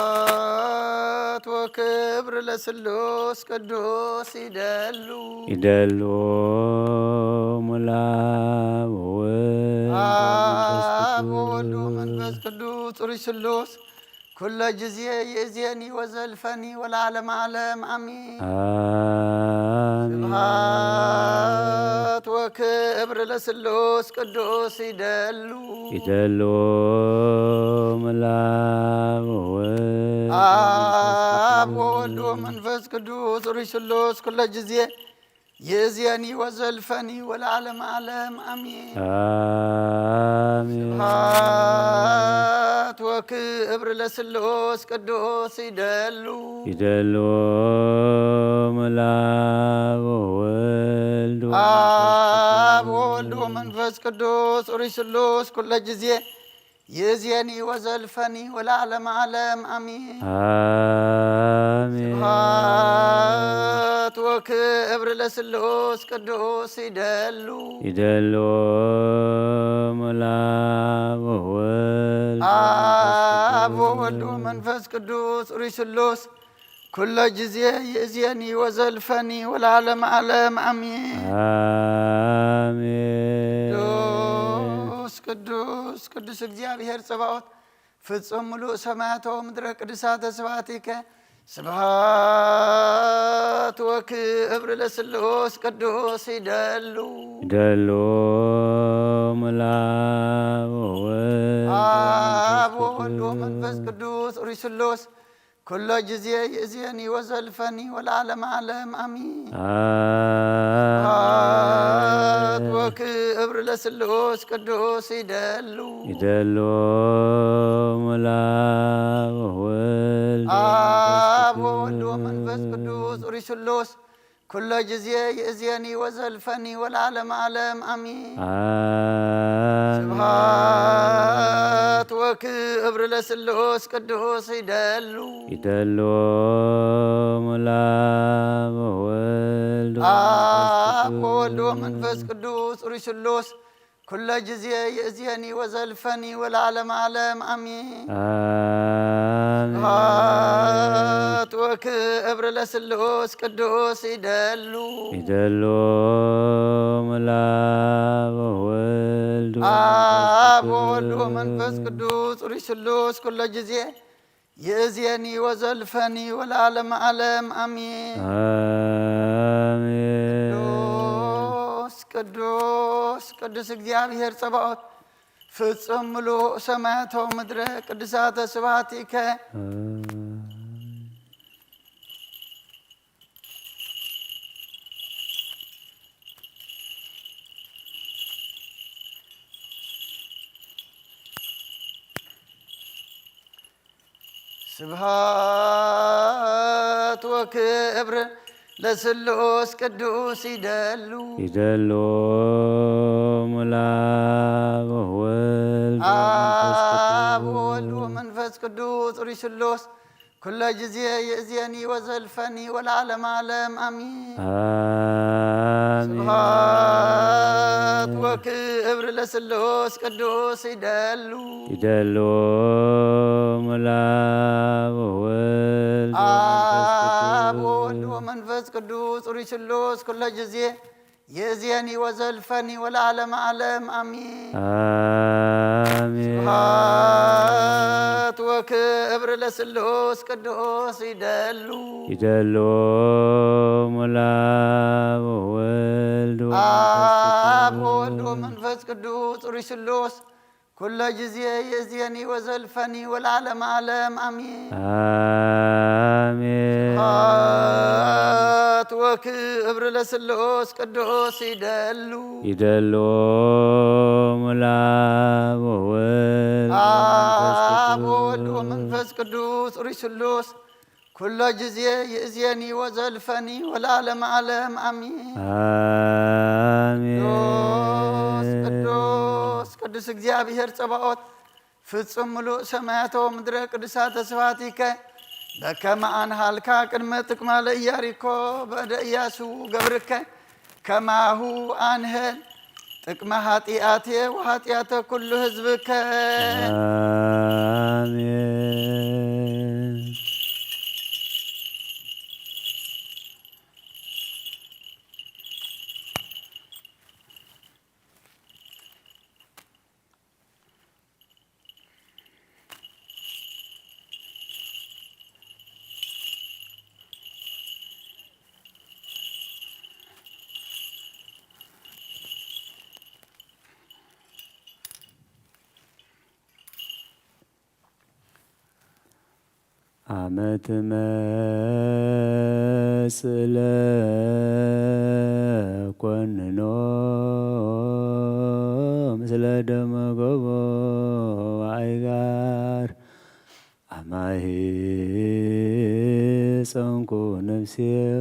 ስብሐት ወክብር ለስሉስ ቅዱስ ይደሉ። ይደሉ ሙላ ወወልድ ወመንፈስ አብ ወወልድ ቅዱስ። ወመንፈስ ቅዱስ ጽሩይ ስሉስ ኩለ ጊዜ ይእዜኒ ወዘልፈኒ ወለዓለመ ዓለም አሜን። አሜን። ስብሐት ወክብር ለስሉስ ቅዱስ ይደሉ። ይደሉ ምላብ ወወልድ አብ ወወልድ ወመንፈስ ቅዱስ ርይ ስሉስ ኩለ ጊዜ ይእዜኒ ወዘልፈኒ ወለዓለመ ዓለም አሜን። አሜን። ስብሐት ወክብር ለስሉስ ቅዱስ ይደሉ። ይደሉ ምላብ ወወልድ አብ ወወልድ ወመንፈስ ቅዱስ ርይ ስሉስ ኩለ ጊዜ ይእዜኒ ወዘልፈኒ ወለዓለመ ዓለም ኣሜን። አሜን። ስብሐት ወክብር ለስሉስ ቅዱስ ይደሉ ይደልዎም ለአብ ወወልድ አብ ወወልድ ወመንፈስ ቅዱስ ሩይ ስሉስ ኩሎ ጊዜ ይእዜኒ ወዘልፈኒ ወለዓለመ ዓለም ኣሜን። አሜን። ቅዱስ ቅዱስ ቅዱስ እግዚኣብሔር ጸባኦት ፍጹም ምሉእ ሰማያት ወምድረ ቅዱሳተ ስብሐቲከ ስብሐት ወክብር ለስሉስ ቅዱስ ይደሉ ይደልዎም ለአብ ወወልድ አብ ወወልድ ወመንፈስ ቅዱስ ሩይ ስሉስ ኩሎ ጊዜ ይእዜኒ ወዘልፈኒ ወለዓለመ ዓለም ኣሜን። አሜን። ስብሐት ወክብር ለስሉስ ቅዱስ ይደሉ ይደልዎም ለአብ ወወልድ አብ ወወልድ ወመንፈስ ቅዱስ ሩይ ስሉስ ኩሎ ጊዜ ይእዜኒ ወዘልፈኒ ወለዓለመ ዓለም ኣሜን። አሜን። ስብሐት ወክብር ለስሉስ ቅዱስ ይደሉ ይደልዎም ለአብ ወወልድ አብ ወወልድ ወመንፈስ ቅዱስ ሩይ ስሉስ ኩሎ ጊዜ ይእዜኒ ወዘልፈኒ ወለዓለመ ዓለም ኣሜን። አሜን። ስብሐት ወክብር ለስሉስ ቅዱስ ይደሉ ይደልዎም ለአብ ወወልድ አብ ወወልድ ወመንፈስ ቅዱስ ሩይ ስሉስ ኩሎ ጊዜ ይእዜኒ ወዘልፈኒ ወለዓለመ ዓለም ኣሜን። አሜን። ቅዱስ ቅዱስ ቅዱስ እግዚኣብሔር ጸባኦት ፍጹም ምሉእ ሰማያት ወምድረ ቅዱሳተ ስብሐቲከ ስብሐት ወክብር ለስሉስ ቅዱስ ይደሉ ይደልዎም ለአብ ወወልድ ወመንፈስ አብ ቅዱስ ወወልድ ወመንፈስ ቅዱስ ሩይ ስሉስ ኩሎ ጊዜ ይእዜኒ ወዘልፈኒ ወለዓለመ ዓለም ኣሜን። አሜን። ስብሐት ወክብር ለስሉስ ቅዱስ ይደሉ ይደልዎም ለአብ ወወልድ አብ ወወልድ ወመንፈስ ቅዱስ ሩይ ስሉስ ኩሎ ጊዜ ይእዜኒ ወዘልፈኒ ወለዓለመ ዓለም ኣሜን። አሜን። ስብሐት ወክብር ለስሉስ ቅዱስ ይደሉ ይደልዎም ለአብ ወወልድ አብ ወወልድ ወመንፈስ ቅዱስ ሩይ ስሉስ ኩሎ ጊዜ ይእዜኒ ወዘልፈኒ ወለዓለመ ዓለም ኣሜን። አሜን። ስብሐት ወክብር ለስሉስ ቅዱስ ይደሉ ይደልዎም ለአብ ወወልድ አብ ወወልድ ወመንፈስ ቅዱስ ሩይ ስሉስ ኩሎ ጊዜ ይእዜኒ ወዘልፈኒ ወለዓለመ ዓለም ኣሜን። አሜን። ቅዱስ ቅዱስ ቅዱስ እግዚኣብሔር ጸባኦት ፍጹም ምሉእ ሰማያት ወምድረ ቅዱሳተ ስብሐቲከ በከመ ኣንሃልካ ቅድመ ጥቅማ ለኢያሪኮ በእደ ኢያሱ ገብርከ ከማሁ ኣንህል ጥቅመ ኃጢአቴ ወኃጢአተ ኩሉ ህዝብከ። አሜን። አመት መጽእ ለኮንኖ ምስለ ደመ ጎቦ ወአይጋር አማሂ ጸንኩ ነፍሴ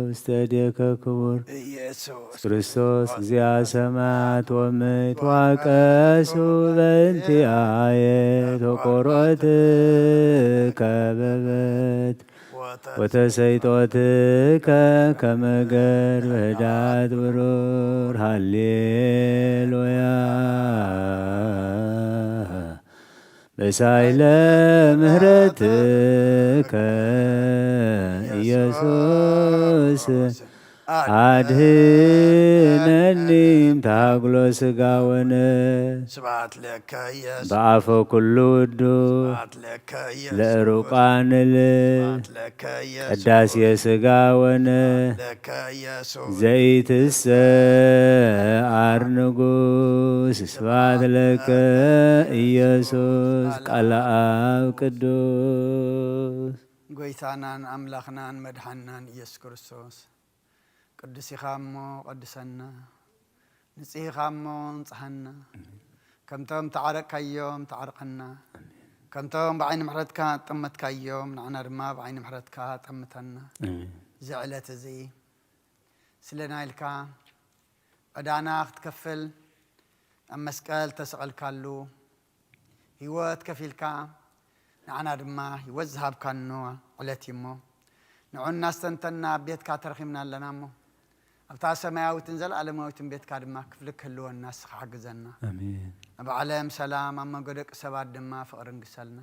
ውስተ እዴከ ክቡር ኢየሱስ ክርስቶስ እግዚአ ሰማያት ወምድር ተዋቀሱ በእንቲአየ ተቆሮትከ በበት ወተሰይጦትከ ከመ ገር በህዳት ብሩር። ሃሌሉያ። በሳይለ ምህረትከ ኢየሱስ አድህነኒ እምታግሎ ስጋ ወነፍስ። ስብሐት ለከ ኢየሱስ። በአፈ ኩሉ ውዱ ስብሐት ለከ ኢየሱስ። ለእሩቃን እል ስብሐት ለከ ኢየሱስ። ቅዳሴ ስጋ ወነፍስ። ስብሐት ለከ ኢየሱስ። ዘይትሰዓር ንጉስ ስብሐት ለከ ኢየሱስ ቃለ አብ ቅዱስ። ጎይታናን ኣምላኽናን መድሓንናን ኢየሱስ ክርስቶስ፣ ቅዱስ ኢኻ እሞ ቀድሰና፣ ንጽህ ኢኻ እሞ ንጽሃና። ከምቶም ተዓረቅካዮም ተዓርቀና፣ ከምቶም ብዓይኒ ምሕረትካ ጠመትካዮም ንዓና ድማ ብዓይኒ ምሕረትካ ጠምተና። ኣሜን። እዚ ዕለት እዚ ስለና ኢልካ ዕዳና ክትከፍል ኣብ መስቀል ተሰቐልካሉ፣ ህይወት ከፊልካ ንዓና ድማ ህይወት ዝሃብካኖ ዕለት እዩ እሞ፣ ንዑ እናስተንተና ኣብ ቤትካ ተረኺብና ኣለና እሞ፣ ኣብታ ሰማያዊትን ዘለኣለማዊትን ቤትካ ድማ ክፍሊ ክህልወና ንስኻ ሓግዘና። ኣሜን። ኣብ ዓለም ሰላም፣ ኣብ መንጎ ደቂ ሰባት ድማ ፍቕሪ ንግሰልና።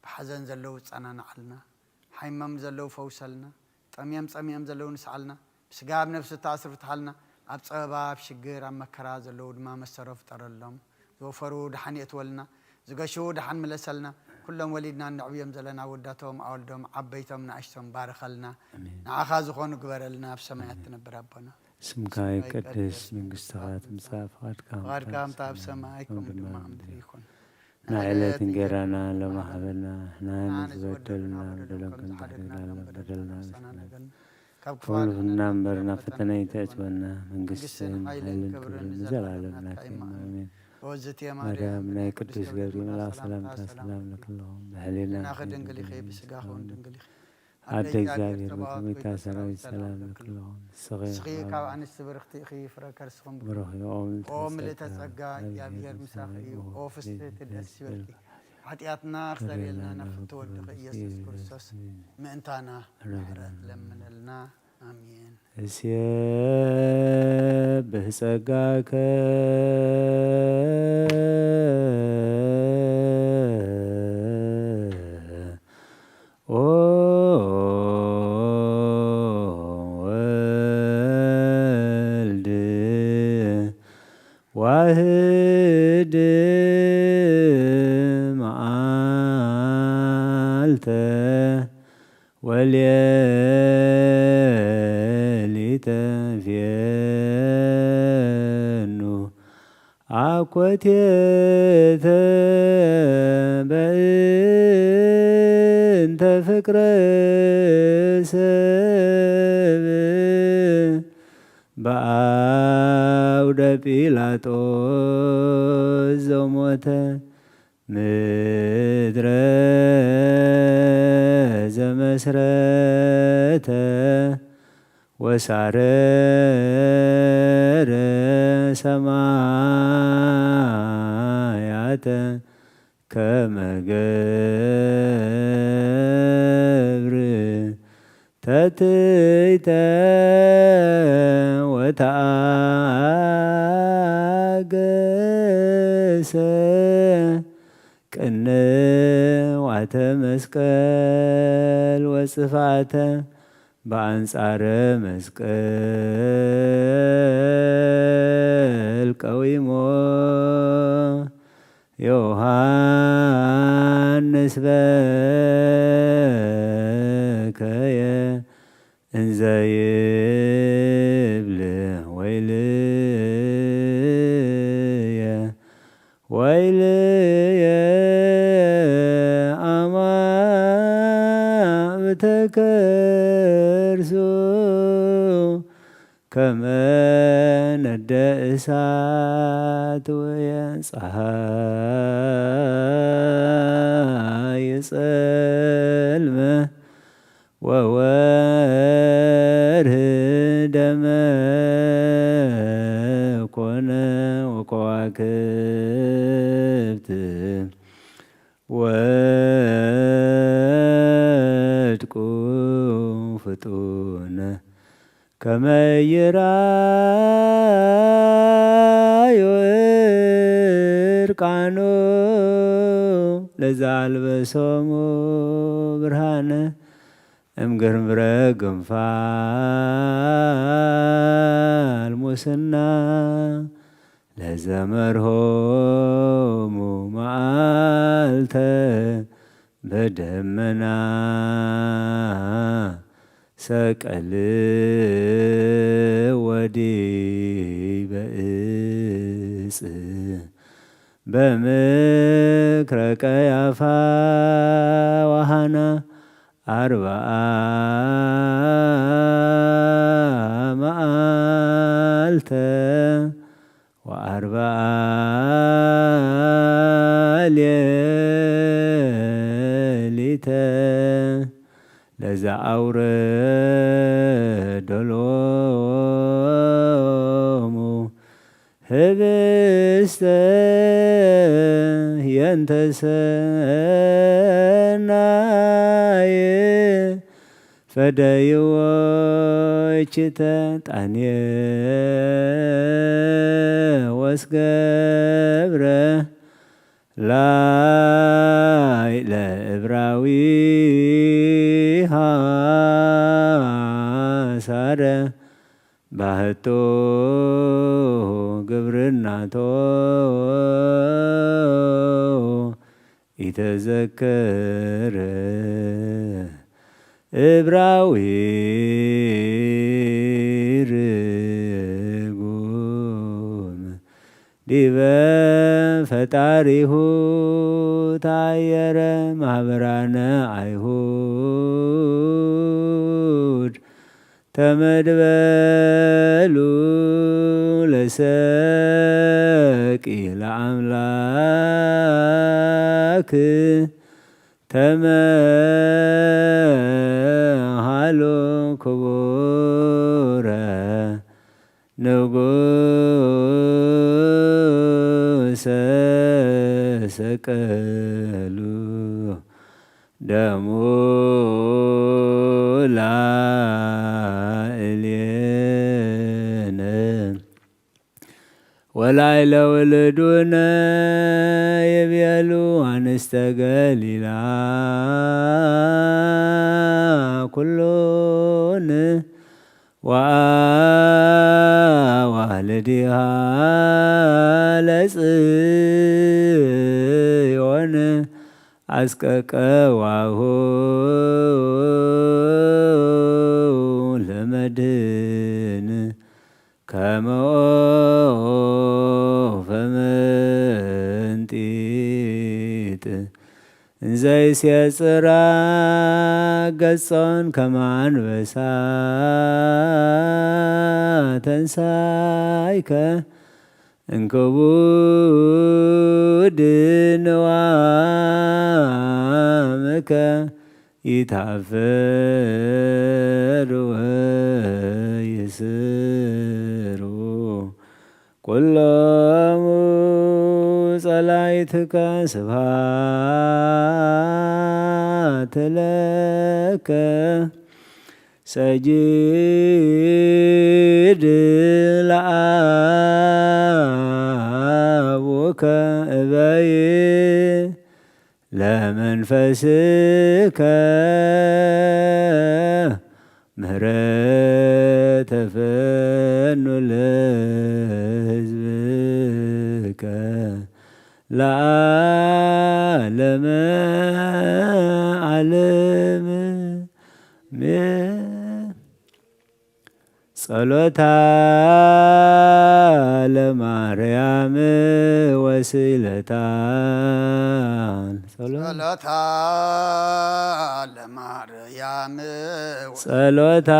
ብሓዘን ዘለዉ ጸናንዓልና፣ ሓይሞም ዘለዉ ፈውሰልና፣ ጠምዮም ጸሚኦም ዘለዉ ንስዓልና፣ ብስጋ ኣብ ነፍሲ ተኣስሩ ፍትሓልና፣ ኣብ ጸበባ ኣብ ሽግር ኣብ መከራ ዘለዉ ድማ መሰሮ ፍጠረሎም። ዝወፈሩ ደሓን የእትወልና፣ ዝገሹ ደሓን ምለሰልና፣ ኩሎም ወሊድና እነዕብዮም ዘለና ኣወዳቶም ኣወልዶም ዓበይቶም ንኣሽቶም ባርኸልና። ኣሜን። ንዓኻ ዝኾኑ ግበረልና፣ ኣብ ሰማያት ትነብር ኣቦና። ስምካ ይቀደስ፣ መንግስትኻ ትምጻእ፣ ፍቓድካ ፍቓድካ ከምታ ኣብ ሰማይ ከምኡ ድማ ኣብ ምድሪ ይኹን። ናይ ዕለት እንጌራና ሎሚ ሃበና፣ ንሕና ንዝበደሉና በደሎም ከም ዝሓደግና ሎም በደልና ንስእና። ካብ ክፉ ኣድሕነና እምበር ናብ ፈተነ ኣይተእትወና፣ መንግስትን ሓይልን ክብርን ንዘለኣለም ናትካ እዩ። ኣሜን። ማርያም ናይ ቅዱስ ገብርኤል መልኣክ ሰላምታ ሰላም ለክለኹም፣ ብሕሊናኺ ድንግል ኢኺ፣ ብስጋኺ እውን ድንግል ኢኺ። ኣደ እግዚኣብሔር፣ ቤተ ሰራዊት ሰላም ለክለኹም፣ ንስኺ ካብ ኣንስቲ ብርኽቲ ኢኺ፣ ፍረ ከርስኹም ብሩኽ እዩ። ኦ ምልዕተ ጸጋ፣ እግዚኣብሔር ምሳኺ እዩ። ኦ ፍስሕቲ ደስ ይበልኪ። ሓጢኣትና ክሰርየልና ናብ ፍትወ ወድኺ ኢየሱስ ክርስቶስ ምእንታና ምሕረት ለምነልና። ኣሜን። እሴብህ ጸጋከ ኦ ወልድ ዋህድ መዓልተ ወሌሊተ ፌኑ አኮቴተ በእንተ ፍቅረ ሰብ በአውደ ጲላጦስ ዘሞተ ምድረ ዘመስረተ ወሳረረ ሰማያተ ከመ ገብር ተትይተ ወተአገሰ ቅንዋተ መስቀል ወጽፋተ በአንጻረ መስቀል ቀዊሞ ዮሐንስ በከየ እንዘ ይብል ወይልየ ወይልየ አማእብተ ከርሱ ከመ ነደ እሳት ውየ ፀሐይ ጸልመ ወወ ወከዋክብት ወድቁ ፍጡነ ከመ ይራዩ እርቃኖ ለዘ አልበሶሙ ብርሃነ እምግርምረ ግንፋል ሙስና ለዘመርሆሙ መዓልተ በደመና ሰቀል ወዲበ እጽ በምክረ ቀያፋ ወሃና አርብዓ መዓልተ ወአርብዓ ሌሊተ ለዘ አውረዶ ሎሙ ህብስተ የንተ ሰናየ ፈደይዎ እችተ ጣንየ ወስገብረ ላይለ እብራዊ ሃሳረ ባህቶ ግብርናቶ ኢተዘከረ እብራዊ ርጉም ዲበ ፈጣሪሁ ታየረ ማህበራነ አይሁድ ተመድበሉ ለሰቂ ለአምላክ ተመሃሎ ክቡረ ንጉሰ ሰቀሉ ደሙ ላዕሌነ ወላይለ ውልዱነ ይቤሉ አንስተ ገሊላ ኩሉን ወአዋልዲሃ ለጽዮን አስቀቀዋሁ ለመድን ከመ ኦፈ መንጢጥ እንዘይሴጽራ ገጾን ከመ አንበሳ ተንሳይከ እንክቡድ ንዋምከ ይታፈር ወይስሩ ኩሎሙ ጸላይትከ ስብሐት ለከ ሰጊድ ለአቡከ እበይ ለመንፈስከ ምህረተ ፈኑ ለህዝብከ ለዓለመ ዓለም። ጸሎታ ለማርያም ወስለታ ጸሎታ ለማርያም ጸሎታ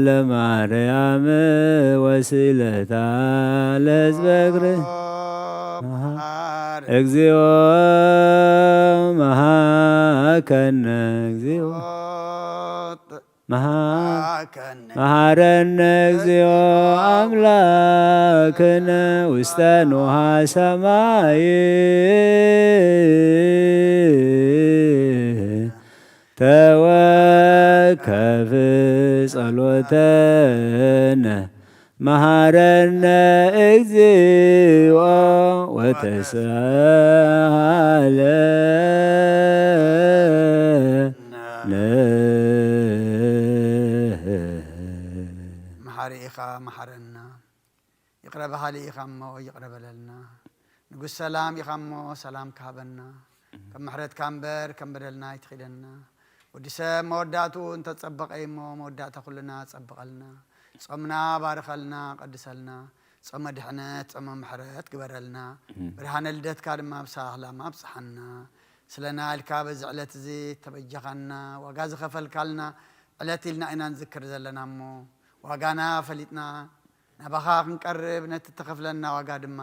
ለማርያም ወስለታ ለሕዝበ እግር እግዚኦ መሃከነ እግዚኦ መሃረነ እግዚኦ ኣምላክነ ውስተ ንውሃ ሰማይ ተወከፍ ጸሎተነ መሃረነ እግዚኦ ወተሳሃለነ። መሓሪ ኢኻ መሓረና፣ ይቕረ በሃሊ ኢኻ እሞ ይቕረ በለልና። ንጉስ ሰላም ኢኻ እሞ ሰላም ክሃበና። ከም ምሕረትካ እምበር ከም በደልና ኣይትኺደና። ወዲ ሰብ መወዳእትኡ እንተጸበቐ እሞ መወዳእታ ኩልና ጸብቐልና። ጾምና ባርኸልና፣ ቀድሰልና። ጾመ ድሕነት፣ ጾመ ምሕረት ግበረልና። ብርሃነ ልደትካ ድማ ብሰላም ኣብጽሓና። ስለና ኢልካ በዚ ዕለት እዚ ተበጃኻና፣ ዋጋ ዝኸፈልካልና ዕለት ኢልና ኢና ንዝክር ዘለና እሞ፣ ዋጋና ፈሊጥና ናባኻ ክንቀርብ፣ ነቲ እተኸፍለና ዋጋ ድማ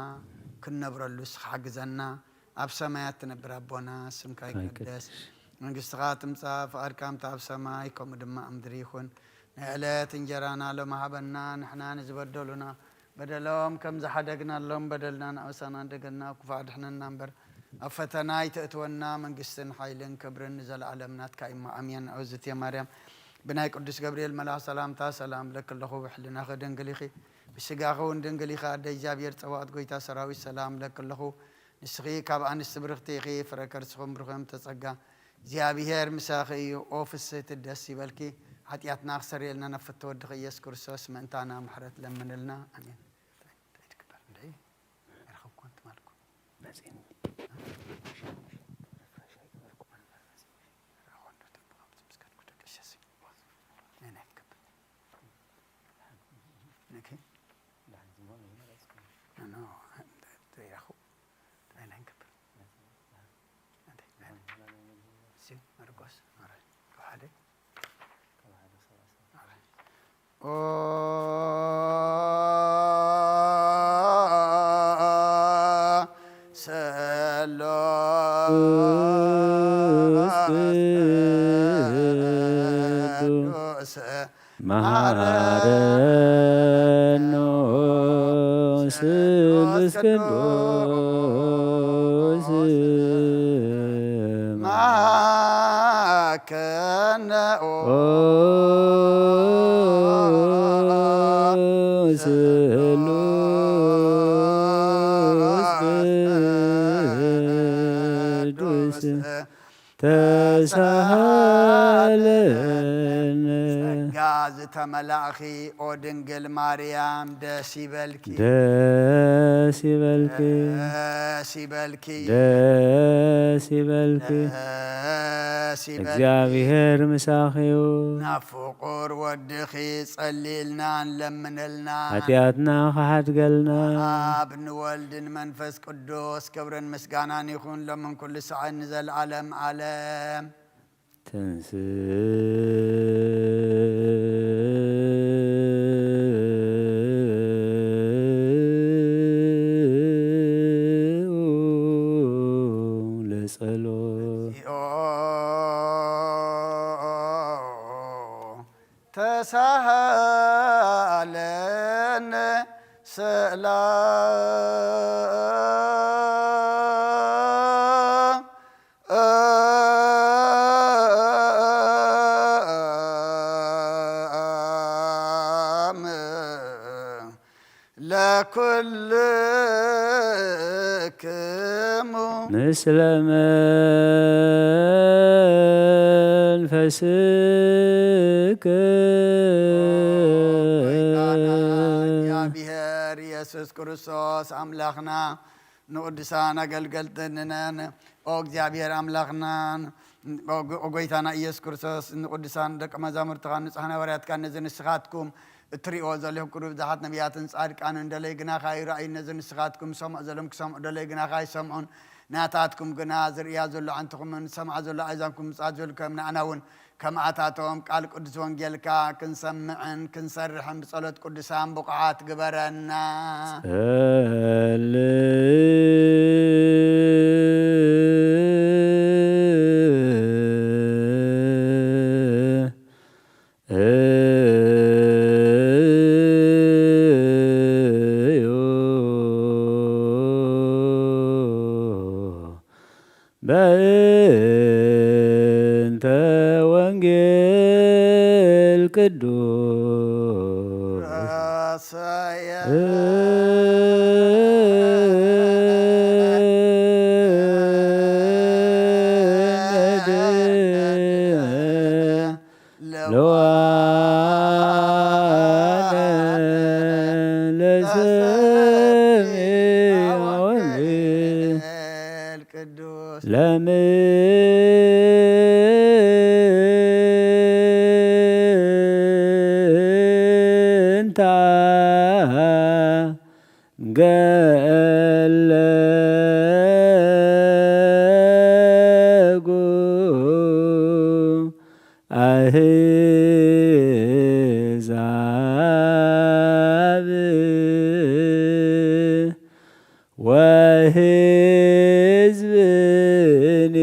ክንነብረሉ እስኻ ሓግዘና። ኣብ ሰማያት ትነብር ኣቦና፣ ስምካ ይቀደስ፣ መንግስትኻ ትምጻእ፣ ፍቓድካ ከምቲ ኣብ ሰማይ ከምኡ ድማ ኣብ ምድሪ ይኹን። ናይ ዕለት እንጀራና ሎሚ ሃበና፣ ንሕና ንዝበደሉና በደሎም ከም ዝሓደግናሎም በደልና ንኣበሳና፣ እንደገና ክፉእ ኣድሕነና እምበር፣ ኣብ ፈተና ኣይተእትወና። መንግስትን ሓይልን ክብርን ንዘለኣለም ናትካ እሞ፣ ኣሜን። ንዕዝቲ ማርያም፣ ብናይ ቅዱስ ገብርኤል መልኣኽ ሰላምታ ሰላም እብለኪ ኣለኹ። ብሕልናኺ ድንግል ኢኺ፣ ብስጋኺ እውን ድንግል ኢኻ። ኣደ እግዚኣብሔር ጸባኦት፣ ጎይታ ሰራዊት፣ ሰላም እብለኪ ኣለኹ። ንስኺ ካብ ኣንስቲ ብርኽቲ ኢኺ፣ ፍረ ከርስኹም ብሩኽ እዩ። ተጸጋ እግዚኣብሔር ምሳኺ እዩ። ኦ ፍስህቲ፣ ደስ ይበልኪ፣ ሓጢኣትና ክሰርየልና ናብ ፍትወ ወድኺ ኢየሱስ ክርስቶስ ምእንታና ምሕረት ለምንልና። ኣሜን። እንታይ ትግበር እንድዒ? ኣይረኸብኩን ትማልኩ። መጺእኒ። ናይ ናይ ትገብር። ነኪ? ኖ፣ ዘይረኽቡ። እንታይ ናይ ንገብር? እንታይ? ሲ፣ ማርቆስ፣ ኣረ፣ ካብ ሓደ? ኣረ። ኦ፣ ሰሎ ቅዱስ መሃረኖ ስሉስ ቅዱስ መሃከነ ኦ ስሉስ ቅዱስ ተሳሃለነ። ጸጋ ዝተመላእኺ ኦ ድንግል ማርያም ደስ ይበልኪ። ደስ ይበልኪ። ደስ ይበልኪ። ደስ ይበልኪ። ደስ ይበልኪ። እግዚኣብሔር ምሳኺ እዩ። ናብ ፍቁር ወድኺ ጸልይልና ንለምነልና። ሓጢኣትና ክሓድገልና። ኣብ ንወልድ ንመንፈስ ቅዱስ ክብርን ምስጋናን ይኹን ሎምን ኩሉ ሰዓት ንዘለዓለም ዓለም። ትንስኡ ለጸሎት። ተሳሃለነ ሰላም ለኩልክሙ ምስለ መንፈስክ። ኦ፣ ጎይታና እግዚኣብሔር ኢየሱስ ክርስቶስ ኣምላኽና ንቕዱሳን ኣገልገልትንነን ኦ እግዚኣብሔር ኣምላኽናን ኦ ጎ-፣ ኦ ጎይታና ኢየሱስ ክርስቶስ ንቕዱሳን ደቀ መዛሙርትኻ ንጹሓን ሃዋርያትካ ነዚ ንስኻትኩም እትሪእዎ ዘለኹም ቅሩብ ብዙሓት ነቢያትን ጻድቃንን ደለይ ግናኻ ይረኣዩ፣ ነዚ ንስኻትኩም ዝሰምዑ ዘለኹም ክሰምዑ ደለይ ግናኻ ኣይሰምዑን። ናታትኩም ግና ዝርእያ ዘሎ ኣዕንትኹምን ዝሰምዓ ዘሎ ኣእዛንኩም ምጻት ዘልኩም ንኣና እውን ከምኣታቶም ቃል ቅዱስ ወንጌልካ ክንሰምዕን ክንሰርሕን ብጸሎት ቅዱሳን ብቑዓት ግበረና። ጸልእ ቅዱስ ለዋለ ለሰሚዖን ቅዱስ ለምንታ ገለጉ አሕዛብ ወሕዝብኒ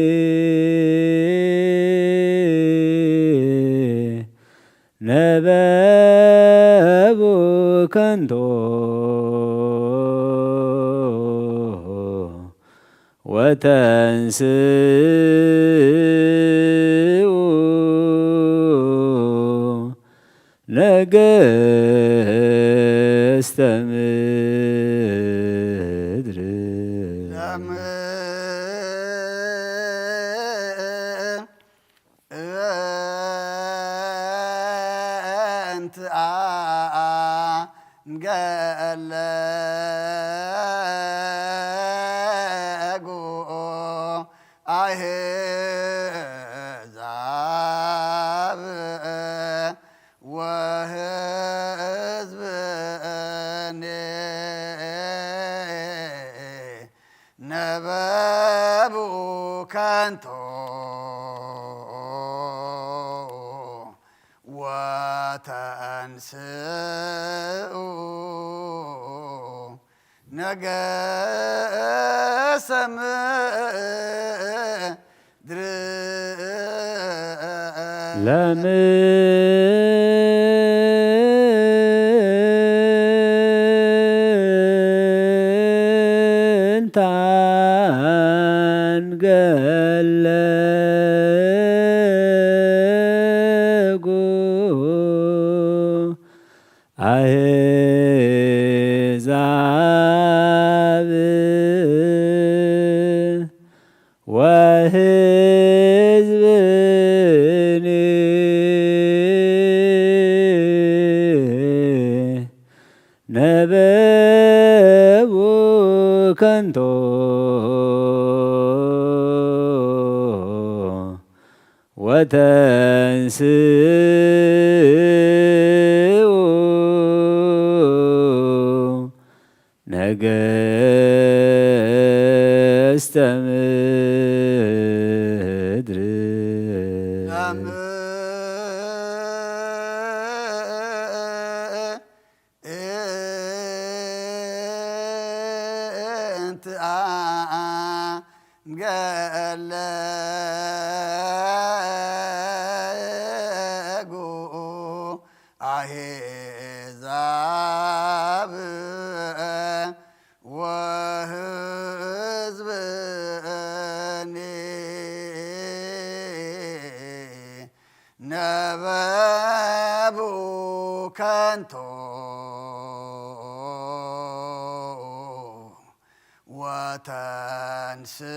ነበቡ ከንቶ ወተንስኡ ነገስተ ምድር። እንተ ገለጉ አሕዛብ ወሕዝብኒ ነበቡ ከንቶ ወተንስኡ ነገሰ ምድር። ለምንታን ገለጉ አሕዛብ ወሕዝብኒ ነበቡ ከንቶ ወተንስኡ ነገስተ ምድር። እንተ ገለጉ አሕዛብ ወሕዝብኒ ነበቡ ከንቶ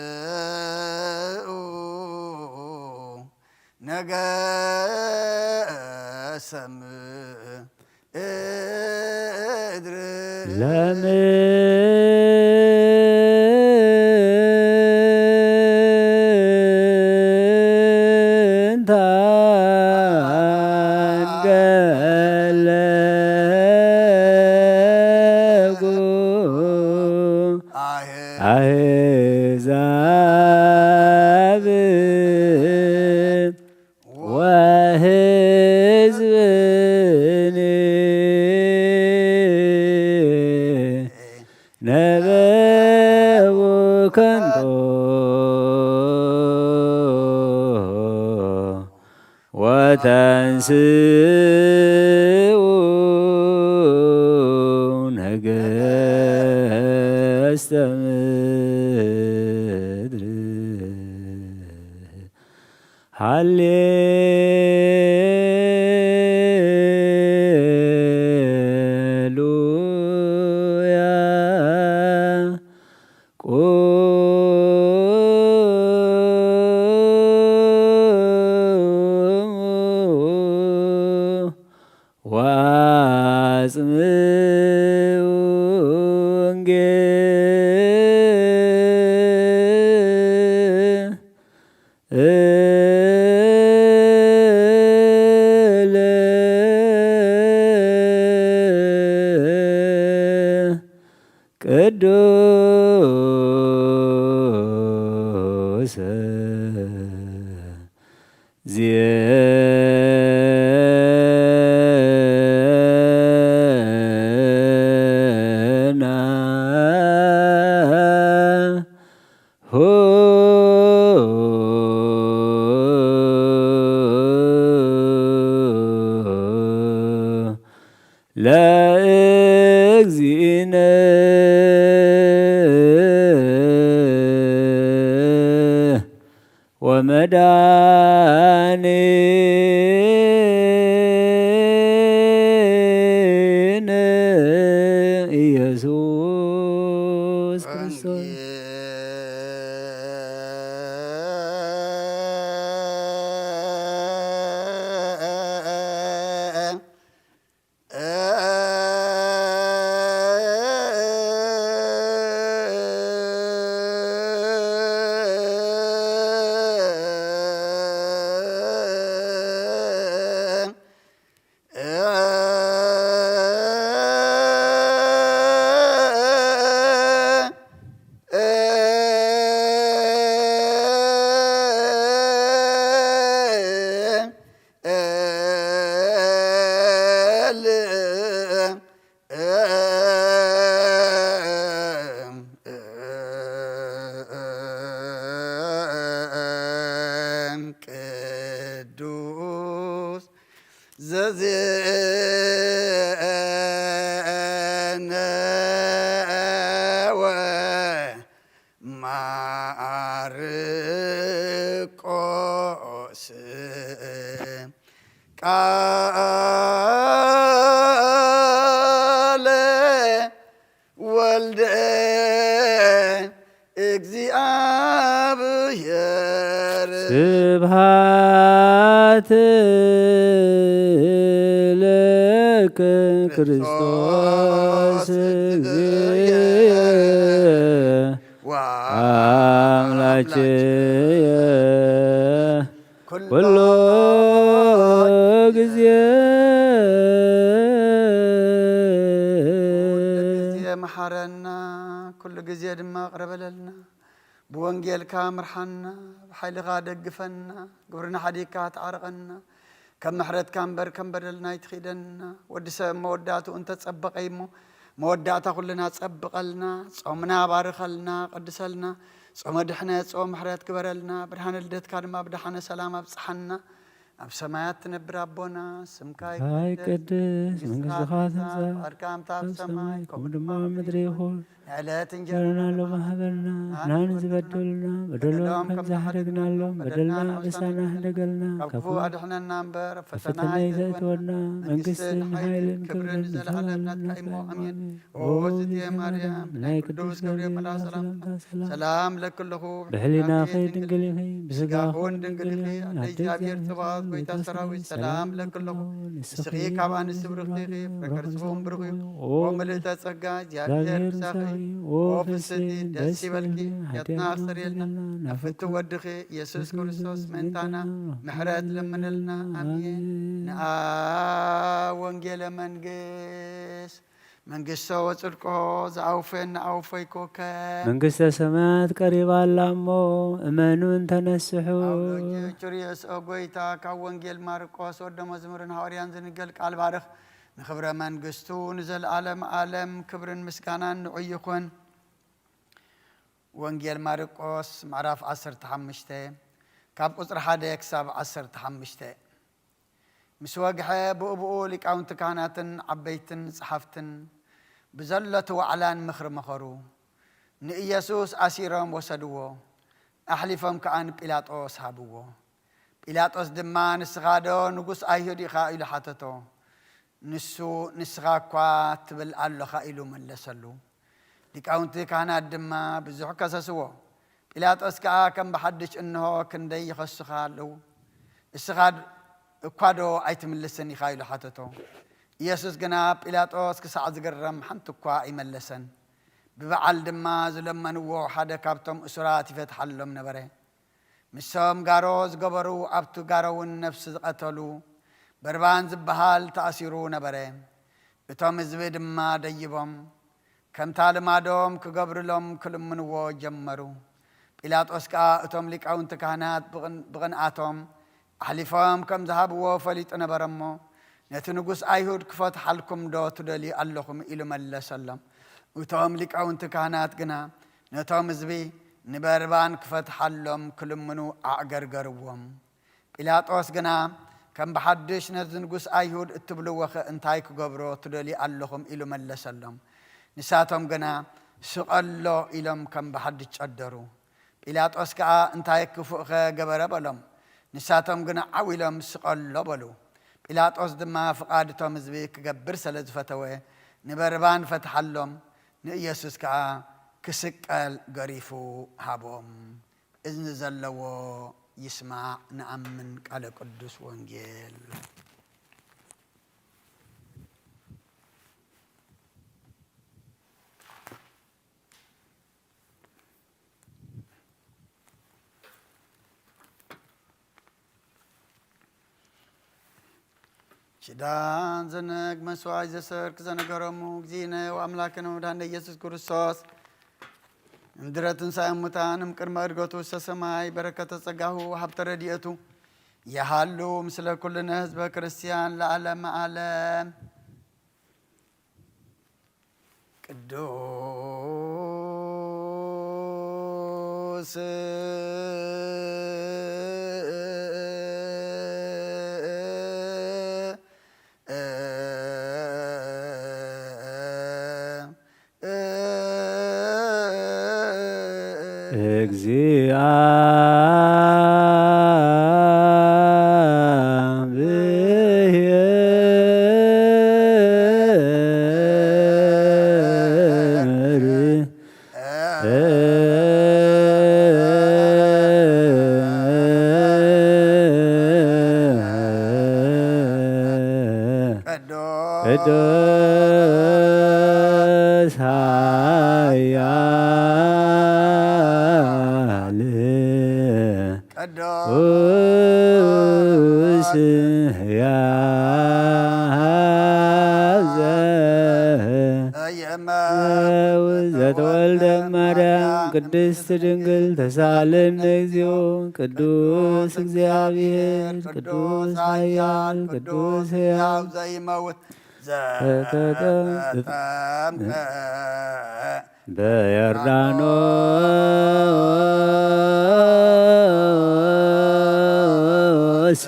ወተንስኡ ነገሰ ምድር። ለምንታን ገለጉ አሕዛብ ወሕዝብኒ ነበቡ ከንቶ ወተንስኡ ነገስተ ምድር። ሃሌ ቅዱስ ዜና ሁ ለእግዚእነ ወመድኃኒነ ኢየሱስ ክርስቶስ። ቅዱስ ዘዜነ ወማርቆስ ቃለ ወልደ እግዚአብሔር። ስብሐት ለከ ክርስቶስ እግዚእ ወአምላክየ ኩሎ ጊዜ። ኩሉ ግዜ መሓረና፣ ኩሉ ግዜ ድማ ቅረ በለልና። ብወንጌልካ ምርሓና፣ ብሓይልኻ ደግፈና፣ ግብርና ሓዲግካ ተዓርቐና። ከም ምሕረትካ እምበር ከም በደልና ኣይትኺደና። ወዲ ሰብ መወዳእትኡ እንተጸበቐ እሞ፣ መወዳእታ ኩልና ጸብቐልና። ጾምና ባርኸልና፣ ቀድሰልና። ጾመ ድሕነት፣ ጾመ ምሕረት ግበረልና። ብርሃነ ልደትካ ድማ ብደሓነ ሰላም ኣብጽሓና። ኣብ ሰማያት ትነብር ኣቦና፣ ስምካ ይትቀደስ፣ መንግስትኻ ትምጻእ፣ ፍቃድካ ከምታ ኣብ ሰማይ፣ ከምኡ ድማ ኣብ ምድሪ ይኹን። ንዕለት እንጀራና ሎሚ ሃበና፣ ንሕና ንዝበደሉና በደሎም ከም ዝሓደግናሎም በደልና ኣበሳና ይሕደገልና፣ ካብ ክፉእ ኣድሕነና እምበር፣ ኣብ ፈተና ኣይተእትወና፣ መንግስትን ሓይልን ክብርን ንዘለዓለም ናትካ እሞ፣ ኣሜን። ኦ እግዝእትየ ማርያም፣ ናይ ቅዱስ ገብርኤል መልኣክ ሰላምታ፣ ሰላም ለኪ ኣለኹ፣ ብሕሊናኺ ድንግል ኢኺ፣ ብስጋኺ እውን ድንግል ኢኺ፣ ኣደ እግዚኣብሔር ጽባኦት፣ ጎይታ ሰራዊት፣ ሰላም ለኪ ኣለኹ። ንስኺ ካብ ኣንስቲ ብርኽቲ ኢኺ፣ ፍረ ከርስኺ እውን ብሩኽ እዩ። ኦ ምልእተ ጸጋ፣ እግዚኣብሔር ምሳኺ እዩ። ኦ ፍስሕቲ፣ ደስ ይበልኪ፣ ሓጢኣትና ኣስተሰርየልና፣ ናብ ፍትው ወድኺ ኢየሱስ ክርስቶስ ምእንታና ምሕረት ለምንልና። ኣሜን። ንኣ ወንጌለ መንግስት መንግስቶ ወጽድቆ ዝኣውፈየና ኣውፈይኮከ። መንግስተ ሰማያት ቀሪባ ኣላ እሞ እመኑን ተነስሑ። ኣውሎጊ ቹርዮስ ኦ ጎይታ፣ ካብ ወንጌል ማርቆስ ወደ መዝሙርን ሃዋርያን ዝንገል ቃል ባርኽ። ንኽብረ መንግስቱ ንዘለዓለም ዓለም ክብርን ምስጋናን ንዑ ይኹን። ወንጌል ማርቆስ ምዕራፍ ዓሰርተ ሓሙሽተ ካብ ቁጽሪ ሓደ ክሳብ ዓሰርተ ሓሙሽተ። ምስ ወግሐ ብኡብኡ ሊቃውንቲ ካህናትን ዓበይትን ጸሓፍትን ብዘሎቲ ዋዕላን ምኽሪ መኸሩ። ንኢየሱስ ኣሲሮም ወሰድዎ፣ ኣሕሊፎም ከኣ ንጲላጦስ ሃብዎ። ጲላጦስ ድማ፣ "ንስኻ ዶ ንጉስ ኣይሁድ ኢኻ?" ኢሉ ሓተቶ። ንሱ፣ "ንስኻ እኳ ትብል ኣሎኻ" ኢሉ መለሰሉ። ሊቃውንቲ ካህናት ድማ ብዙሕ ከሰስዎ። ጲላጦስ ከኣ ከም ብሓድሽ፣ "እንሆ ክንደይ ይኸሱኻ ኣለዉ፣ እስኻ ድ-፣ እኳ ዶ ኣይትምልስን ኢኻ?" ኢሉ ሓተቶ። ኢየሱስ ግና ጲላጦስ ክሳዕ ዝግረም ሓንቲ እኳ ኣይመለሰን። ብበዓል ድማ ዝለመንዎ ሓደ ካብቶም እሱራት ይፈትሓሎም ነበረ። ምስቶም ጋሮ ዝገበሩ ኣብቲ ጋሮ እውን ነፍሲ ዝቐተሉ በርባን ዝበሃል ተኣሲሩ ነበረ። እቶም ህዝቢ ድማ ደይቦም ከምታ ልማዶም ክገብርሎም ክልምንዎ ጀመሩ። ጲላጦስ ከኣ እቶም ሊቃውንቲ ካህናት ብቕን-፣ ብቕንኣቶም ኣሕሊፎም ከም ዝሃብዎ ፈሊጡ ነበረ እሞ፣ "ነቲ ንጉስ ኣይሁድ ክፈትሓልኩም ዶ ትደልዩ ኣለኹም?" ኢሉ መለሰሎም። እቶም ሊቃውንቲ ካህናት ግና ነቶም ህዝቢ ንበርባን ክፈትሓሎም ክልምኑ ኣዕገርገርዎም። ጲላጦስ ግና፣ "ከም ብሓድሽ ነዚ ንጉስ ኣይሁድ እትብልዎኸ እንታይ ክገብሮ ትደልዩ ኣለኹም?" ኢሉ መለሰሎም። ንሳቶም ግና፣ "ስቐሎ" ኢሎም ከም ብሓድሽ ጨደሩ። ጲላጦስ ከኣ፣ "እንታይ ክፉእኸ ገበረ?" በሎም። ንሳቶም ግና ዓው ኢሎም፣ "ስቐሎ" በሉ። ጲላጦስ ድማ ፍቓድ እቶም ህዝቢ ክገብር ስለ ዝፈተወ፣ ንበርባን ፈትሓሎም፣ ንኢየሱስ ከኣ ክስቀል ገሪፉ ሃቦም። እዝኒ ዘለዎ ይስማዕ፣ ንኣምን ቃለ ቅዱስ ወንጌል። ኪዳን ዘነግ መስዋዕት ዘሰርክ ዘነገረሙ እግዚእነ ወኣምላክነ ወመድኃኒነ ኢየሱስ ክርስቶስ፣ እምድረ ትንሣኤ ሙታን እምቅድመ ዕርገቱ ውስተ ሰማይ በረከተ ጸጋሁ ወሀብተ ረድኤቱ የሃሉ ምስለ ኩልነ ህዝበ ክርስቲያን ለዓለመ ዓለም። ቅዱስ እግዚአብሔር ቅዱስ ኃያል ቅዱስ ሕያው ዘእመ ዘተወልደ ማርያም ቅድስት ድንግል ተሳለነ እግዚኦ። ቅዱስ እግዚአብሔር ቅዱስ ኃያል ቅዱስ ሕያው ዘይመውት ዘተጠምቀ በዮርዳኖስ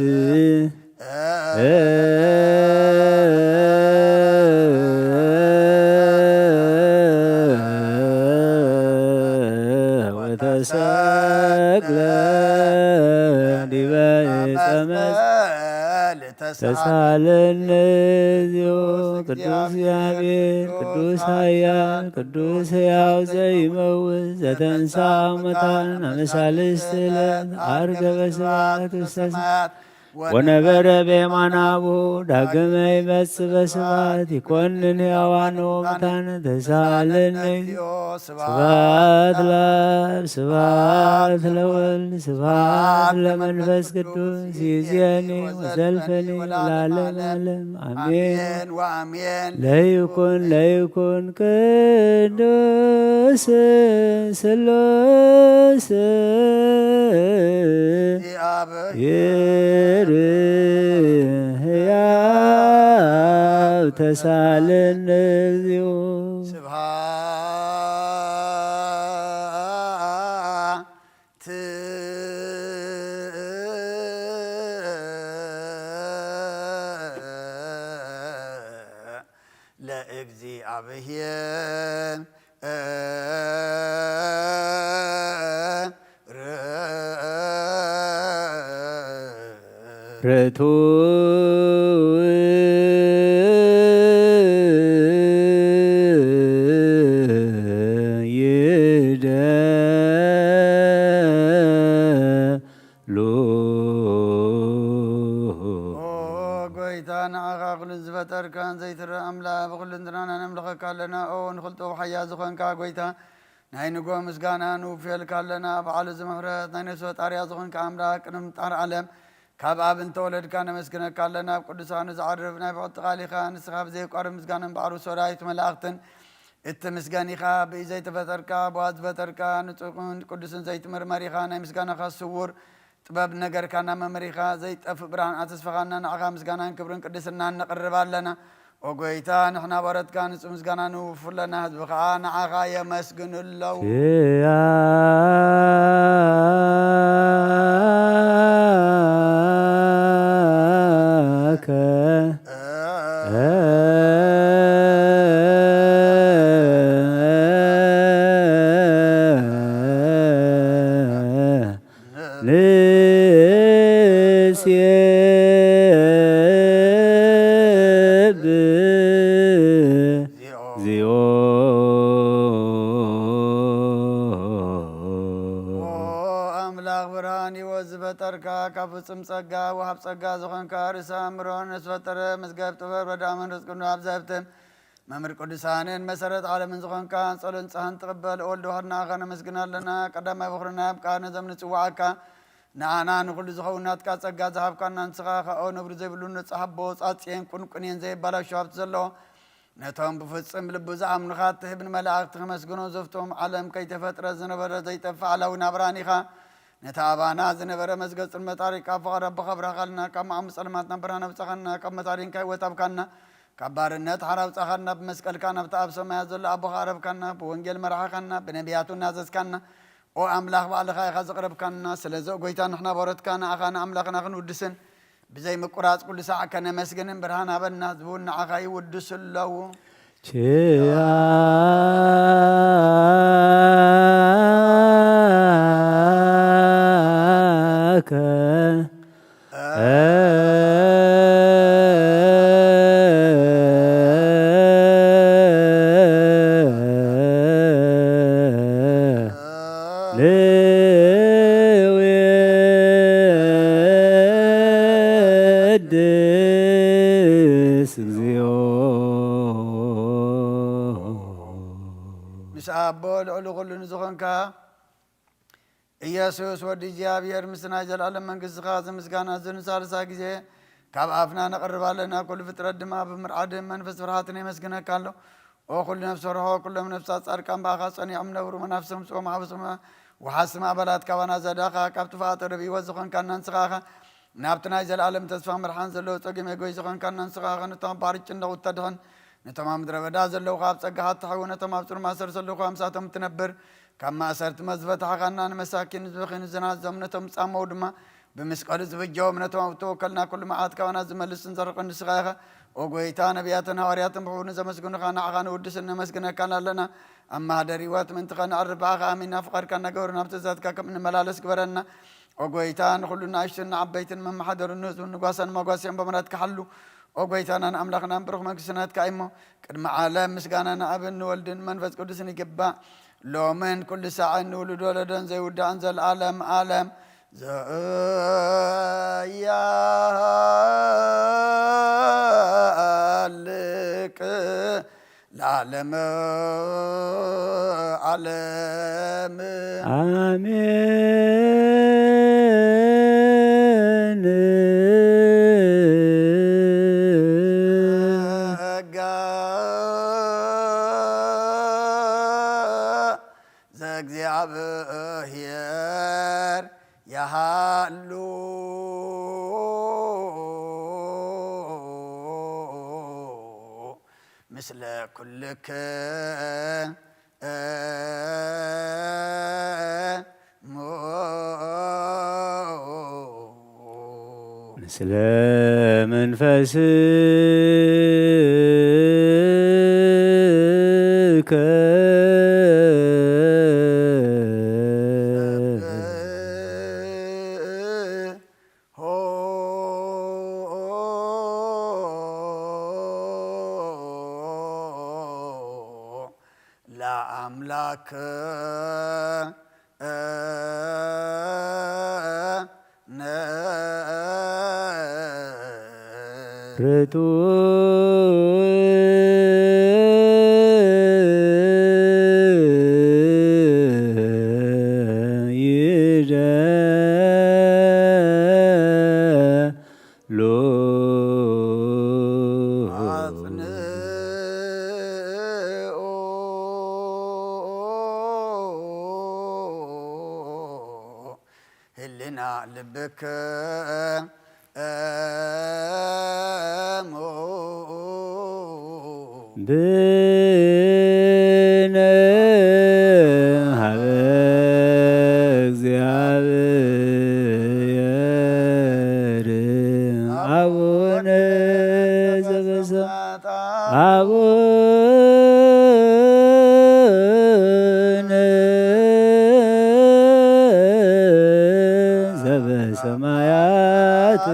ወተሰቅለ ዲበ ዕፀ መስቀል ተሳለነ እግዚኦ። ቅዱስ እግዚአብሔር ቅዱስ ኃያል ቅዱስ ሕያው ዘይመውት ዘተንሳ ሙታን አመሳልስት ዕለት አርገበ ስብሐት ውስተ ሰማያት ወነበረ በየማነ አቡሁ። ዳግመ ይመጽእ በስብሐት ይኮንን ሕያዋን ወሙታን ተሳለነ እግዚኦ። ስብሐት ለአብ ስብሐት ለወልድ ስብሐት ለመንፈስ ቅዱስ ይእዜኒ ወዘልፈኒ ወለዓለመ ዓለም አሜን። አሜን ወአሜን። ለይኩን ለይኩን ቅዱስ ስሉስ እግዚአብሔር ሕያው ተሳለነ እግዚኦ። ስብሐት ለእግዚአብሔር ርቱ ይደ ሉ። ኦ ጎይታ፣ ንዓኻ ኩሉ ዝፈጠርካን ዘይትረአ ኣምላኽ፣ ብኹሉ እንትናና ነምልኸካ ኣለና። ኦ ንኽልጦ ሓያል ዝኾንካ ጎይታ፣ ናይ ንጎ ምስጋና ንውፍየልካ ኣለና። በዓሉ እዚ ምሕረት ናይ ነፍሲ ፈጣሪያ ዝኾንካ ኣምላኽ፣ ቅድሚ ምፍጣር ዓለም ካብ ኣብ እንተወለድካ ነመስግነካ ኣለና። ኣብ ቅዱሳኑ ዝዓርፍ ናይ ብሕቲ ቃል ኢኻ። ንስኻ ብዘየቋርብ ምስጋናን ባዕሩ ሰራዊት መላእኽትን እትምስገን ኢኻ። ብኢድ ዘይተፈጠርካ፣ ብዋት ዝፈጠርካ፣ ንጹሕን ቅዱስን ዘይትምርመር ኢኻ። ናይ ምስጋናኻ ስውር ጥበብ ነገርካና መምሪኻ፣ ዘይጠፍእ ብርሃን ኣተስፈኻና። ንዓኻ ምስጋናን ክብርን ቅድስናን ነቕርብ ኣለና። ኦ ጎይታ፣ ንሕና ባሮትካ ንጹህ ምስጋና ንውፉ ኣለና፣ ህዝቢ ኸኣ ንዓኻ የመስግኑ ኣለዉ። ኪያከ ንሴብ ዚኦ። ኦ ኣምላኽ ብርሃን ህይወት ዝፈጠርካ፣ ካብ ፍጹም ጸጋ ወሃብ ጸጋ ዝኾንካ፣ ርእሰ ኣእምሮ ንዝፈጠረ፣ መዝገብ ጥበብ ረድኣ መንፈስ ቅዱስ ኣብ ዘህብትም መምህር ቅዱሳንን መሰረት ዓለምን ዝኾንካ፣ ጸሎን ንስሓን ትቕበል ወልድ ዋሕድ ንዓኻ ነመስግን ኣለና። ቀዳማይ በኹርና ኣብ ቃል ነዞም ንጽውዓካ፣ ንዓና ንኹሉ ዝኸውን ናትካ ጸጋ ዝሃብካና ንስኻ ኸኣ ነብሪ ዘይብሉ ንጹሕ ኣቦ፣ ጻጽየን ቁንቁንየን ዘየባላሹ ሃብቲ ዘለዎ፣ ነቶም ብፍጹም ልቡ ዝኣምኑኻ እትህብ ንመላእኽቲ ከመስግኖ፣ ዘፍቶም ዓለም ከይተፈጥረ ዝነበረ ዘይጠፍእ ኣላዊ ናብራን ኢኻ። ነቲ ኣባና ዝነበረ መዝገብ ጽልመት ኣሪቕካ፣ ፍቓድ ኣቦኻ ኣብራኻልና፣ ካብ መዓሙ ጸልማትና ብርሃን ኣብጻኻና፣ ካብ መታደንካ ህይወት ኣብካና፣ ካብ ባርነት ሓራ ኣውጻኻና፣ ብመስቀልካ ናብቲ ኣብ ሰማያት ዘሎ ኣቦኻ ኣረብካና፣ ብወንጌል መራሕኻና፣ ብነቢያቱ እናዘዝካና፣ ኦ ኣምላኽ ባዕልኻ ኢኻ ዘቕረብካና። ስለዚ ኦ ጎይታ ንሕና ባሮትካ ንኣኻ ንኣምላኽና ክንውድስን ብዘይ ምቁራጽ ኩሉ ሳዕ ከነመስግንን ብርሃን ሃበና፣ ህዝቢ እውን ንዓኻ ይውድሱ ኣለዉ። ኪያከ ንወድስ እግዚኦ። ምስ ኣቦ ልዕሊ ኩሉ ንዝኾንካ ኢየሱስ ወዲ እግዚኣብሔር፣ ምስ ናይ ዘለኣለም መንግስትኻ እዚ ምስጋና እዚ ንሳልሳይ ግዜ ካብ ኣፍና ነቕርብ ኣለና። ኩሉ ፍጥረት ድማ ብምርዓድን መንፈስ ፍርሃትን የመስግነካ ኣሎ። ኦ ኩሉ ነፍሲ ርሆ፣ ኩሎም ነፍሳት ጻድቃን ብኣኻ ጸኒዖም ነብሩ፣ መናፍሶም ጽዎም ሓወሶም ወሓስቲ ማእበላት ካባና ዘዳኻ፣ ካብ ጥፋእ ተረፍ ህይወት ዝኾንካና ንስኻ ኢኻ። ናብቲ ናይ ዘለኣለም ተስፋ መድሓን ዘለዎ ጸገም የጎይ ዝኾንካና ንስኻ ኢኻ። ነቶም ኣብ ባሕሪ ጭንቕ እተድሕን፣ ነቶም ኣብ ምድረ በዳ ዘለዉ ኣብ ጸጋኻ እትሕዊ፣ ነቶም ኣብ ጽኑዕ ማእሰር ዘለዉ ምሳቶም እትነብር፣ ካብ ማእሰርቲ መዝበ ተሓኻና፣ ንመሳኪን ንዝበኽዩን ዝናዞም፣ ነቶም ዝጻመዉ ድማ ብመስቀሉ ዝበጀዎም፣ ነቶም ኣብ እተወከልና ኩሉ መዓት ካባና ዝመልስን ዘርቕን ንስኻ ኢኻ። ኦ ጎይታ፣ ነቢያትን ሃዋርያትን ብሕቡር ንዘመስግኑኻ ንዓኻ ንውድስን ነመስግነካን ኣለና። ኣብ ማህደር ህይወት ምእንቲ ኸነዕርፍ ብኣኻ ኣሚንና ፍቓድካ እናገበርና ኣብ ትእዛዝካ ከም እንመላለስ ግበረና። ኦ ጎይታ፣ ንኹሉ ንኣሽቱን ንዓበይትን መመሓደሩን ንህዝቡን ንጓሳን መጓስያን ብምሕረትካ ሓሉ። ኦ ጎይታናን ኣምላኽናን ብሩኽ መንግስቲ ናትካ እሞ፣ ቅድሚ ዓለም ምስጋና ንኣብን ንወልድን መንፈስ ቅዱስን ይግባእ። ሎምን ኩሉ ሳዕን ንውሉድ ወለዶን ዘይውዳእን ዘለዓለም ዓለም ዘያልቅ ለዓለመ ዓለም። ኣሜን። ጸጋ ዘእግዚኣብሔር ያሃሉ ምስለ ኩልክሙ። ምስለ መንፈስከ። ለአምላክ ነ ርቱ ህልና ልብክሙ። ብነ ሀበ እግዚኣብሔር አቡነ ዘበሰማያት። አቡነ ዘበሰማያት።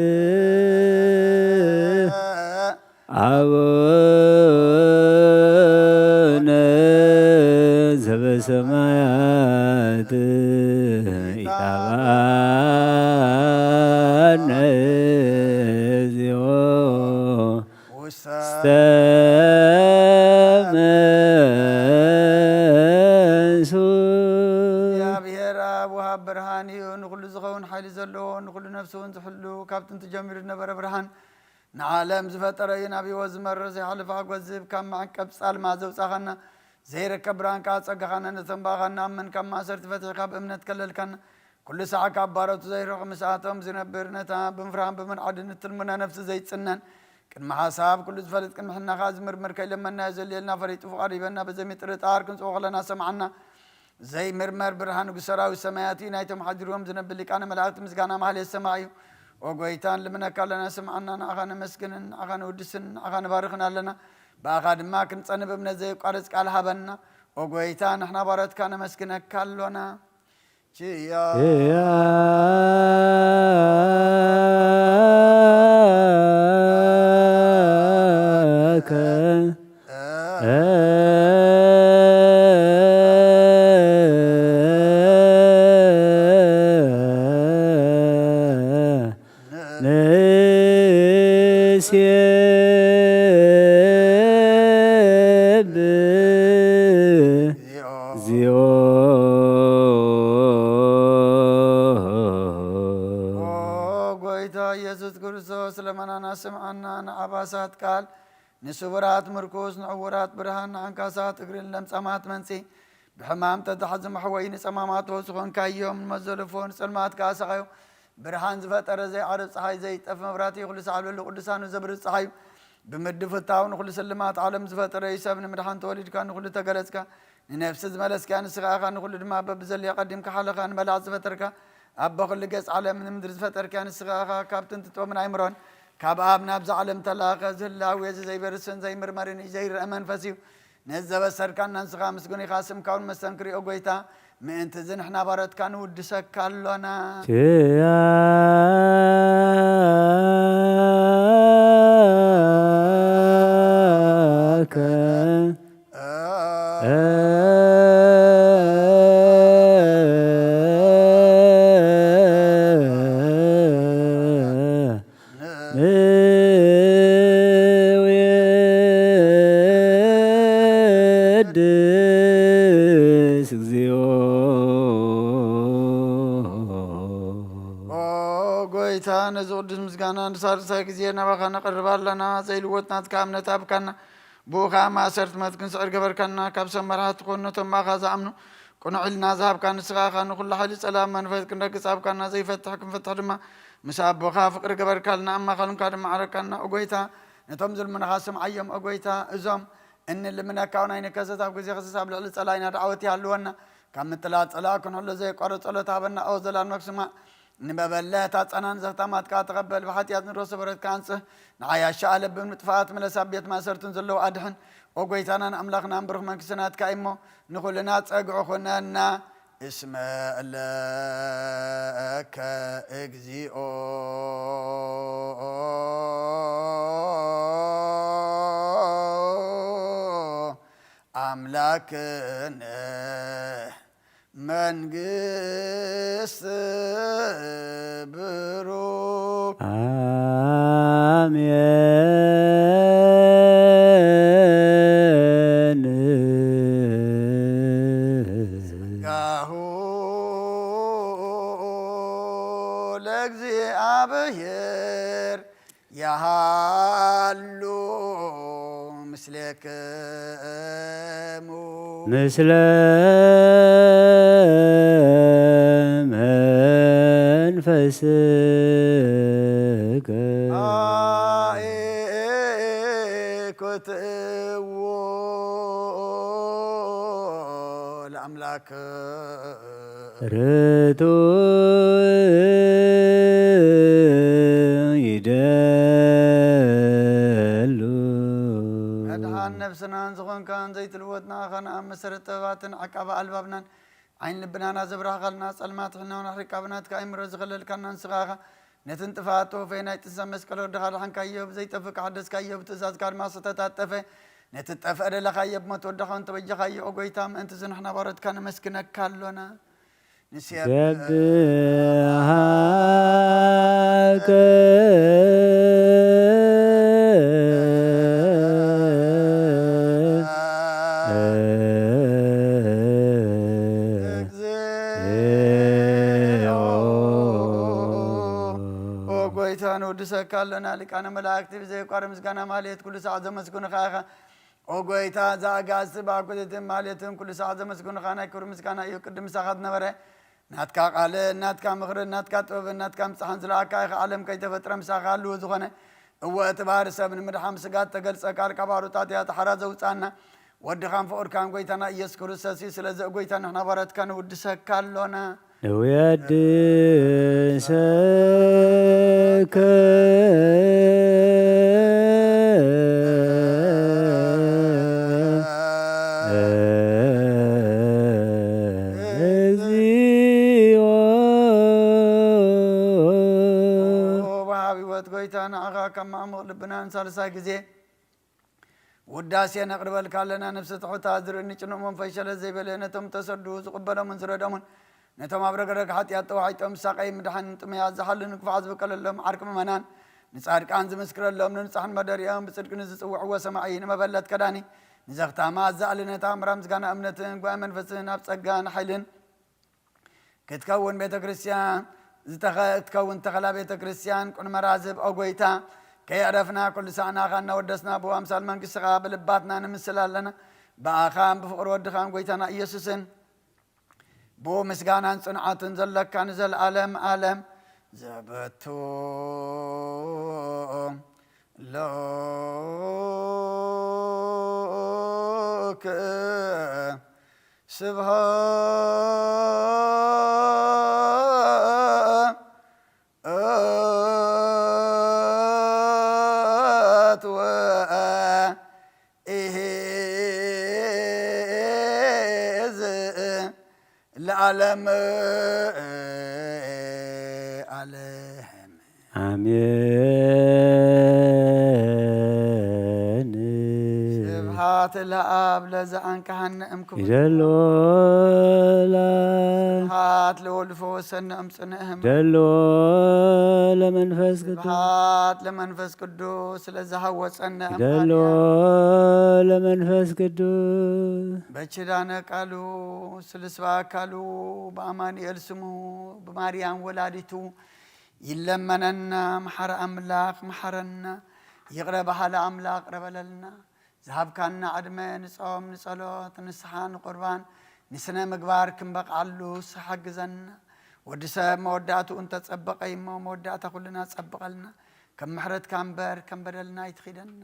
አቡነ ዘበሰማያት። ኢታባነ እግዚኦ ውስተ ውስተ መንሱ። እግዚኣብሔር ኣብ ወሃብ ብርሃን እዩ። ንኹሉ ዝኸውን ሓይሊ ዘለዎ፣ ንኹሉ ነፍሲ እውን ዝሕሉ፣ ካብ ጥንቲ ጀሚሩ ዝነበረ ብርሃን፣ ንዓለም ዝፈጠረ እዩ። ናብ ህይወት ዝመርሕ ዘይሓልፍ ሓጎስ ዝህብ፣ ካብ መዕቀብ ጻልማ ዘውጻኻና፣ ዘይርከብ ብርሃን ከኣ ጸጋኻና። ነቶም ብኣኻ ንኣምን ካብ ማእሰርቲ ፈቲሕካ ብእምነት ከለልካና። ኩሉ ሳዕ ካብ ባሮቱ ዘይርሕቕ ምስኣቶም ዝነብር፣ ነታ ብምፍራህን ብምንዓድን እትልምኖ ነፍሲ ዘይጽነን፣ ቅድሚ ሓሳብ ኩሉ ዝፈልጥ፣ ቅድሚ ሕና ከኣ ዝምርምር፣ ከይለመንናዮ ዘልየልና ፈሊጡ ፍቓዱ ሂበና። በዘይ ምጥርጣር ክንጽዎ ከለና ሰምዓና። ዘይምርመር ብርሃን ንጉስ ሰራዊት ሰማያት እዩ። ናይቶም ሓዲርዎም ዝነብር ሊቃነ መላእክቲ ምስጋና ማህሌት ሰማዕ እዩ። ኦ ጎይታ፣ ንልምነካ ኣለና፣ ስምዓና። ንዓኻ ነመስግንን ንዓኻ ነውድስን ንዓኻ ንባርኽን ኣለና። ብኣኻ ድማ ክንጸንብ እምነት ዘየቋርጽ ቃል ሃበና። ኦ ጎይታ፣ ንሕና ባሮትካ ነመስግነካ ኣሎና። ችያ ችያከ ንሴብህ እግዚኦ። ኦ ጎይታ ኢየሱስ ክርስቶስ፣ ልመናና ስምዓና፣ ንዓባሳት ቃል፣ ንስቡራት ምርኩስ፣ ንዕውራት ብርሃን፣ ንዓንካሳት እግርን ለምጻማት መንጺ፣ ብሕማም ተታሕዚ መሕወይ ንጸማማት ፈውሲ ኾንካዮም፣ ንመዘልፎ ንጸልማት ከኣ ሰቓዮ። ብርሃን ዝፈጠረ ዘይዓርብ ጸሓይ ዘይጠፍ መብራቲ፣ ኩሉ ሳዕ ልዕሊ ቅዱሳኑ ዘብርህ ጸሓዩ፣ ብምድፍታው ንኹሉ ስልማት ዓለም ዝፈጠረ እዩ። ሰብ ንምድሓን ተወሊድካ፣ ንኹሉ ተገለጽካ፣ ንነፍሲ ዝመለስካ ንስኻ ኢኻ፣ ንኹሉ ድማ በብዘልዮ ቀዲምካ ሓለኻ፣ ንመላእኽቲ ዝፈጠርካ፣ ኣቦ ኩሉ ገጽ ዓለም ንምድሪ ዝፈጠርካ ንስኻ ኢኻ። ካብ ጥንቲ ጥበብን ኣእምሮን ካብ ኣብ ናብዛ ዓለም ተላኸ። እዚ ህላዌ እዚ ዘይበርስን ዘይምርመርን እዩ፣ ዘይረአ መንፈስ እዩ። ነዚ ዘበሰርካና ንስኻ ምስጉን ኢኻ፣ ስምካ እውን መስተንክር እዩ። ኦ ጎይታ፣ ምእንቲ እዚ ንሕና ባሮትካ ንውድሰካ ኣሎና። ችያከ ንውየድስ እግዚኦ። ኦ ጎይታ፣ ነዚ ቅዱስ ምስጋና ንሳልሳይ ግዜ ናባኻ ነቕርብ ኣለና። ዘይልወጥ ናትካ እምነት ኣብካና። ብኡ ኸኣ ማእሰርቲ ሞት ክንስዕር ገበርካና። ካብ ሰብ መራሕቲ ኮኑ ነቶም ብኣኻ ዝኣምኑ ቅኑዕ ኢልና ዝሃብካ ንስኻ ኢኻ። ንኹሉ ሓይሊ ጸላም መንፈት ክንረግጽ ኣብካና። ዘይፈትሕ ክንፈትሕ ድማ ምስ ኣቦኻ ፍቕሪ ገበርካልና። ኣብ ማእከልንካ ድማ ዓረካና። ኦ ጎይታ፣ ነቶም ዝልምኑኻ ስምዓዮም። ኦ ጎይታ፣ እዞም እንልምነካ እውን ኣይንከሰስ። ኣብ ግዜ ክሰስ ኣብ ልዕሊ ጸላኢና ደዓወት ይሃልወና። ካብ ምጥላጥ ጸላኢ ክንሕሎ ዘየቋርጽ ጸሎት ሃበና። ኦ ዘላለም ስማዕ። ንመበለት ኣጸናን ዘኽታማትካ ተቐበል። ብሓጢኣት ንረኽሶ በረትካ ኣንጽህ። ንዓያሻ ኣለብን ምጥፋኣት ምለስ። ኣብ ቤት ማእሰርትን ዘለዉ ኣድሕን። ኦ ጎይታናን ኣምላኽናን ብሩኽ መንግስቲ ናትካ እዩ እሞ ንኹልና ጸግዒ ኩነና። እስመ ለከ እግዚኦ ኣምላክነ መንግስት ብሩክ። አሜን። ጸጋሁ ለእግዚኣብሔር ያሃሉ ምስሌክሙ። ምስለ ስከ አይ ኮትዎ ለአምላክ ርቱ ይደሉ መድሓን ነብስናን ዝኾንካን ዘይትልወጥና ኸነኣብ መሰረት ጥበባትን ዓቃባ ኣልባብናን ዓይን ልብናና ዘብራህኻልና ጸልማት ሕናውን ኣሕሪቃ ብናትካ ኣይምሮ ዝኸለልካና ንስኻ ኢኻ። ነትን ጥፋት ተወፈየ ናይ ጥንሳ መስቀል ወድኻ ድሓንካዮ ብዘይጠፍእ ሓደስካዮ ብትእዛዝካ ድማ ዝተታጠፈ ነቲ ጠፍአ ደለኻዮ ብሞት ወድኻ እንተበጀኻዮ ኦ ጎይታ ምእንቲ ዝንሕና ባሮትካ ነመስግነካ ኣሎና። ንስየብ ሰብሃከ ኦ ጎይታ ንወድሰካ ኣለና። ሊቃነ መላእክቲ ብዘየቋርጥ ምስጋና ማሌት ኩሉ ሰዓት ዘመስግኑኻ ኢኻ። ኦ ጎይታ፣ እዛ ኣጋእዝቲ ብኣኩትትን ማሌትን ኩሉ ሰዓት ዘመስግኑኻ ናይ ክብሪ ምስጋና እዩ። ቅድም ምሳኻ ዝነበረ ናትካ ቃልን ናትካ ምኽርን ናትካ ጥበብን ናትካ ምጻሕን ዝለኣካ ኢኻ። ዓለም ከይተፈጥረ ምሳኻ ህልው ዝኾነ። እወ፣ እቲ ባህሪ ሰብ ንምድሓን ስጋ እተገልጸ ቃል ካብ ኣሩጣት እያ ተሓራ ዘውጻና። ወድኻን ፍቑርካን ጎይታና ኢየሱስ ክርስቶስ እዩ። ስለዚ ኦ ጎይታ ንሕና ባሮትካ ንውድሰካ ኣሎና። ንውየድሰከ እግዚኦ ወሃቢ ህይወት ጎይታ ንዓኻ ካብ ማዕሙቕ ልብናን ሳልሳይ ግዜ ውዳሴ ነቕርበልካ ኣለና። ነፍሲ ትሑታ ዝርእኒ ጭኑቕ መንፈስ ሸለል ዘይበለ ነቶም ተሰዱ ዝቕበሎምን ዝረዶምን ነቶም ኣብ ረግረግ ሓጢኣት ተዋሒጦም ሳቐይ ምድሓን ጥሙያት ዝሓሉ ንክፉዓት ዝበቀለሎም ዓርኪ ምእመናን ንጻድቃን ዝምስክረሎም ንንጹሓን መደሪኦም ብጽድቂ ንዝጽውዕዎ ሰማዒ ንመበለት ከዳኒ ንዘኽታማ ኣዛኣሊ ነታ እምራ ምስጋና እምነትን ጓይ መንፈስን ኣብ ጸጋን ሓይልን ክትከውን ቤተ ክርስቲያን ዝተኸ- ክትከውን ተኸላ ቤተ ክርስቲያን ቁን መራዝብ ኦ ጎይታ ከየዕረፍና ኩሉ ሳዕ ናኻ እናወደስና ብኡ ኣምሳል መንግስትኻ ብልባትና ንምስል ኣለና። ብኣኻን ብፍቕሪ ወድኻን ጎይታና ኢየሱስን ብኡ ምስጋናን ጽንዓትን ዘለካ ንዘለኣለም ኣለም ዘበቱ ሎክ ስብሃት ወኢሂዝ ለዓለም ዓለም። ኣሜን። ስብሃት ለኣብ ለዘኣንቀሃነ እምክቡር ይደሎ ላ ስብሃት ለወልድ ፈወሰነ እምጽንእህም ይደሎ ለመንፈስ ቅዱስ ስብሃት ለመንፈስ ቅዱስ ስለዝሃወፀነ ይደሎ ለመንፈስ ቅዱስ በችዳነ ቃሉ ስልስባ አካሉ በአማኑኤል ስሙ ብማርያም ወላዲቱ ይለመነና። መሓረ ኣምላኽ መሓረና። ይቕረ በሃሊ ኣምላኽ ቅረ በለልና። ዝሃብካና ዕድመ ንጾም ንጸሎት ንስሓ ንቁርባን ንስነ ምግባር ክንበቕዓሉ ንስሓ ግዘና። ወዲ ሰብ መወዳእትኡ እንተጸበቐ እሞ መወዳእታ ኩልና ጸብቐልና። ከም ምሕረትካ እምበር ከም በደልና ኣይትኺደና።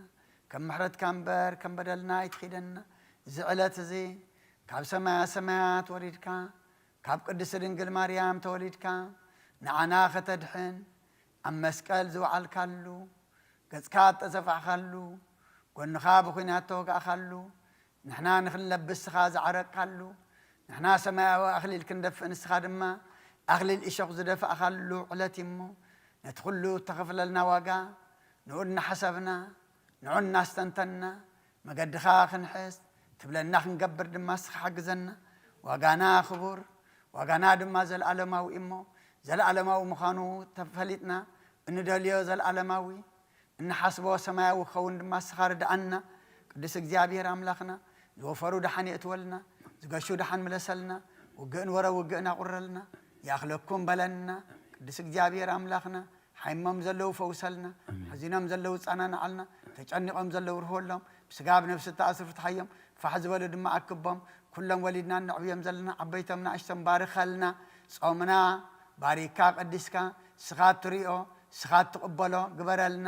ከም ምሕረትካ እምበር ከም በደልና ኣይትኺደና። እዚ ዕለት እዚ ካብ ሰማያ ሰማያት ወሪድካ ካብ ቅድስቲ ድንግል ማርያም ተወሊድካ ንዓና ከተድሕን ኣብ መስቀል ዝወዓልካሉ ገጽካ እተሰፋሕካሉ ጎንኻ ብኹናት ተወጋእካሉ ንሕና ንኽንለብስ ስኻ ዝዓረቅካሉ ንሕና ሰማያዊ ኣኽሊል ክንደፍእ ንስኻ ድማ ኣኽሊል እሾኽ ዝደፋእካሉ ዕለት እሞ ነቲ ኩሉ እተኸፍለልና ዋጋ ንዑ እናሓሰብና ንዑ እናስተንተንና መገድኻ ክንሕዝ ትብለና ክንገብር ድማ እስኻ ሓግዘና። ዋጋና ክቡር ዋጋና ድማ ዘለኣለማዊ እሞ ዘለኣለማዊ ምዃኑ ተፈሊጥና እንደልዮ ዘለኣለማዊ እንሓስቦ ሰማያዊ ክኸውን ድማ እስኻ ርድኣና። ቅዱስ እግዚኣብሔር ኣምላኽና ዝወፈሩ ደሓን የእትወልና፣ ዝገሹ ደሓን ምለሰልና፣ ውግእን ወረ ውግእን ኣቑረልና፣ ይኣኽለኩም በለና። ቅዱስ እግዚኣብሔር ኣምላኽና ሓይሞም ዘለዉ ፈውሰልና፣ ሓዚኖም ዘለዉ ጸናንዓልና፣ ተጨኒቖም ዘለዉ ርህወሎም፣ ብስጋ ብነፍሲ ተኣስሩ ፍትሓዮም፣ ፋሕ ዝበሉ ድማ ኣክቦም። ኩሎም ወሊድና እነዕብዮም ዘለና ዓበይቶም ንኣሽቶም ባርኸልና። ጾምና ባሪካ ቀዲስካ፣ ንስኻ እትሪኦ፣ ንስኻ እትቕበሎ ግበረልና።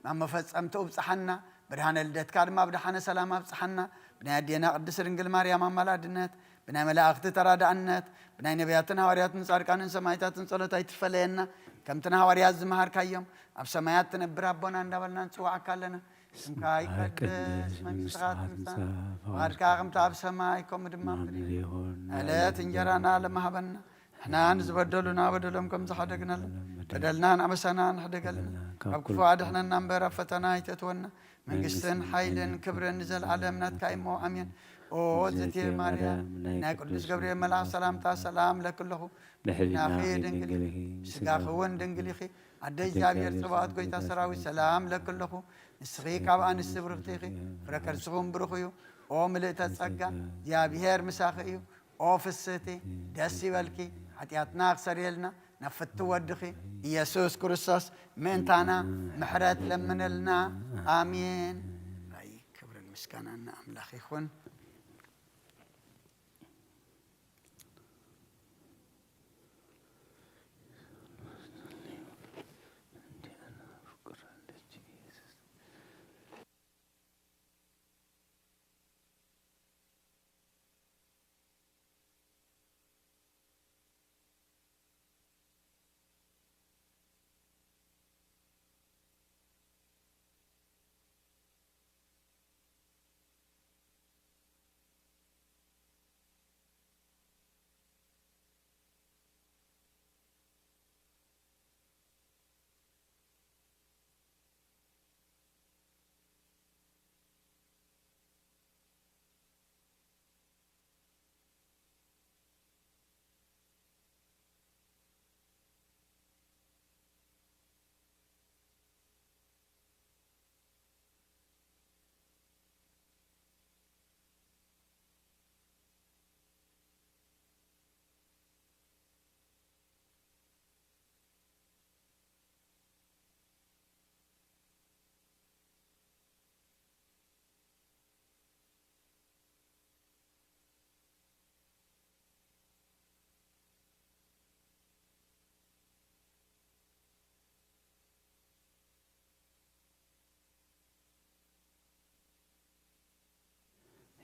ናብ መፈጸምትኡ ብጽሓና። ብርሃነ ልደትካ ድማ ብደሓነ ሰላም ኣብጽሓና። ብናይ ኣዴና ቅድስት ድንግል ማርያም ኣማላድነት፣ ብናይ መላእኽቲ ተራዳእነት፣ ብናይ ነቢያትን ሃዋርያትን ጻድቃንን ሰማዕታትን ጸሎት ኣይትፈለየና። ከምቲ ንሃዋርያት ዝመሃርካዮም፣ ኣብ ሰማያት ትነብር ኣቦና እንዳበልና ንጽውዓካ ኣለና። ስምካ ይቀደስ፣ መንግስትኻ ትምጻእ፣ ፍቓድካ ከምቲ ኣብ ሰማይ ከምኡ ድማ ኣብ ምድሪ ይኹን። ዕለት እንጀራና ለመሃበና። ንሕና ንዝበደሉና በደሎም ከም ዝሓደግናሉ፣ በደልና ንኣበሳና ንሕደገልና፣ ካብ ክፉ ኣድሕነና እምበር ኣብ ፈተና ኣይተእትወና። መንግስትን ሓይልን ክብርን ንዘለኣለም ናትካ እሞ ኣሜን። ኦ እግዝእትየ ማርያም፣ ናይ ቅዱስ ገብርኤል መልኣኽ ሰላምታ ሰላም ለኪ ኣለኹ። ብሕሊናኺ ድንግል ኢኺ፣ ብስጋኺ እውን ድንግል ኢኺ። ኣደ እግዚኣብሔር ጽባኦት ጎይታ ሰራዊት ሰላም ለኪ ኣለኹ። ንስኺ ካብ ኣንስቲ ብርኽቲ ኢኺ፣ ፍረ ከርስኹም ብሩኽ እዩ። ኦ ምልእተ ጸጋ፣ እግዚኣብሔር ምሳኺ እዩ። ኦ ፍስህቲ፣ ደስ ይበልኪ። ሓጢኣትና ክሰርየልና ናብ ፍቱ ወድኺ ኢየሱስ ክርስቶስ ምእንታና ምሕረት ለምነልና። ኣሜን። ራእይ ክብርን ምስጋናን ንኣምላኽ ይኹን።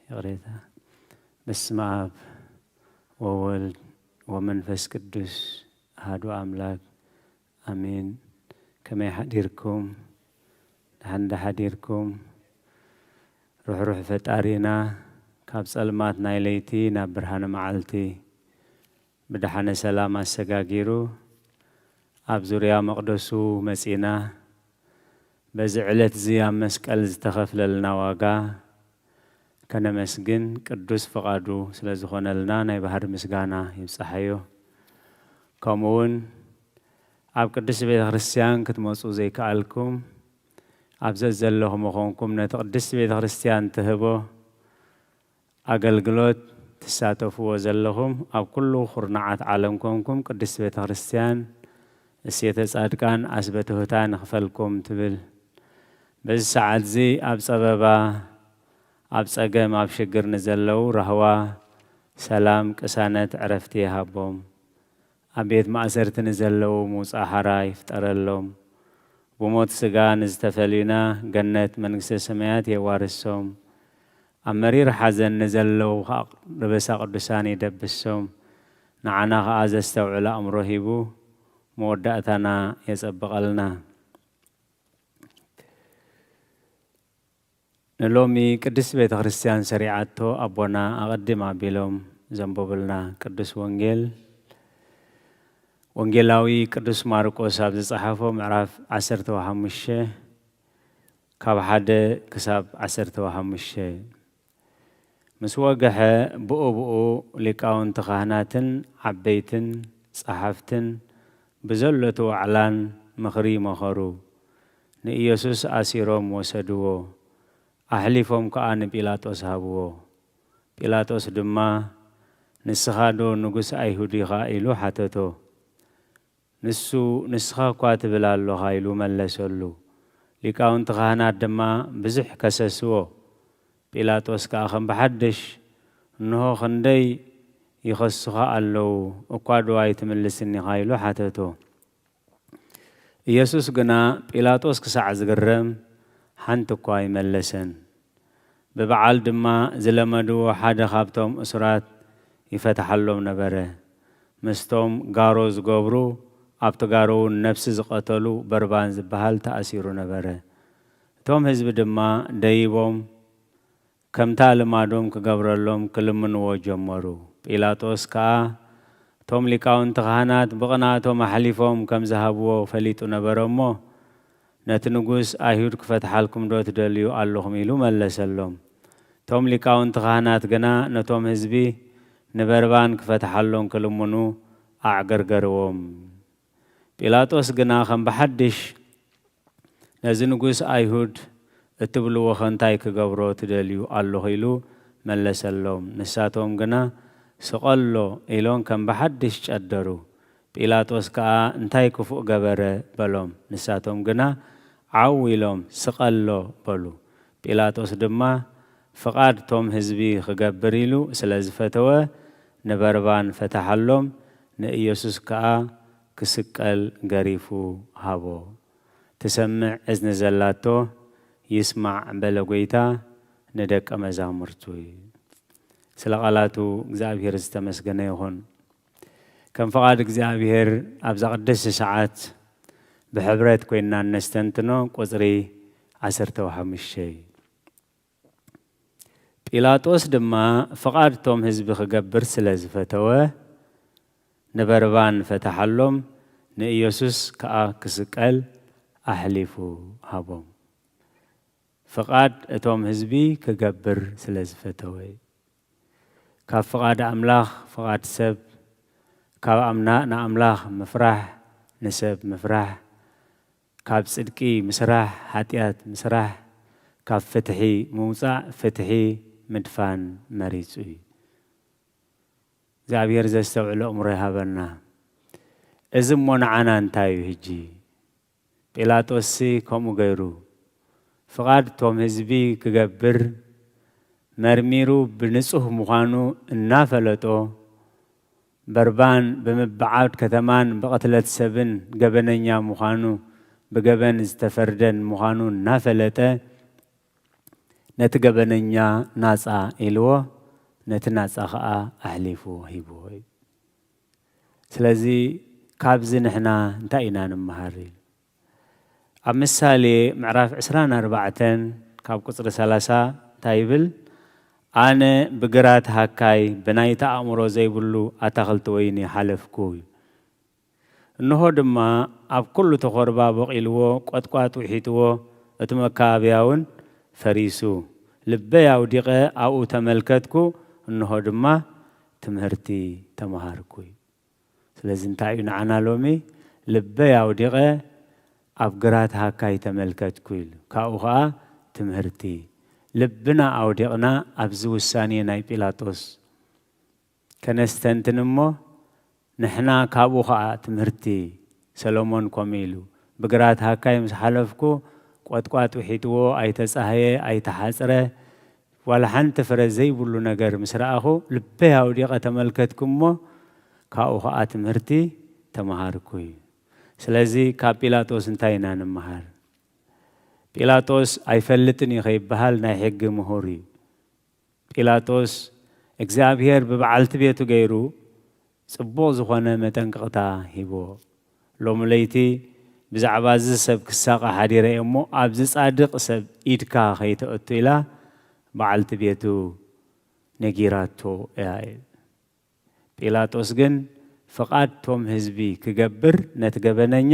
ይቕሬታ። በስመ ኣብ ወወልድ ወመንፈስ ቅዱስ ኣሐዱ ኣምላክ ኣሜን። ከመይ ሓዲርኩም? ደሓን ዶ ሓዲርኩም? ርሕሩሕ ፈጣሪና ካብ ጸልማት ናይ ለይቲ ናብ ብርሃነ መዓልቲ ብደሓነ ሰላም ኣሰጋጊሩ ኣብ ዙርያ መቕደሱ መጺና፣ በዚ ዕለት እዚ ኣብ መስቀል ዝተኸፍለልና ዋጋ ከነመስግን ቅዱስ ፍቓዱ ስለ ዝኾነልና ናይ ባህሪ ምስጋና ይብጽሓዮ። ከምኡ እውን ኣብ ቅድስቲ ቤተ ክርስቲያን ክትመጹ ዘይከኣልኩም፣ ኣብ ዘዘለኹም ኮንኩም ነቲ ቅድስቲ ቤተ ክርስቲያን ትህቦ ኣገልግሎት ትሳተፍዎ ዘለኹም፣ ኣብ ኩሉ ኩርናዓት ዓለም ኮንኩም ቅድስቲ ቤተ ክርስቲያን እሴተ ጻድቃን ኣስበ ትሑታን ይኽፈልኩም ትብል። በዚ ሰዓት እዚ ኣብ ጸበባ፣ ኣብ ጸገም፣ ኣብ ሽግር ንዘለዉ ራህዋ፣ ሰላም፣ ቅሳነት፣ ዕረፍቲ ይሃቦም። ኣብ ቤት ማእሰርቲ ንዘለዉ ምውጻእ ሓራ ይፍጠረሎም። ብሞት ስጋ ንዝተፈልዩና ገነት መንግስተ ሰማያት የዋርሶም። ኣብ መሪር ሓዘን ንዘለዉ ኸኣ ርበሳ ቅዱሳን ይደብሶም። ንዓና ኸኣ ዘስተውዕል ኣእምሮ ሂቡ መወዳእታና የጸብቐልና። ንሎሚ ቅድስት ቤተ ክርስቲያን ሰሪዓቶ ኣቦና ኣቐድም ኣቢሎም ዘንበቡልና ቅዱስ ወንጌል፣ ወንጌላዊ ቅዱስ ማርቆስ ኣብ ዝጸሓፎ ምዕራፍ ዓሰርተ ወሓሙሽተ ካብ ሓደ ክሳብ ዓሰርተ ወሓሙሽተ። ምስ ወግሐ ብኡ ብኡ ሊቃውንቲ ካህናትን ዓበይትን ጸሓፍትን ብዘሎቲ ዋዕላን ምኽሪ መኸሩ። ንኢየሱስ ኣሲሮም ወሰድዎ፣ ኣሕሊፎም ከኣ ንጲላጦስ ሃብዎ። ጲላጦስ ድማ፣ "ንስኻዶ ንጉስ ኣይሁድ ኢኻ?" ኢሉ ሓተቶ። ንሱ፣ "ንስኻ እኳ ትብል ኣሎኻ" ኢሉ መለሰሉ። ሊቃውንቲ ካህናት ድማ ብዙሕ ከሰስዎ። ጲላጦስ ከኣ ከም ብሓድሽ፣ "እንሆ ክንደይ ይኸሱኻ ኣለዉ፣ እኳ ዶ ኣይትምልስን ኢኻ? ኢሉ ሓተቶ። ኢየሱስ ግና ጲላጦስ ክሳዕ ዝግረም ሓንቲ እኳ ኣይመለሰን። ብበዓል ድማ ዝለመድዎ ሓደ ካብቶም እሱራት ይፈትሓሎም ነበረ። ምስቶም ጋሮ ዝገብሩ፣ ኣብቲ ጋሮ እውን ነፍሲ ዝቐተሉ በርባን ዝበሃል ተኣሲሩ ነበረ። እቶም ህዝቢ ድማ ደይቦም ከምታ ልማዶም ክገብረሎም ክልምንዎ ጀመሩ። ጲላጦስ ከኣ እቶም ሊቃውንቲ ካህናት ብቕንኣቶም ኣሕሊፎም ከም ዝሃብዎ ፈሊጡ ነበረ እሞ፣ ነቲ ንጉስ ኣይሁድ ክፈትሓልኩም ዶ ትደልዩ ኣለኹም? ኢሉ መለሰሎም። እቶም ሊቃውንቲ ካህናት ግና ነቶም ህዝቢ ንበርባን ክፈትሓሎም ክልምኑ ኣዕገርገርዎም። ጲላጦስ ግና ከም ብሓድሽ ነዚ ንጉስ ኣይሁድ እትብልዎ ኸ እንታይ ክገብሮ ትደልዩ ኣለኹ? ኢሉ መለሰሎም። ንሳቶም ግና ስቐሎ ኢሎም ከም ብሓድሽ ጨደሩ። ጲላጦስ ከኣ እንታይ ክፉእ ገበረ? በሎም። ንሳቶም ግና ዓው ኢሎም ስቐሎ በሉ። ጲላጦስ ድማ ፍቓድ ቶም ህዝቢ ክገብር ኢሉ ስለ ዝፈተወ ንበርባን ፈተሓሎም፣ ንኢየሱስ ከኣ ክስቀል ገሪፉ ሃቦ። ትሰምዕ እዝኒ ዘላቶ ይስማዕ በለ ጐይታ ንደቀ መዛሙርቱ። ስለ ቃላቱ እግዚኣብሔር ዝተመስገነ ይኹን። ከም ፍቓድ እግዚኣብሔር ኣብዛ ቅድስቲ ሰዓት ብሕብረት ኮይንና እነስተንትኖ ቁጽሪ ዓሰርተ ሓሙሽተ እዩ። ጲላጦስ ድማ ፍቓድ እቶም ህዝቢ ክገብር ስለ ዝፈተወ ንበርባን ፈተሓሎም፣ ንኢየሱስ ከኣ ክስቀል ኣሕሊፉ ሃቦም። ፍቓድ እቶም ህዝቢ ክገብር ስለ ዝፈተወ እዩ። ካብ ፍቓድ ኣምላኽ ፍቓድ ሰብ፣ ካብ ኣምና ንኣምላኽ ምፍራሕ ንሰብ ምፍራሕ፣ ካብ ጽድቂ ምስራሕ ሓጢኣት ምስራሕ፣ ካብ ፍትሒ ምውጻእ ፍትሒ ምድፋን መሪጹ እዩ። እግዚኣብሔር ዘስተውዕሎ እምሮ ይሃበና። እዚ እሞ ንዓና እንታይ እዩ ሕጂ? ጲላጦስሲ ከምኡ ገይሩ ፍቓድ እቶም ህዝቢ ክገብር መርሚሩ ብንጹህ ምዃኑ እናፈለጦ በርባን ብምብዓድ ከተማን ብቕትለት ሰብን ገበነኛ ምዃኑ ብገበን ዝተፈርደን ምዃኑ እናፈለጠ ነቲ ገበነኛ ናጻ ኢልዎ ነቲ ናጻ ኸኣ ኣሕሊፉ ሂብዎ እዩ። ስለዚ ካብዚ ንሕና እንታይ ኢና ንመሃር? ኢሉ ኣብ ምሳሌ ምዕራፍ ዕስራን ኣርባዕተን ካብ ቁጽሪ ሰላሳ እንታይ ይብል? ኣነ ብግራት ሃካይ ብናይቲ ኣእምሮ ዘይብሉ ኣታኽልቲ ወይኒ ሓለፍኩ። እንሆ ድማ ኣብ ኩሉ ተኾርባ ቦቒልዎ፣ ቆጥቋጥ ውሒጥዎ፣ እቲ መካበብያ እውን ፈሪሱ። ልበይ ኣውዲቐ ኣብኡ ተመልከትኩ፣ እንሆ ድማ ትምህርቲ ተመሃርኩ። ስለዚ እንታይ እዩ ንዓና ሎሚ? ልበይ ኣውዲቐ ኣብ ግራት ሃካይ ተመልከትኩ ኢሉ። ካብኡ ኸዓ ትምህርቲ። ልብና ኣውዲቕና ኣብዚ ውሳኔ ናይ ጲላጦስ ከነስተንትን እሞ፣ ንሕና ካብኡ ኸዓ ትምህርቲ። ሰሎሞን ከምኡ ኢሉ፣ ብግራት ሃካይ ምስ ሓለፍኩ፣ ቆጥቋጥ ውሒጥዎ፣ ኣይተጻህየ፣ ኣይተሓጽረ፣ ዋላ ሓንቲ ፍረ ዘይብሉ ነገር ምስ ረኣኹ፣ ልበይ ኣውዲቐ ተመልከትኩ እሞ፣ ካብኡ ኸዓ ትምህርቲ ተመሃርኩ እዩ። ስለዚ ካብ ጲላጦስ እንታይ ኢና ንምሃር? ጲላጦስ ኣይፈልጥን እዩ ከይበሃል ናይ ሕጊ ምሁር እዩ። ጲላጦስ እግዚኣብሔር ብበዓልቲ ቤቱ ገይሩ ጽቡቕ ዝኾነ መጠንቀቕታ ሂብዎ። ሎሚ ለይቲ ብዛዕባ እዚ ሰብ ክሳቐ ሓዲረ እየ እሞ፣ ኣብዚ ጻድቕ ሰብ ኢድካ ከይተእቱ ኢላ በዓልቲ ቤቱ ነጊራቶ እያ። ጲላጦስ ግን ፍቓድ ቶም ህዝቢ ክገብር ነቲ ገበነኛ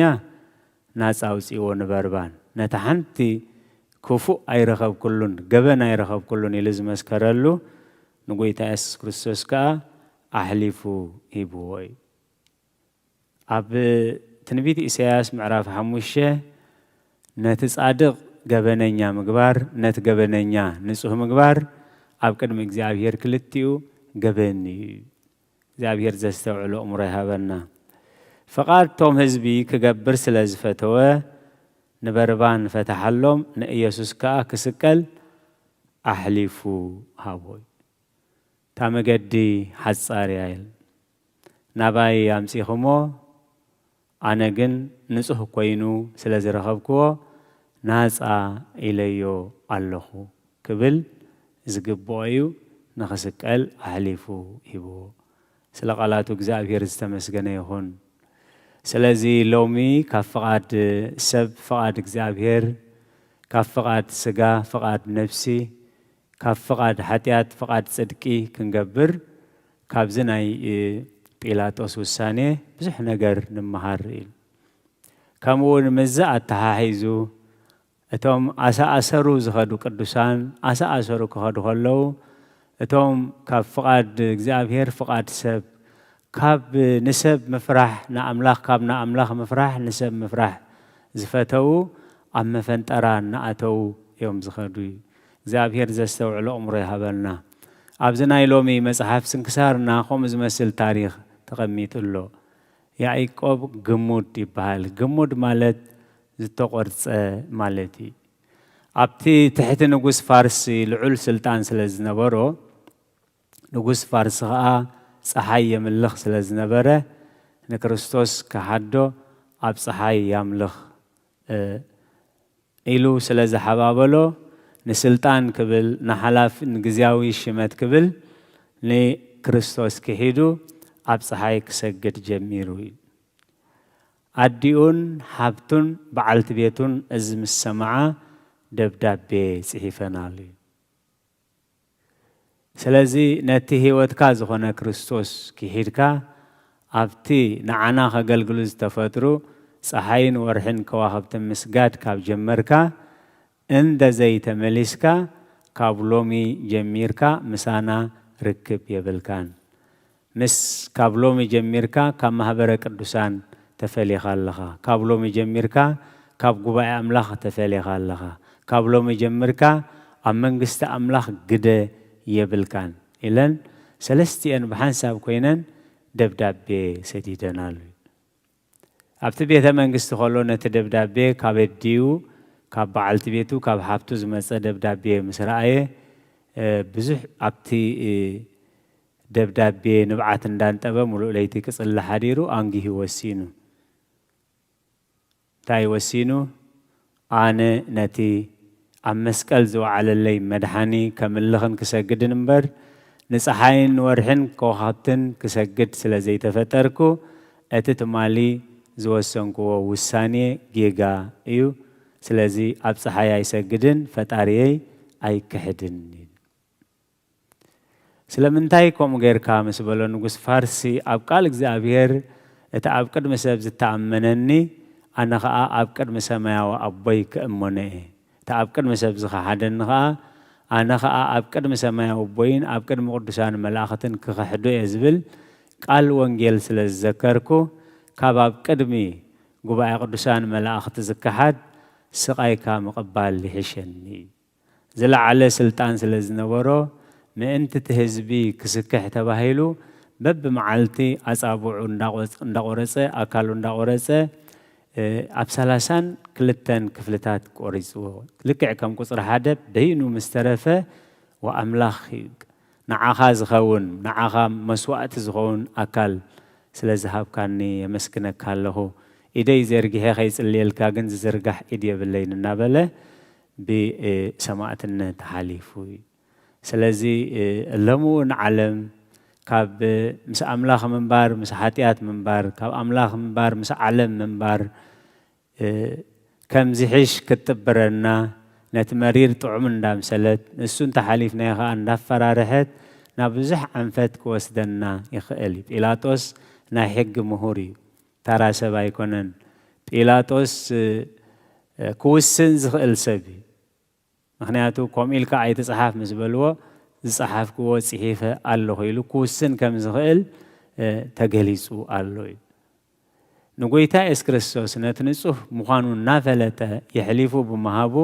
ናጻ ኣውጺእዎ ንበርባን። ነታ ሓንቲ ክፉእ ኣይረኸብኩሉን፣ ገበን ኣይረኸብኩሉን ኢሉ ዝመስከረሉ ንጎይታ የሱስ ክርስቶስ ከኣ ኣሕሊፉ ሂብዎ እዩ። ኣብ ትንቢት ኢሳያስ ምዕራፍ ሓሙሽተ ነቲ ጻድቕ ገበነኛ ምግባር፣ ነቲ ገበነኛ ንጹህ ምግባር ኣብ ቅድሚ እግዚኣብሔር ክልቲኡ ገበን እዩ። እግዚኣብሔር ዘስተውዕሎ እምሮ ይሃበና። ፍቓድ ቶም ህዝቢ ክገብር ስለ ዝፈተወ ንበርባን ፈተሓሎም፣ ንኢየሱስ ከኣ ክስቀል ኣሕሊፉ ሃቦ እዩ። እታ መገዲ ሓጻር እያ ኢል። ናባይ ኣምጺኹሞ፣ ኣነ ግን ንጹህ ኮይኑ ስለ ዝረኸብክዎ ናጻ ኢለዮ ኣለኹ ክብል ዝግብኦ እዩ። ንኽስቀል ኣሕሊፉ ሂብዎ። ስለ ቃላቱ እግዚኣብሔር ዝተመስገነ ይኹን። ስለዚ ሎሚ ካብ ፍቓድ ሰብ ፍቓድ እግዚኣብሔር፣ ካብ ፍቓድ ስጋ ፍቓድ ነፍሲ፣ ካብ ፍቓድ ሓጢኣት ፍቓድ ጽድቂ ክንገብር ካብዚ ናይ ጲላጦስ ውሳኔ ብዙሕ ነገር ንምሃር ኢሉ። ከምኡ እውን ምስዚ ኣተሓሒዙ እቶም ኣሳኣሰሩ ዝኸዱ ቅዱሳን ኣሳኣሰሩ ክኸዱ ከለዉ እቶም ካብ ፍቓድ እግዚኣብሔር ፍቓድ ሰብ ካብ ንሰብ ምፍራሕ ንኣምላኽ ካብ ንኣምላኽ ምፍራሕ ንሰብ ምፍራሕ ዝፈተዉ ኣብ መፈንጠራ እናኣተዉ እዮም ዝኸዱ እዩ። እግዚኣብሔር ዘስተውዕሎ ኣእምሮ ይሃበልና። ኣብዚ ናይ ሎሚ መጽሓፍ ስንክሳርና ከምኡ ዝመስል ታሪኽ ተቐሚጡ ኣሎ። ያዕቆብ ግሙድ ይበሃል። ግሙድ ማለት ዝተቖርጸ ማለት እዩ። ኣብቲ ትሕቲ ንጉስ ፋርሲ ልዑል ስልጣን ስለ ዝነበሮ ንጉስ ፋርሲ ኸኣ ጸሓይ የምልኽ ስለ ዝነበረ ንክርስቶስ ክሓዶ ኣብ ጸሓይ ያምልኽ ኢሉ ስለ ዝሓባበሎ ንስልጣን ክብል ንሓላፍ ንግዝያዊ ሽመት ክብል ንክርስቶስ ክሒዱ ኣብ ጸሓይ ክሰግድ ጀሚሩ እዩ። ኣዲኡን ሓብቱን በዓልቲ ቤቱን እዚ ምስ ሰምዓ ደብዳቤ ጽሒፈናሉ እዩ። ስለዚ ነቲ ህይወትካ ዝኾነ ክርስቶስ ክሒድካ ኣብቲ ንዓና ከገልግሉ ዝተፈጥሩ ጸሓይን ወርሕን ከዋኽብትን ምስጋድ ካብ ጀመርካ እንደ ዘይተመሊስካ ካብ ሎሚ ጀሚርካ ምሳና ርክብ የብልካን። ምስ ካብ ሎሚ ጀሚርካ ካብ ማህበረ ቅዱሳን ተፈሊኻ ኣለኻ። ካብ ሎሚ ጀሚርካ ካብ ጉባኤ ኣምላኽ ተፈሊኻ ኣለኻ። ካብ ሎሚ ጀሚርካ ኣብ መንግስቲ ኣምላኽ ግደ የብልካን ኢለን ሰለስቲኤን ብሓንሳብ ኮይነን ደብዳቤ ሰዲደናሉ። ኣብቲ ቤተ መንግስቲ ከሎ ነቲ ደብዳቤ ካብ ኣዲኡ ካብ በዓልቲ ቤቱ ካብ ሓብቱ ዝመጸ ደብዳቤ ምስ ረኣየ ብዙሕ ኣብቲ ደብዳቤ ንብዓት እንዳንጠበ ሙሉእ ለይቲ ክጽሊ ሓዲሩ ኣንጊሁ ወሲኑ። እንታይ ወሲኑ? ኣነ ነቲ ኣብ መስቀል ዝወዓለለይ መድሓኒ ከምልኽን ክሰግድን እምበር ንጸሓይን ንወርሕን ከዋኽብትን ክሰግድ ስለ ዘይተፈጠርኩ እቲ ትማሊ ዝወሰንክዎ ውሳኔ ጌጋ እዩ። ስለዚ ኣብ ጸሓይ ኣይሰግድን ፈጣሪየይ ኣይክሕድን። ስለምንታይ ከምኡ ጌርካ ምስ በሎ ንጉስ ፋርሲ ኣብ ቃል እግዚኣብሔር እቲ ኣብ ቅድሚ ሰብ ዝተኣመነኒ ኣነ ኸኣ ኣብ ቅድሚ ሰማያዊ ኣቦይ ክእመኖ እየ። እቲ ኣብ ቅድሚ ሰብ ዝኸሓደኒ ኸኣ ኣነ ኸኣ ኣብ ቅድሚ ሰማያዊ ኣቦይን ኣብ ቅድሚ ቅዱሳን መላእኽትን ክኽሕዶ እየ ዝብል ቃል ወንጌል ስለ ዝዘከርኩ ካብ ኣብ ቅድሚ ጉባኤ ቅዱሳን መላእኽቲ ዝከሓድ ስቓይካ ምቕባል ይሕሸኒ እዩ። ዝለዓለ ስልጣን ስለ ዝነበሮ ምእንቲ እቲ ህዝቢ ክስክሕ ተባሂሉ በብመዓልቲ ኣጻብዑ እንዳቆረጸ ኣካሉ እንዳቆረጸ ኣብ ሰላሳን ክልተን ክፍልታት ቆሪጽዎ። ልክዕ ከም ቁጽሪ ሓደ በይኑ ምስ ተረፈ ወኣምላኽ ንዓኻ ዝኸውን ንዓኻ መስዋእቲ ዝኸውን ኣካል ስለ ዝሃብካኒ የመስግነካ ኣለኹ። ኢደይ ዘርጊሐ ከይጽልየልካ ግን ዝዝርጋሕ ኢድ የብለይን እናበለ ብሰማእትነት ሓሊፉ እዩ። ስለዚ ሎምውን ዓለም ካብ ምስ ኣምላኽ ምንባር ምስ ሓጢኣት ምንባር ካብ ኣምላኽ ምንባር ምስ ዓለም ምንባር ከም ዝሕሽ ክትጥብረና ነቲ መሪር ጥዑም እንዳምሰለት ንሱ እንተሓሊፍናዮ ከዓ እንዳፈራርሐት ናብ ብዙሕ ኣንፈት ክወስደና ይኽእል እዩ። ጲላጦስ ናይ ሕጊ ምሁር እዩ፣ ተራ ሰብ ኣይኮነን። ጲላጦስ ክውስን ዝኽእል ሰብ እዩ። ምኽንያቱ ከምኡ ኢልካ ኣይትጽሓፍ ምስ በልዎ ዝጸሓፍክዎ ጽሒፈ ኣለኹ ኢሉ ክውስን ከም ዝኽእል ተገሊጹ ኣሎ እዩ። ንጎይታ የሱስ ክርስቶስ ነቲ ንጹህ ምዃኑ እናፈለጠ የሕሊፉ ብምሃቡ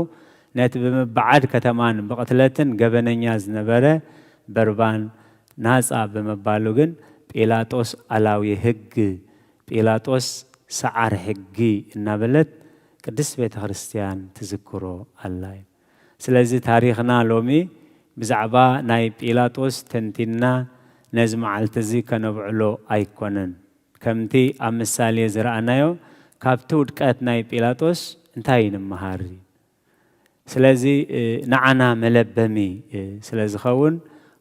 ነቲ ብምብዓድ ከተማን ብቕትለትን ገበነኛ ዝነበረ በርባን ናጻ ብምባሉ ግን ጲላጦስ ኣላዊ ህግ ጲላጦስ ሰዓር ሕጊ እናበለት ቅድስት ቤተ ክርስቲያን ትዝክሮ ኣላ እዩ። ስለዚ ታሪኽና ሎሚ ብዛዕባ ናይ ጲላጦስ ተንቲንና ነዚ መዓልቲ እዚ ከነብዕሎ ኣይኮነን። ከምቲ ኣብ ምሳሌ ዝረኣናዮ፣ ካብቲ ውድቀት ናይ ጲላጦስ እንታይ ንምሃር? ስለዚ፣ እ፣ ንዓና መለበሚ፣ እ፣ ስለ ዝኸውን፣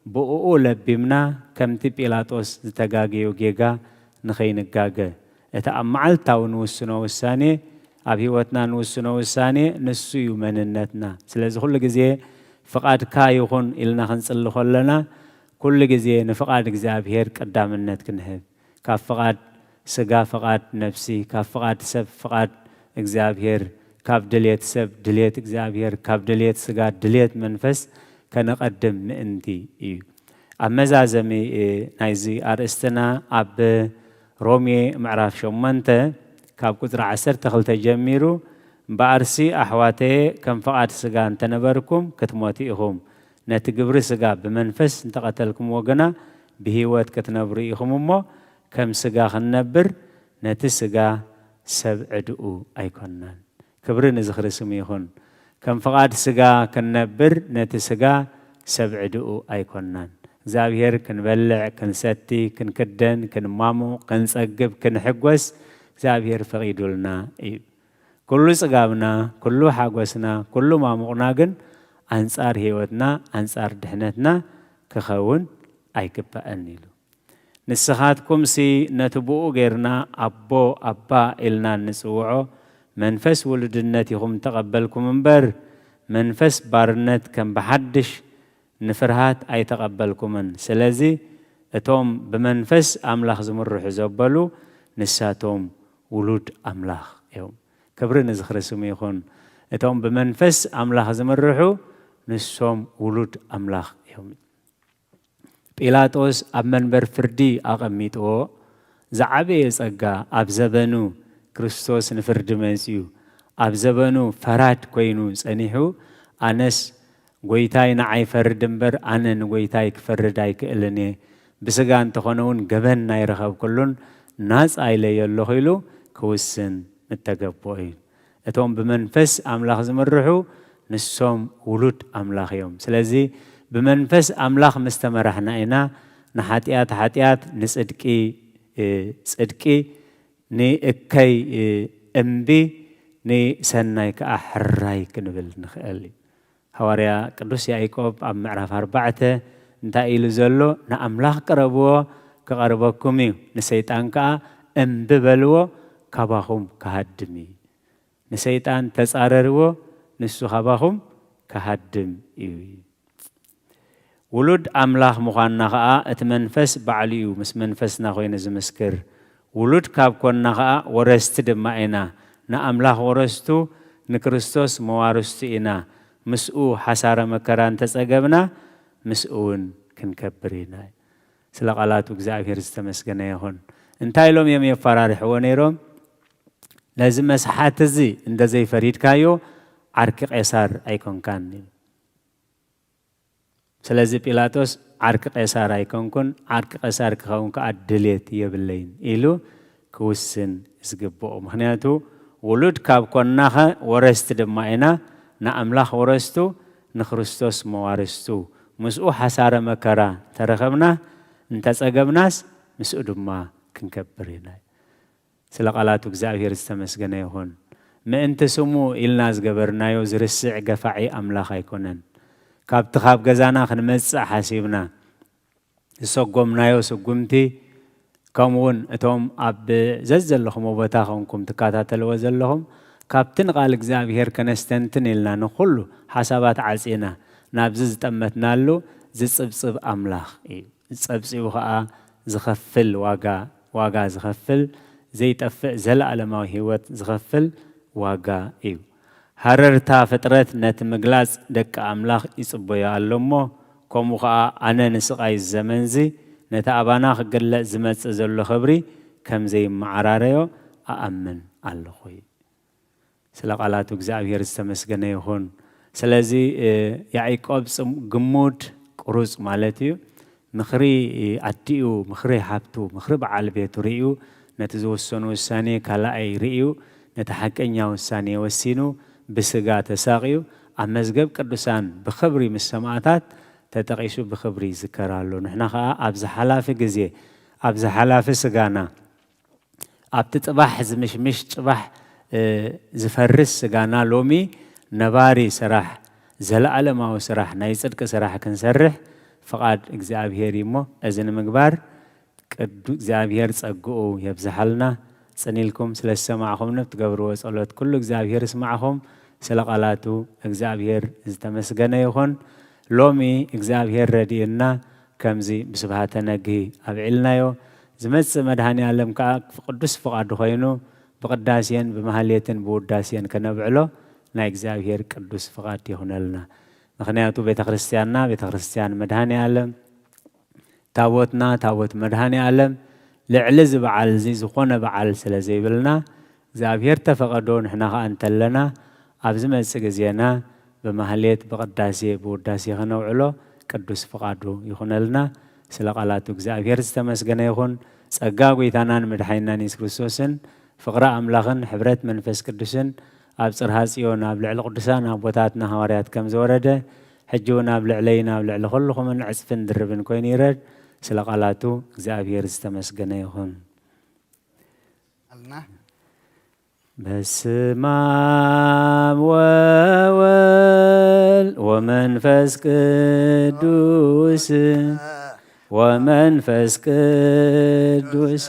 ብእኡ ለቢምና ከምቲ ጲላጦስ ዝተጋገዮ ጌጋ ንኸይንጋገ፣ እቲ ኣብ መዓልታዊ ንውስኖ ውሳኔ፣ ኣብ ህይወትና ንውስኖ ውሳኔ፣ ንሱ እዩ መንነትና። ስለዚ ኩሉ ግዜ ፍቓድካ ይኹን ኢልና ክንጽሊ ከለና፣ ኩሉ ግዜ ንፍቓድ እግዚኣብሔር ቀዳምነት ክንህብ፣ ካብ ፍቓድ ስጋ ፍቓድ ነፍሲ፣ ካብ ፍቓድ ሰብ ፍቓድ እግዚኣብሔር፣ ካብ ድልየት ሰብ ድልየት እግዚኣብሔር፣ ካብ ድልየት ስጋ ድልየት መንፈስ ከነቐድም ምእንቲ እዩ። ኣብ መዛዘሚ፣ እ፣ ናይዚ ኣርእስትና ኣብ ሮሜ ምዕራፍ ሸሞንተ ካብ ቁጽሪ ዓሰርተ ክልተ ጀሚሩ፣ "እምበኣርሲ ኣሕዋተየ፣ ከም ፍቓድ ስጋ እንተነበርኩም ክትሞቱ ኢኹም። ነቲ ግብሪ ስጋ ብመንፈስ እንተቐተልኩምዎ ግና ብህይወት ክትነብሩ ኢኹም እሞ፣ ከም ስጋ ክንነብር ነቲ ስጋ ሰብ ዕድኡ ኣይኮንናን።" ክብሪ ንዝኽሪ ስሙ ይኹን። ከም ፍቓድ ስጋ ክንነብር ነቲ ስጋ ሰብ ዕድኡ ኣይኮንናን። እግዚኣብሔር ክንበልዕ፣ ክንሰቲ፣ ክንክደን፣ ክንማሙቕ፣ ክንጸግብ፣ ክንሕጎስ እግዚኣብሔር ፈቒዱልና እዩ። ኩሉ ጽጋብና፣ ኩሉ ሓጎስና፣ ኩሉ ማሙቕና ግን ኣንጻር ህይወትና፣ ኣንጻር ድሕነትና ክኸውን ኣይግባእን ኢሉ። "ንስኻትኩምሲ ነቲ ብኡ ጌርና ኣቦ፣ ኣባ ኢልና እንጽውዖ መንፈስ ውሉድነት ኢኹም ተቐበልኩም እምበር፣ መንፈስ ባርነት ከም ብሓድሽ ንፍርሃት ኣይተቐበልኩምን። ስለዚ እቶም ብመንፈስ ኣምላኽ ዝምርሑ ዘበሉ ንሳቶም ውሉድ ኣምላኽ እዮም።" ክብሪ ንዝኽሪ ስሙ ይኹን። እቶም ብመንፈስ ኣምላኽ ዝምርሑ ንሶም ውሉድ ኣምላኽ እዮም። ጲላጦስ ኣብ መንበር ፍርዲ ኣቐሚጥዎ፣ ዝዓበየ ጸጋ ኣብ ዘበኑ ክርስቶስ ንፍርዲ መጺኡ፣ ኣብ ዘበኑ ፈራድ ኮይኑ ጸኒሑ፣ ኣነስ ጎይታይ ንዓይ ፈርድ እምበር ኣነ ንጎይታይ ክፈርድ ኣይክእልን እየ፣ ብስጋ እንተኾነ እውን ገበን ናይ ረኸብኩሉን ናጻ ኢለዮ ኣለኹ ኢሉ ክውስን ምተገብኦ እዩ። እቶም ብመንፈስ ኣምላኽ ዝምርሑ ንሶም ውሉድ ኣምላኽ እዮም። ስለዚ ብመንፈስ ኣምላኽ ምስ ተመራሕና ኢና ንሓጢኣት ሓጢኣት፣ ንጽድቂ፣ እ፣ ጽድቂ፣ ንእከይ፣ እ፣ እምቢ፣ ንሰናይ ከኣ ሕራይ ክንብል ንኽእል እዩ። ሃዋርያ ቅዱስ ያዕቆብ ኣብ ምዕራፍ ኣርባዕተ እንታይ ኢሉ ዘሎ? "ንኣምላኽ ቅረብዎ፣ ክቐርበኩም እዩ፣ ንሰይጣን ከኣ እምቢ በልዎ፣ ካባኹም ክሃድም እዩ።" ንሰይጣን ተጻረርዎ፣ ንሱ ካባኹም ክሃድም እዩ። ውሉድ ኣምላኽ ምዃንና ኸኣ እቲ መንፈስ ባዕሉ እዩ ምስ መንፈስና ኮይኑ ዝምስክር። ውሉድ ካብ ኮንና ኸኣ ወረስቲ ድማ ኢና፣ ንኣምላኽ ወረስቱ፣ ንክርስቶስ መዋርስቱ ኢና። ምስኡ ሓሳረ መከራ እንተጸገብና፣ ምስኡ እውን ክንከብር ኢና። ስለ ቃላቱ እግዚኣብሔር ዝተመስገነ ይኹን። እንታይ ኢሎም እዮም የፈራርሕዎ ነይሮም? "ነዚ መስሓት እዚ እንተ ዘይፈሪድካዮ ዓርኪ ቄሳር ኣይኮንካን" ኢሉ። ስለዚ ጲላጦስ "ዓርኪ ቄሳር ኣይኮንኩን፣ ዓርኪ ቄሳር ክኸውን ከኣ ድሌት የብለይን" ኢሉ ክውስን ዝግብኦ። ምኽንያቱ ውሉድ ካብ ኮንናኸ ወረስቲ ድማ ኢና፣ ንኣምላኽ ወረስቱ፣ ንክርስቶስ መዋርስቱ። ምስኡ ሓሳረ መከራ እንተረኸብና፣ እንተጸገብናስ ምስኡ ድማ ክንከብር ኢና። ስለ ቃላቱ እግዚኣብሔር ዝተመስገነ ይኹን። ምእንቲ ስሙ ኢልና ዝገበርናዮ ዝርስዕ ገፋዒ ኣምላኽ ኣይኮነን። ካብቲ ካብ ገዛና ክንመጽእ ሓሲብና ዝሰጎምናዮ ስጉምቲ፣ ከምኡ እውን እቶም ኣብ ዘዘለኹምዎ ቦታ ኾንኩም ትከታተልዎ ዘለኹም፣ ካብቲ ንቃል እግዚኣብሔር ከነስተንትን ኢልና ንኹሉ ሓሳባት ዓጺና ናብዚ ዝጠመትናሉ ዝጽብጽብ ኣምላኽ እዩ። ጸብጺቡ ኸኣ ዝኸፍል ዋጋ፣ ዋጋ ዝኸፍል፣ ዘይጠፍእ ዘለኣለማዊ ህይወት ዝኸፍል ዋጋ እዩ። ሃረርታ ፍጥረት ነቲ ምግላጽ ደቂ ኣምላኽ ይጽበዮ ኣሎ እሞ፣ ከምኡ ኸኣ ኣነ ንስቓይ እዚ ዘመንዚ፣ ነቲ ኣባና ክግለጽ ዝመጽእ ዘሎ ክብሪ ከም ዘይመዓራረዮ እኣምን ኣለኹ። ስለ ቃላቱ እግዚኣብሔር ዝተመስገነ ይኹን። ስለዚ፣ እ፣ ያዕቆብ ጽም-፣ ግሙድ ቁሩጽ ማለት እዩ። ምኽሪ፣ እ፣ ኣዲኡ፣ ምኽሪ ሓብቱ፣ ምኽሪ በዓል ቤቱ ርእዩ፣ ነቲ ዝወሰኑ ውሳኔ ካልኣይ ርእዩ፣ ነቲ ሓቀኛ ውሳኔ ወሲኑ፣ ብስጋ ተሳቕዩ፣ ኣብ መዝገብ ቅዱሳን ብኽብሪ ምስ ሰማእታት ተጠቒሱ ብኽብሪ ይዝከር ኣሎ። ንሕና ኸኣ ኣብዚ ሓላፊ ግዜ፣ ኣብዚ ሓላፊ ስጋና፣ ኣብቲ ጽባሕ ዝምሽምሽ፣ ጽባሕ፣ እ፣ ዝፈርስ ስጋና፣ ሎሚ ነባሪ ስራሕ፣ ዘለኣለማዊ ስራሕ፣ ናይ ጽድቂ ስራሕ ክንሰርሕ ፍቓድ እግዚኣብሔር እዩ እሞ፣ እዚ ንምግባር ቅዱ-፣ እግዚኣብሔር ጸግኡ የብዝሓልና። ጽን ኢልኩም ስለ ዝሰማዕኹምኒ፣ ብትገብርዎ ጸሎት ኩሉ እግዚኣብሔር ይስማዕኹም። ስለ ቃላቱ እግዚኣብሔር ዝተመስገነ ይኹን። ሎሚ እግዚኣብሔር ረድእና፣ ከምዚ ብስብሃተ ነግሂ ኣብዒልናዮ። ዝመጽእ መድኃኔ ዓለም ከኣ ቅዱስ ፍቓዱ ኮይኑ ብቅዳሴን ብማህሌትን ብውዳሴን ከነብዕሎ ናይ እግዚኣብሔር ቅዱስ ፍቓድ ይኹነልና። ምኽንያቱ ቤተ ክርስቲያንና ቤተ ክርስቲያን መድኃኔ ዓለም፣ ታቦትና ታቦት መድኃኔ ዓለም፣ ልዕሊ እዚ በዓል እዚ ዝኾነ በዓል ስለ ዘይብልና፣ እግዚኣብሔር ተፈቐዶ ንሕና ኸኣ እንተለና፣ ኣብ ዝመጽእ ግዜና ብማህሌት፣ ብቅዳሴ፣ ብውዳሴ ኸነውዕሎ ቅዱስ ፍቓዱ ይኹነልና። ስለ ቃላቱ እግዚኣብሔር ዝተመስገነ ይኹን። ጸጋ ጐይታናን መድሓኒናን የሱስ ክርስቶስን ፍቕሪ ኣምላኽን ሕብረት መንፈስ ቅዱስን ኣብ ጽርሃ ጽዮን ኣብ ልዕሊ ቅዱሳን ኣቦታትና ሃዋርያት ከም ዝወረደ፣ ሕጂ እውን ኣብ ልዕለይን ኣብ ልዕሊ ኩልኹምን ዕጽፍን ድርብን ኮይኑ ይረድ። ስለ ቃላቱ እግዚኣብሔር ዝተመስገነ ይኹን። ኣልና። በስመ አብ ወወልድ ወመንፈስ ቅዱስ፣ ወመንፈስ ቅዱስ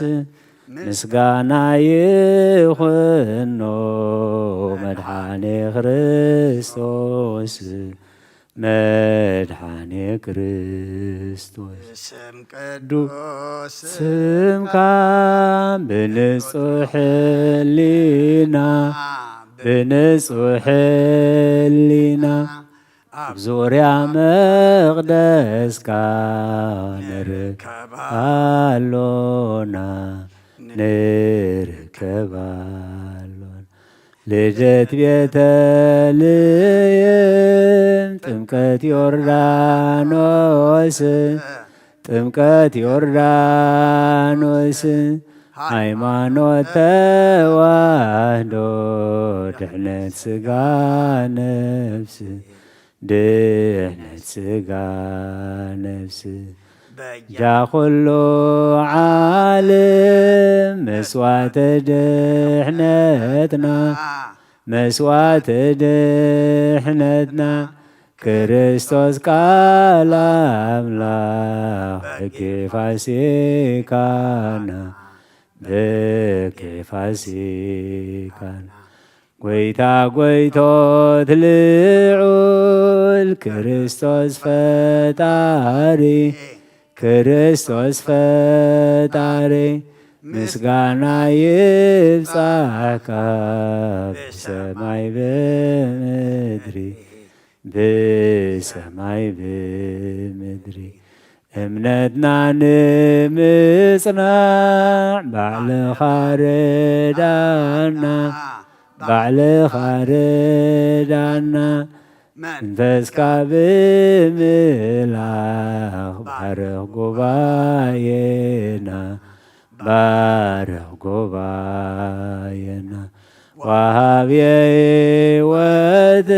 ምስጋና ይኹኖ መድኃኔ ክርስቶስ፣ መድኃኔ ክርስቶስ። ስም ቅዱስ ስምካ ብንጹሕ ሕሊና፣ ብንጹሕ ሕሊና ኣብ ዙርያ መቕደስካ ንርከብ ኣሎና፣ ንርከብ ኣሎና። ልደት ቤተልሔም፣ ጥምቀት ዮርዳኖስ፣ ጥምቀት ዮርዳኖስ፣ ሃይማኖት ተዋህዶ፣ ድሕነት ስጋ ነፍስ፣ ድሕነት ስጋ ነፍስ። በጃ ኩሉ ዓለም መስዋዕተ ድሕነትና፣ መስዋዕተ ድሕነትና፣ ክርስቶስ ቃል ኣምላኽ በኬ ፋሲካና፣ በኬ ፋሲካና። ጐይታ ጐይቶት ልዑል ክርስቶስ ፈጣሪ፣ ክርስቶስ ፈጣሪ፣ ምስጋና ይብጻሕካ ብሰማይ ብምድሪ፣ ብሰማይ ብምድሪ። እምነትና ንምጽናዕ ባዕልኻ ርዳና፣ ባዕልኻ ርዳና። መንፈስካ ብምልኣኽ ባርኽ ጉባኤና፣ ባርኽ ጉባኤና። ወሃብየ ሕይወት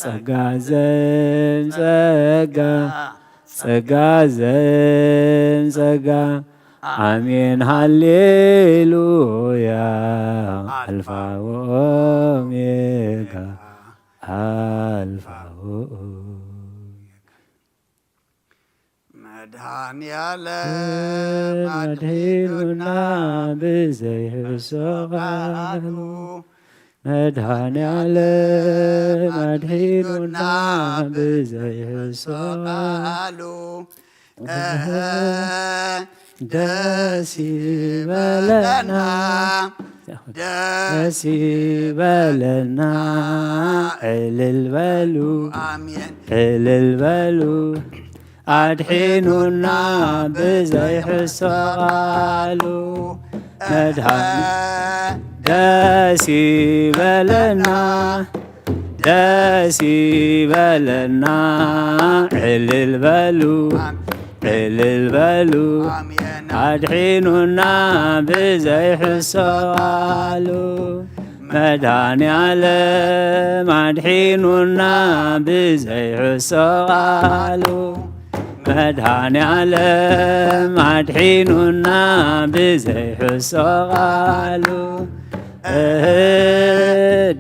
ጸጋ ዘም ጸጋ፣ ጸጋ ዘም ጸጋ። ኣሜን ሃሌሉያ። ኣልፋ ወኦሜጋ፣ ኣልፋ ወኦሜጋ። መድኃኔ ዓለም ኣድሒኑና ብዘይሕሶ ቃሉ። መድኃኔ ዓለም ኣድሒኑና ብዘይሕሶ ቃሉ። እህ፣ ደስ ይበለና፣ ደስ ይበለና። ዕልል በሉ፣ ኣሜን። ዕልል በሉ። ኣድሒኑና ብዘይሕሶ ቃሉ መድኃኒ ደስ ይበለና፣ ደስ ይበለና። ዕልል በሉ፣ ዕልል በሉ። ኣድሒኑና ብዘይሕሶ ቃሉ መድኃኔ ዓለም ኣድሒኑና ብዘይሕሶ ቃሉ። መድኃኔ ዓለም ኣድሒኑና ብዘይሕሶ ቃሉ። እህ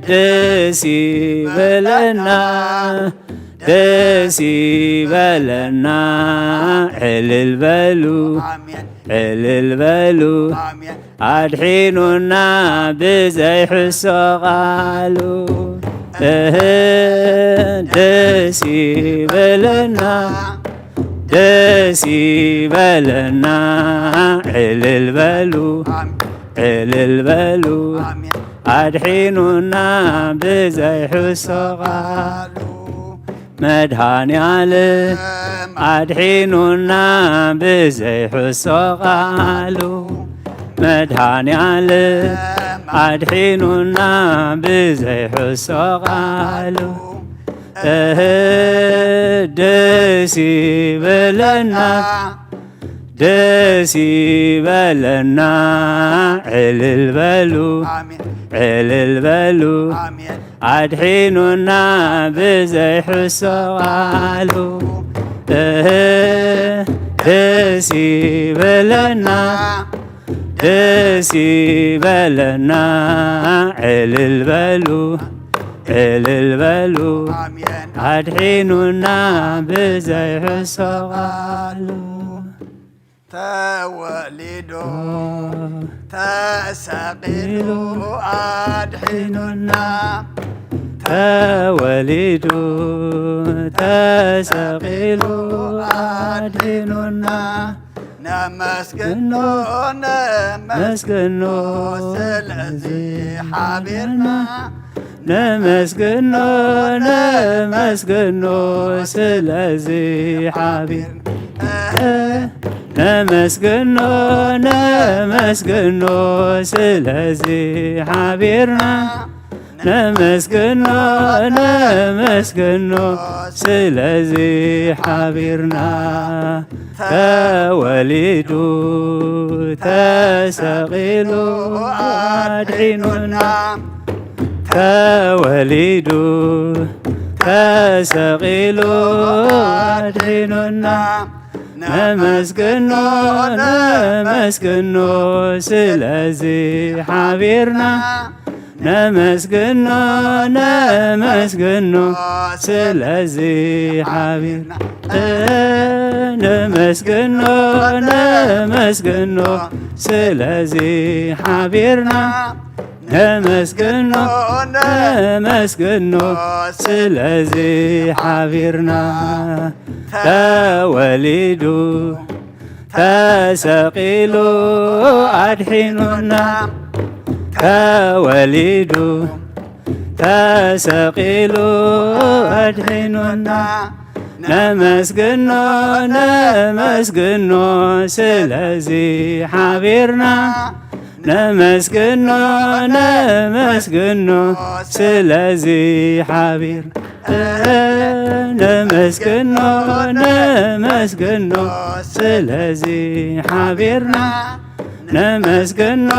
ደስ ይበለና፣ ደስ ይበለና። ዕልል በሉ፣ ኣሜን። ዕልል በሉ። ኣሜን። ኣድሒኑና ብዘይሕሶ ቃሉ። እህ ደስ ይበለና፣ ደስ ይበለና። ዕልል በሉ፣ ኣሜን። ዕልል በሉ። ኣሜን። ኣድሒኑና ብዘይሕሶ ቃሉ። መድኃኔ ዓለም ኣድሒኑና ብዘይሕሶ ቃሉ። መድኃኔ ዓለም ኣድሒኑና ብዘይሕሶ ቃሉ። እህ ደስ ይበለና፣ ደስ ይበለና። ዕልል በሉ፣ ኣሜን። ዕልል በሉ። ኣሜን። ኣድሒኑና ብዘይሕሶ ቃሉ። እህ ደስ ይበለና፣ ደስ ይበለና። ዕልል በሉ፣ ዕልል በሉ። ኣሜን። ኣድሒኑና ብዘይሕሶ ቃሉ። ተወሊዱ ተሰቒሉ ኣድሒኑና። ተወሊዱ ተሰቒሉ ኣድሒኑና። ነመስግኖ ነመስግኖ ስለዚ ሓቢርና። ነመስግኖ ነመስግኖ ስለዚ ሓቢር ነመስግኖ ነመስግኖ ስለዚ ሓቢርና። ነመስግኖ ነመስግኖ ስለዚ ሓቢርና። ተወሊዱ ተሰቒሉ ኣድሒኑና። ተወሊዱ ተሰቒሉ ኣድሒኑና። ነመስግኖ ነመስግኖ ስለዚ ሓቢርና። ነመስግኖ ነመስግኖ ስለዚ ሓቢርና። ነመስግኖ ነመስግኖ ስለዚ ሓቢርና። ነመስግኖ ነመስግኖ ስለዚ ሓቢርና። ተወሊዱ ተሰቒሉ ኣድሒኑና። ተወሊዱ ተሰቒሉ ኣድሒኑና። ነመስግኖ ነመስግኖ ስለዚ ሓቢርና። ነመስግኖ ነመስግኖ ስለዚ ሓቢርና። ነመስግኖ ነመስግኖ ስለዚ ሓቢርና። ነመስግኖ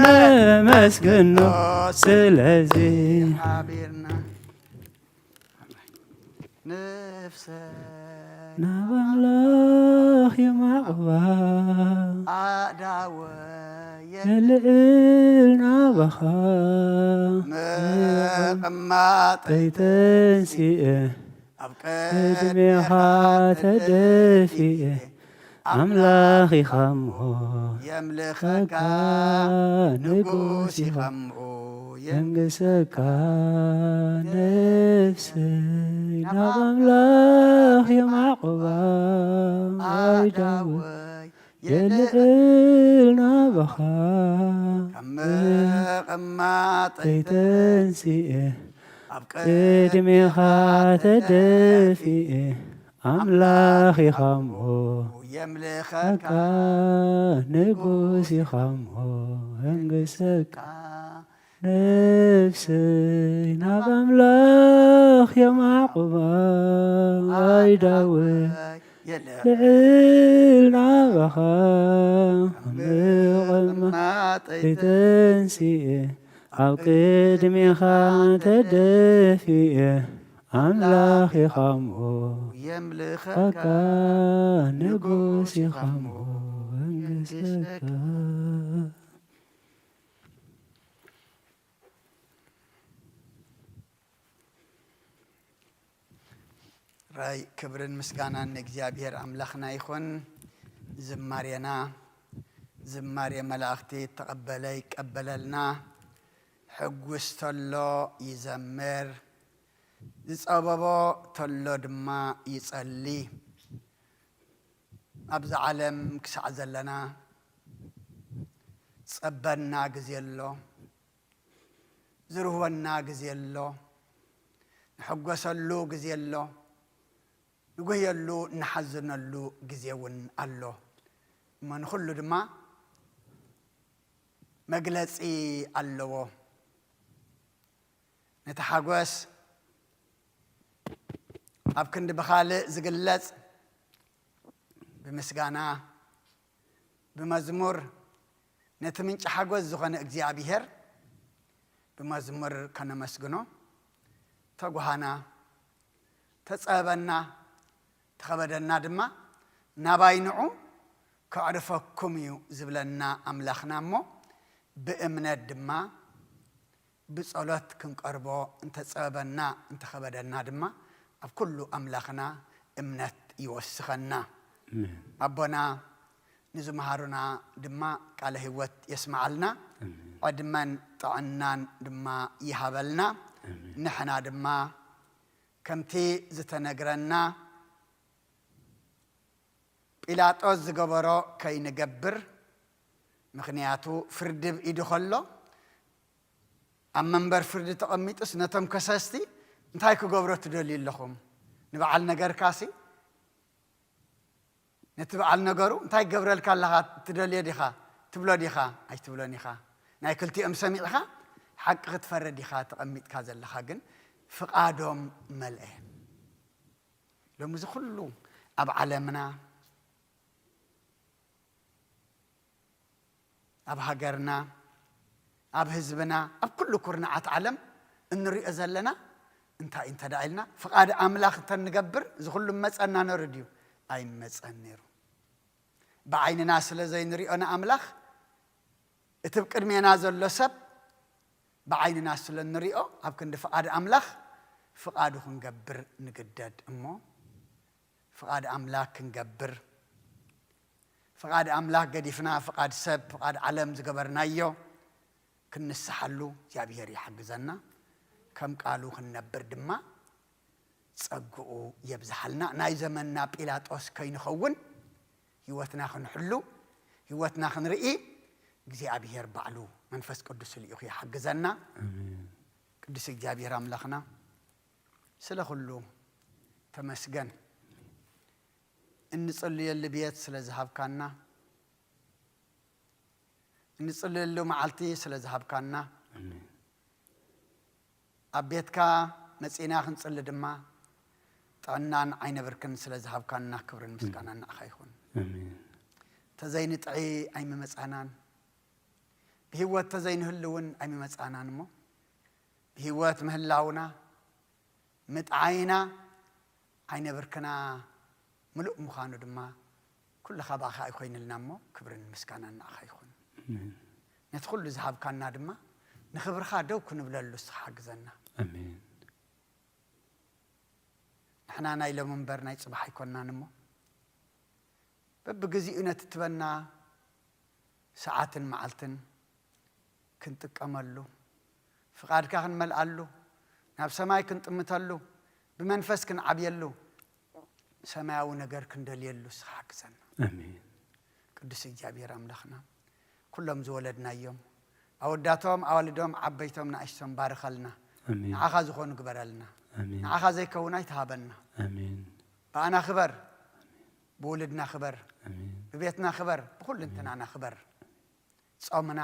ነመስግኖ ስለዚ ሓቢርና። ነፍሰይ ናብ ኣምላኽ የማቕባ። ኣእዳወይ የልዕል ናባኻ። ምቕማጠይ ተንሲኤ ኣብ ቅድሜኻ ተደፊኤ። ኣምላኽ ኢኻ እሞ የምልኸካ፣ ንጉስ ኢኻ እሞ የንግሰካ። ነፍሰይ ናብ ኣምላኽ የማዕቑባ። ኣእዳወይ የልዕል ናባኻ። ካብ ምቕማጠይ ተንሲኤ ኣብ ቅድሜኻ ተደፊኤ። ኣምላኽ ኢኻ እሞ የምልኸካ፣ ንጉስ ኢኻ እሞ የንግሰካ። ነፍሰይ ናብ ኣምላኽ የማዕቑባ። ኣእዳወይ የልዕል ናባኻ። ካብ ምቕማጠይ ተንሲኤ ኣብ ቅድሜኻ ተደፊኤ ኣምላኽ ኢኻ እሞ የምልኸካ ንጉስ ኢኻ እሞ መንግስተካ። ራይ ክብርን ምስጋናን ንእግዚኣብሔር ኣምላኽና ይኹን። ዝማሬና ዝማሬ መላእኽቲ ተቐበለ ይቀበለልና። ሕጉስ ተሎ ይዘምር፣ ዝጸበቦ ተሎ ድማ ይጸሊ። ኣብዚ ዓለም ክሳዕ ዘለና ጸበና ግዜ ኣሎ፣ ዝርህወና ግዜ ኣሎ፣ ንሕጎሰሉ ግዜ ኣሎ፣ ንጉህየሉ ንሓዝነሉ ግዜ እውን ኣሎ። እሞ ንኹሉ ድማ መግለጺ ኣለዎ። ነቲ ሓጎስ ኣብ ክንዲ ብኻልእ ዝግለጽ ብምስጋና፣ ብመዝሙር ነቲ ምንጪ ሓጎስ ዝኾነ እግዚኣብሔር ብመዝሙር ከነመስግኖ ተጓሃና፣ ተጸበና፣ ተኸበደና ድማ ናባይ ንዑ ከዕርፈኩም እዩ ዝብለና ኣምላኽና እሞ ብእምነት ድማ ብጸሎት ክንቀርቦ እንተጸበበና እንተኸበደና ድማ ኣብ ኩሉ ኣምላኽና እምነት ይወስኸና። ኣሜን። ኣቦና ንዝመሃሩና ድማ ቃለ ህይወት የስምዓልና። ኣሜን። ዕድመን ጥዕናን ድማ ይሃበልና። ኣሜን። ንሕና ድማ ከምቲ ዝተነግረና ጲላጦስ ዝገበሮ ከይንገብር፣ ምኽንያቱ ፍርዲ ኣብ ኢዱ ከሎ ኣብ መንበር ፍርዲ ተቐሚጡስ ነቶም ከሰስቲ እንታይ ክገብሮ ትደልዩ ኣለኹም? ንበዓል ነገርካሲ ነቲ በዓል ነገሩ እንታይ ክገብረልካ ኣለኻ? ትደልዮ ዲኻ? ትብሎ ዲኻ? ኣይትብሎን ኢኻ። ናይ ክልቲኦም ሰሚዕኻ ሓቂ ክትፈርድ ኢኻ ተቐሚጥካ ዘለኻ፣ ግን ፍቓዶም መልአ። ሎሚ እዚ ኩሉ ኣብ ዓለምና፣ ኣብ ሃገርና፣ ኣብ ህዝብና፣ ኣብ ኩሉ ኩርናዓት ዓለም እንሪኦ ዘለና እንታይ እንተ ደኣ ኢልና፣ ፍቓድ ኣምላኽ እንተ ንገብር፣ እዚ ኩሉ መጸና ነሩ ድዩ? ኣይመጸን ነይሩ። ብዓይንና ስለ ዘይንሪኦ ንኣምላኽ፣ እቲ ኣብ ቅድሜና ዘሎ ሰብ ብዓይንና ስለ እንሪኦ፣ ኣብ ክንዲ ፍቓድ ኣምላኽ ፍቓዱ ክንገብር ንግደድ እሞ፣ ፍቓድ ኣምላኽ ክንገብር፣ ፍቓድ ኣምላኽ ገዲፍና፣ ፍቓድ ሰብ፣ ፍቓድ ዓለም ዝገበርናዮ ክንንስሓሉ እግዚኣብሔር ይሓግዘና። ከም ቃሉ ክንነብር ድማ ጸግኡ የብዝሓልና። ናይ ዘመንና ጲላጦስ ከይንኸውን፣ ህይወትና ክንሕሉ፣ ህይወትና ክንርኢ፣ እግዚኣብሔር ባዕሉ መንፈስ ቅዱስ ልኢኹ ይሓግዘና። ኣሜን። ቅዱስ እግዚኣብሔር ኣምላኽና፣ ስለ ኩሉ ተመስገን። እንጽልየሉ ቤት ስለ ዝሃብካና፣ እንጽልየሉ መዓልቲ ስለ ዝሃብካና፣ ኣሜን። ኣብ ቤትካ መጺና ክንጽሊ ድማ ጥዕናን ዓይነ ብርክን ስለ ዝሃብካና ክብርን ምስጋናን ንዓኻ ይኹን። ኣሜን። ተዘይንጥዒ ኣይምመጻናን፣ ብህይወት ተዘይንህሉ እውን ኣይምመጻናን እሞ፣ ብህይወት ምህላውና፣ ምጥዓይና፣ ዓይነ ብርክና ምሉእ ምዃኑ ድማ ኩሉ ካባኻ ይኮይንልና እሞ፣ ክብርን ምስጋናን ንዓኻ ይኹን። ኣሜን። ነቲ ኩሉ ዝሃብካና ድማ ንኽብርኻ ደው ክንብለሉ እስኻ ሓግዘና። ኣሜን። ንሕና ናይ ሎሚ እምበር ናይ ጽባሕ ኣይኮንናን እሞ፣ በብግዜኡ ነቲ ትበና ሰዓትን መዓልትን ክንጥቀመሉ፣ ፍቓድካ ክንመልኣሉ፣ ናብ ሰማይ ክንጥምተሉ፣ ብመንፈስ ክንዓብየሉ፣ ሰማያዊ ነገር ክንደልየሉ እስኻ ሓግዘና። ኣሜን። ቅዱስ እግዚኣብሔር ኣምላኽና፣ ኩሎም ዝወለድናዮም፣ ኣወዳቶም፣ ኣዋልዶም፣ ዓበይቶም፣ ንኣሽቶም ባርኸልና። ኣሜን። ንዓኻ ዝኾኑ ግበረልና። ኣሜን። ንዓኻ ዘይከውን ኣይትሃበና። ኣሜን። ብኣና ክበር፣ ብውልድና ክበር፣ ኣሜን። ብቤትና ክበር፣ ብኹሉ እንትናና ክበር። ጾምና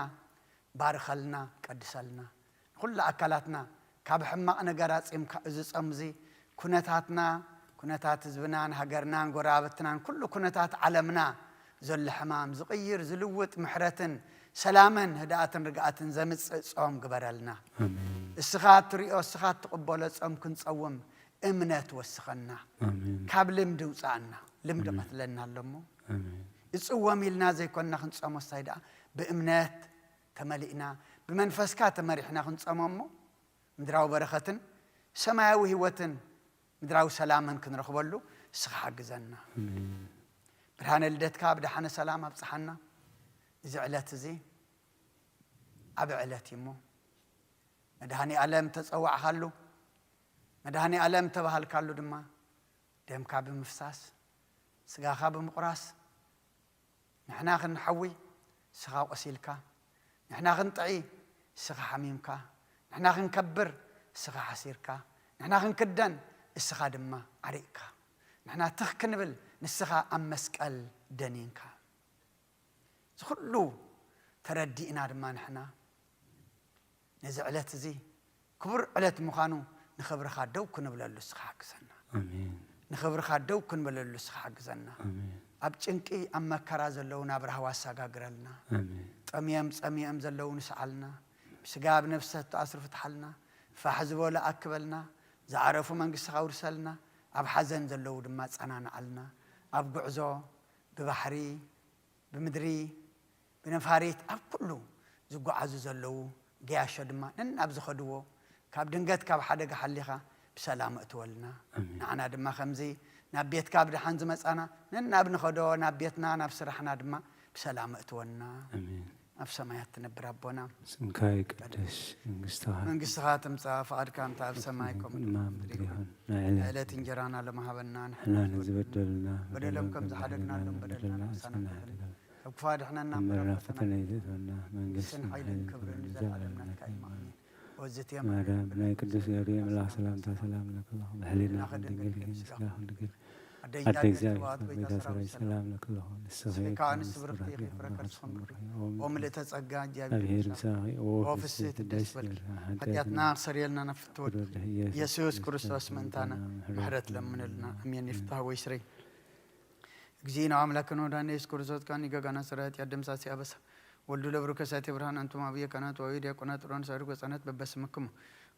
ባርኸልና፣ ቀድሰልና። ንኹሉ ኣካላትና ካብ ሕማቕ ነገር ኣጺምካ፣ እዚ ጾም እዚ ኩነታትና፣ ኩነታት ህዝብናን ሃገርናን ጎረባብትናን ኩሉ ኩነታት ዓለምና ዘሎ ሕማም ዝቕይር፣ ዝልውጥ፣ ምሕረትን ሰላምን ህድኣትን ርግኣትን ዘምጽእ ጾም ግበረልና። ኣሜን። እስኻ እትሪኦ፣ እስኻ እትቕበሎ ጾም ክንጸውም እምነት ወስኸና። ኣሜን። ካብ ልምዲ ውጻኣና። ልምዲ ኣሜን። ቀትለና ኣሎ እሞ። ኣሜን። ይጽወም ኢልና ዘይኮንና ክንጸሞ፣ ሳይ ደኣ ብእምነት ተመሊእና፣ ብመንፈስካ ተመሪሕና ክንጸሞ እሞ፣ ምድራዊ በረኸትን ሰማያዊ ህይወትን ምድራዊ ሰላምን ክንረኽበሉ እስኻ ሓግዘና። ኣሜን። ብርሃነ ልደትካ ብደሓነ ሰላም ኣብጽሓና። እዚ ዕለት እዚ ዓቢ ዕለት እዩ እሞ፣ መድሃኔ ኣለም ተጸዋዕኻሉ፣ መድሃኔ ኣለም ተባሃልካሉ ድማ፣ ደምካ ብምፍሳስ፣ ስጋኻ ብምቑራስ፣ ንሕና ክንሓዊ፣ እስኻ ቆሲልካ፣ ንሕና ክንጥዒ፣ እስኻ ሓሚምካ፣ ንሕና ክንከብር፣ እስኻ ሓሲርካ፣ ንሕና ክንክደን፣ እስኻ ድማ ዓሪቕካ፣ ንሕና ትኽ ክንብል፣ ንስኻ ኣብ መስቀል ደኒንካ። እዚ ኩሉ ተረዲእና ድማ ንሕና ነዚ ዕለት እዚ ክቡር ዕለት ምዃኑ ንኽብርኻ ደው ክንብለሉ እስኻ ሓግዘና። ኣሜን። ንኽብርኻ ደው ክንብለሉ እስኻ ሓግዘና። ኣሜን። ኣብ ጭንቂ ኣብ መከራ ዘለዉ ናብ ራህዋ ኣሰጋግረልና። ኣሜን። ጠምዮም ጸሚኦም ዘለዉ ንስዓልና። ብስጋ ኣብ ነፍሰ ተኣስሩ ፍትሓልና። ፋሕ ዝበሉ ኣክበልና። ዝዓረፉ መንግስትኻ ኣውርሰልና። ኣብ ሓዘን ዘለዉ ድማ ጸናንዓልና። ኣብ ጉዕዞ ብባሕሪ ብምድሪ ብነፋሪት ኣብ ኩሉ ዝጓዓዙ ዘለዉ ገያሾ ድማ ነናብ ዝኸድዎ ካብ ድንገት ካብ ሓደጋ ሓሊኻ ብሰላም እእትወልና። ኣሜን። ንዓና ድማ ከምዚ ናብ ቤትካ ብደሓን ዝመጻና ነናብ ንኸዶ ናብ ቤትና ናብ ስራሕና ድማ ብሰላም እእትወና። ኣሜን። ኣብ ሰማያት ትነብር ኣቦና፣ ስምካ ይቅደስ፣ መንግስትኻ መንግስትኻ ትምጻእ፣ ፍቓድካ እንተ ኣብ ሰማይ ከምኡ ድማ ኣብ ምድሪ ይኹን። ናይ ዕለት ዕለት እንጀራና ሎም ሃበና፣ ንሕና ንዝበደሉና በደሎም ከም ዝሓደግናሎም በደልና ንስና ሓድገና። ካብ ክፉእ ኣድሕነና እምበረና ፈተና ይእትወና፣ መንግስትን ሓይልን ክብርን ንዘለኣለም ናትካ እዩ። ኣሜን። ወዝት የማርያም ብናይ ቅዱስ ገብርኤል መልኣኽ ሰላምታ ሰላም ንብለኪ፣ ብሕሊና ድንግል ኢኺ፣ ስጋኺ ድንግል። ኣደ ኣደ እግዚኣብሔር፣ ጎይታ ሰራዊት ሰላም ንብለኪ፣ ንስኺ ከኣ ንስብርኽቲ ኢኺ፣ ፍረ ከርስኺ ብሩኽ እዩ። ኦ ምልእተ ጸጋ፣ እግዚኣብሔር ምሳኺ፣ ኦ ፍስሕቲ ደስ ይበልኪ። ሓጢኣትና ክሰርየልና ናብ ፍትወት ኢየሱስ ክርስቶስ ምእንታና ምሕረት ለምንልና። ኣሜን። ይፍታህ ወይ ስረይ። እግዚእነ አምላክነ ወመድኃኒነ ኢየሱስ ክርስቶስ፣ ከኒ ገጋና ስራያት ያደምሳሲ አበሳ ወልዱ ለብሩ ከሳቴ ብርሃን፣ አንቱም አብየ ካህናት ወአዊ ዲያቆናት ጥሮን ሳድግ ወጻነት በበስምክሙ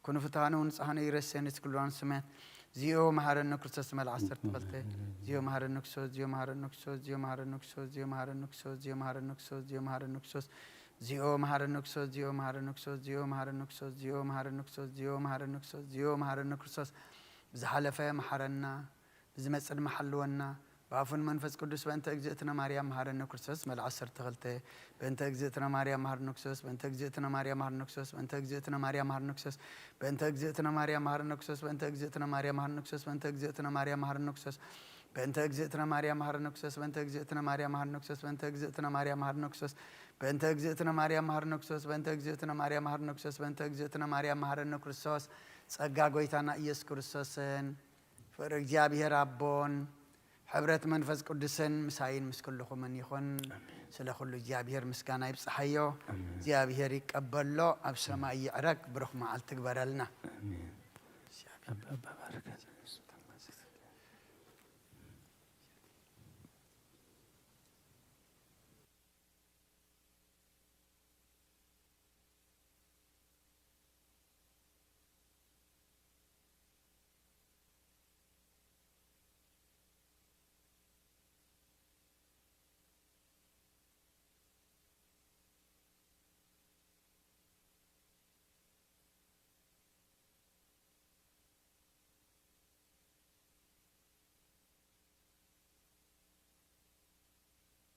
ኩኑ ፍትሃነ ወንጽሃነ ይረሴን እስክልዋን ስማያት። ዚኦ መሐረነ ክርስቶስ መልዓ ሰርተ ክልተ። ዚኦ መሐረነ ክርስቶስ፣ ዚኦ መሐረነ ክርስቶስ፣ ዚኦ መሐረነ ክርስቶስ፣ ዚኦ መሐረነ ክርስቶስ፣ ዚኦ መሐረነ ክርስቶስ፣ ዚኦ መሐረነ ክርስቶስ፣ ዚኦ መሐረነ ክርስቶስ፣ ዚኦ መሐረነ ክርስቶስ፣ ዚኦ መሐረነ ክርስቶስ፣ ዚኦ መሐረነ ክርስቶስ፣ ዚኦ መሐረነ ክርስቶስ። ብዝሓለፈ መሐረና። ብዝመጽእ ድማ ሓልወና። ብኣፉን መንፈስ ቅዱስ በእንተ እግዝእትነ ማርያም መሃረነ ክርስቶስ መልዓ ዓሰርተ ክልተ። በእንተ እግዝእትነ ማርያም መሃረነ ክርስቶስ በእንተ እግዝእትነ ማርያም መሃረነ ክርስቶስ በእንተ እግዝእትነ ማርያም መሃረነ ክርስቶስ በእንተ እግዝእትነ ማርያም መሃረነ ክርስቶስ በእንተ እግዝእትነ ማርያም መሃረነ ክርስቶስ በእንተ እግዝእትነ ማርያም መሃረነ ክርስቶስ በእንተ እግዝእትነ ማርያም መሃረነ ክርስቶስ በእንተ እግዝእትነ ማርያም መሃረነ ክርስቶስ በእንተ እግዝእትነ ማርያም መሃረነ ክርስቶስ በእንተ እግዝእትነ ማርያም መሃረነ ክርስቶስ በእንተ እግዝእትነ ማርያም መሃረነ ክርስቶስ በእንተ እግዝእትነ ማርያም መሃረነ ክርስቶስ። ጸጋ ጎይታና ኢየሱስ ክርስቶስን ፍቕሪ እግዚኣብሔር ኣቦን ሕብረት መንፈስ ቅዱስን ምሳይን ምስ ኩልኹምን ይኹን። ኣሜን። ስለ ኩሉ እግዚኣብሔር ምስጋና ይብጽሓዮ። ኣሜን። እግዚኣብሔር ይቀበሎ፣ ኣብ ሰማይ ይዕረግ፣ ብሩኽ መዓልቲ ግበረልና። ኣሜን። ኣባ፣ ኣባ ባርከና።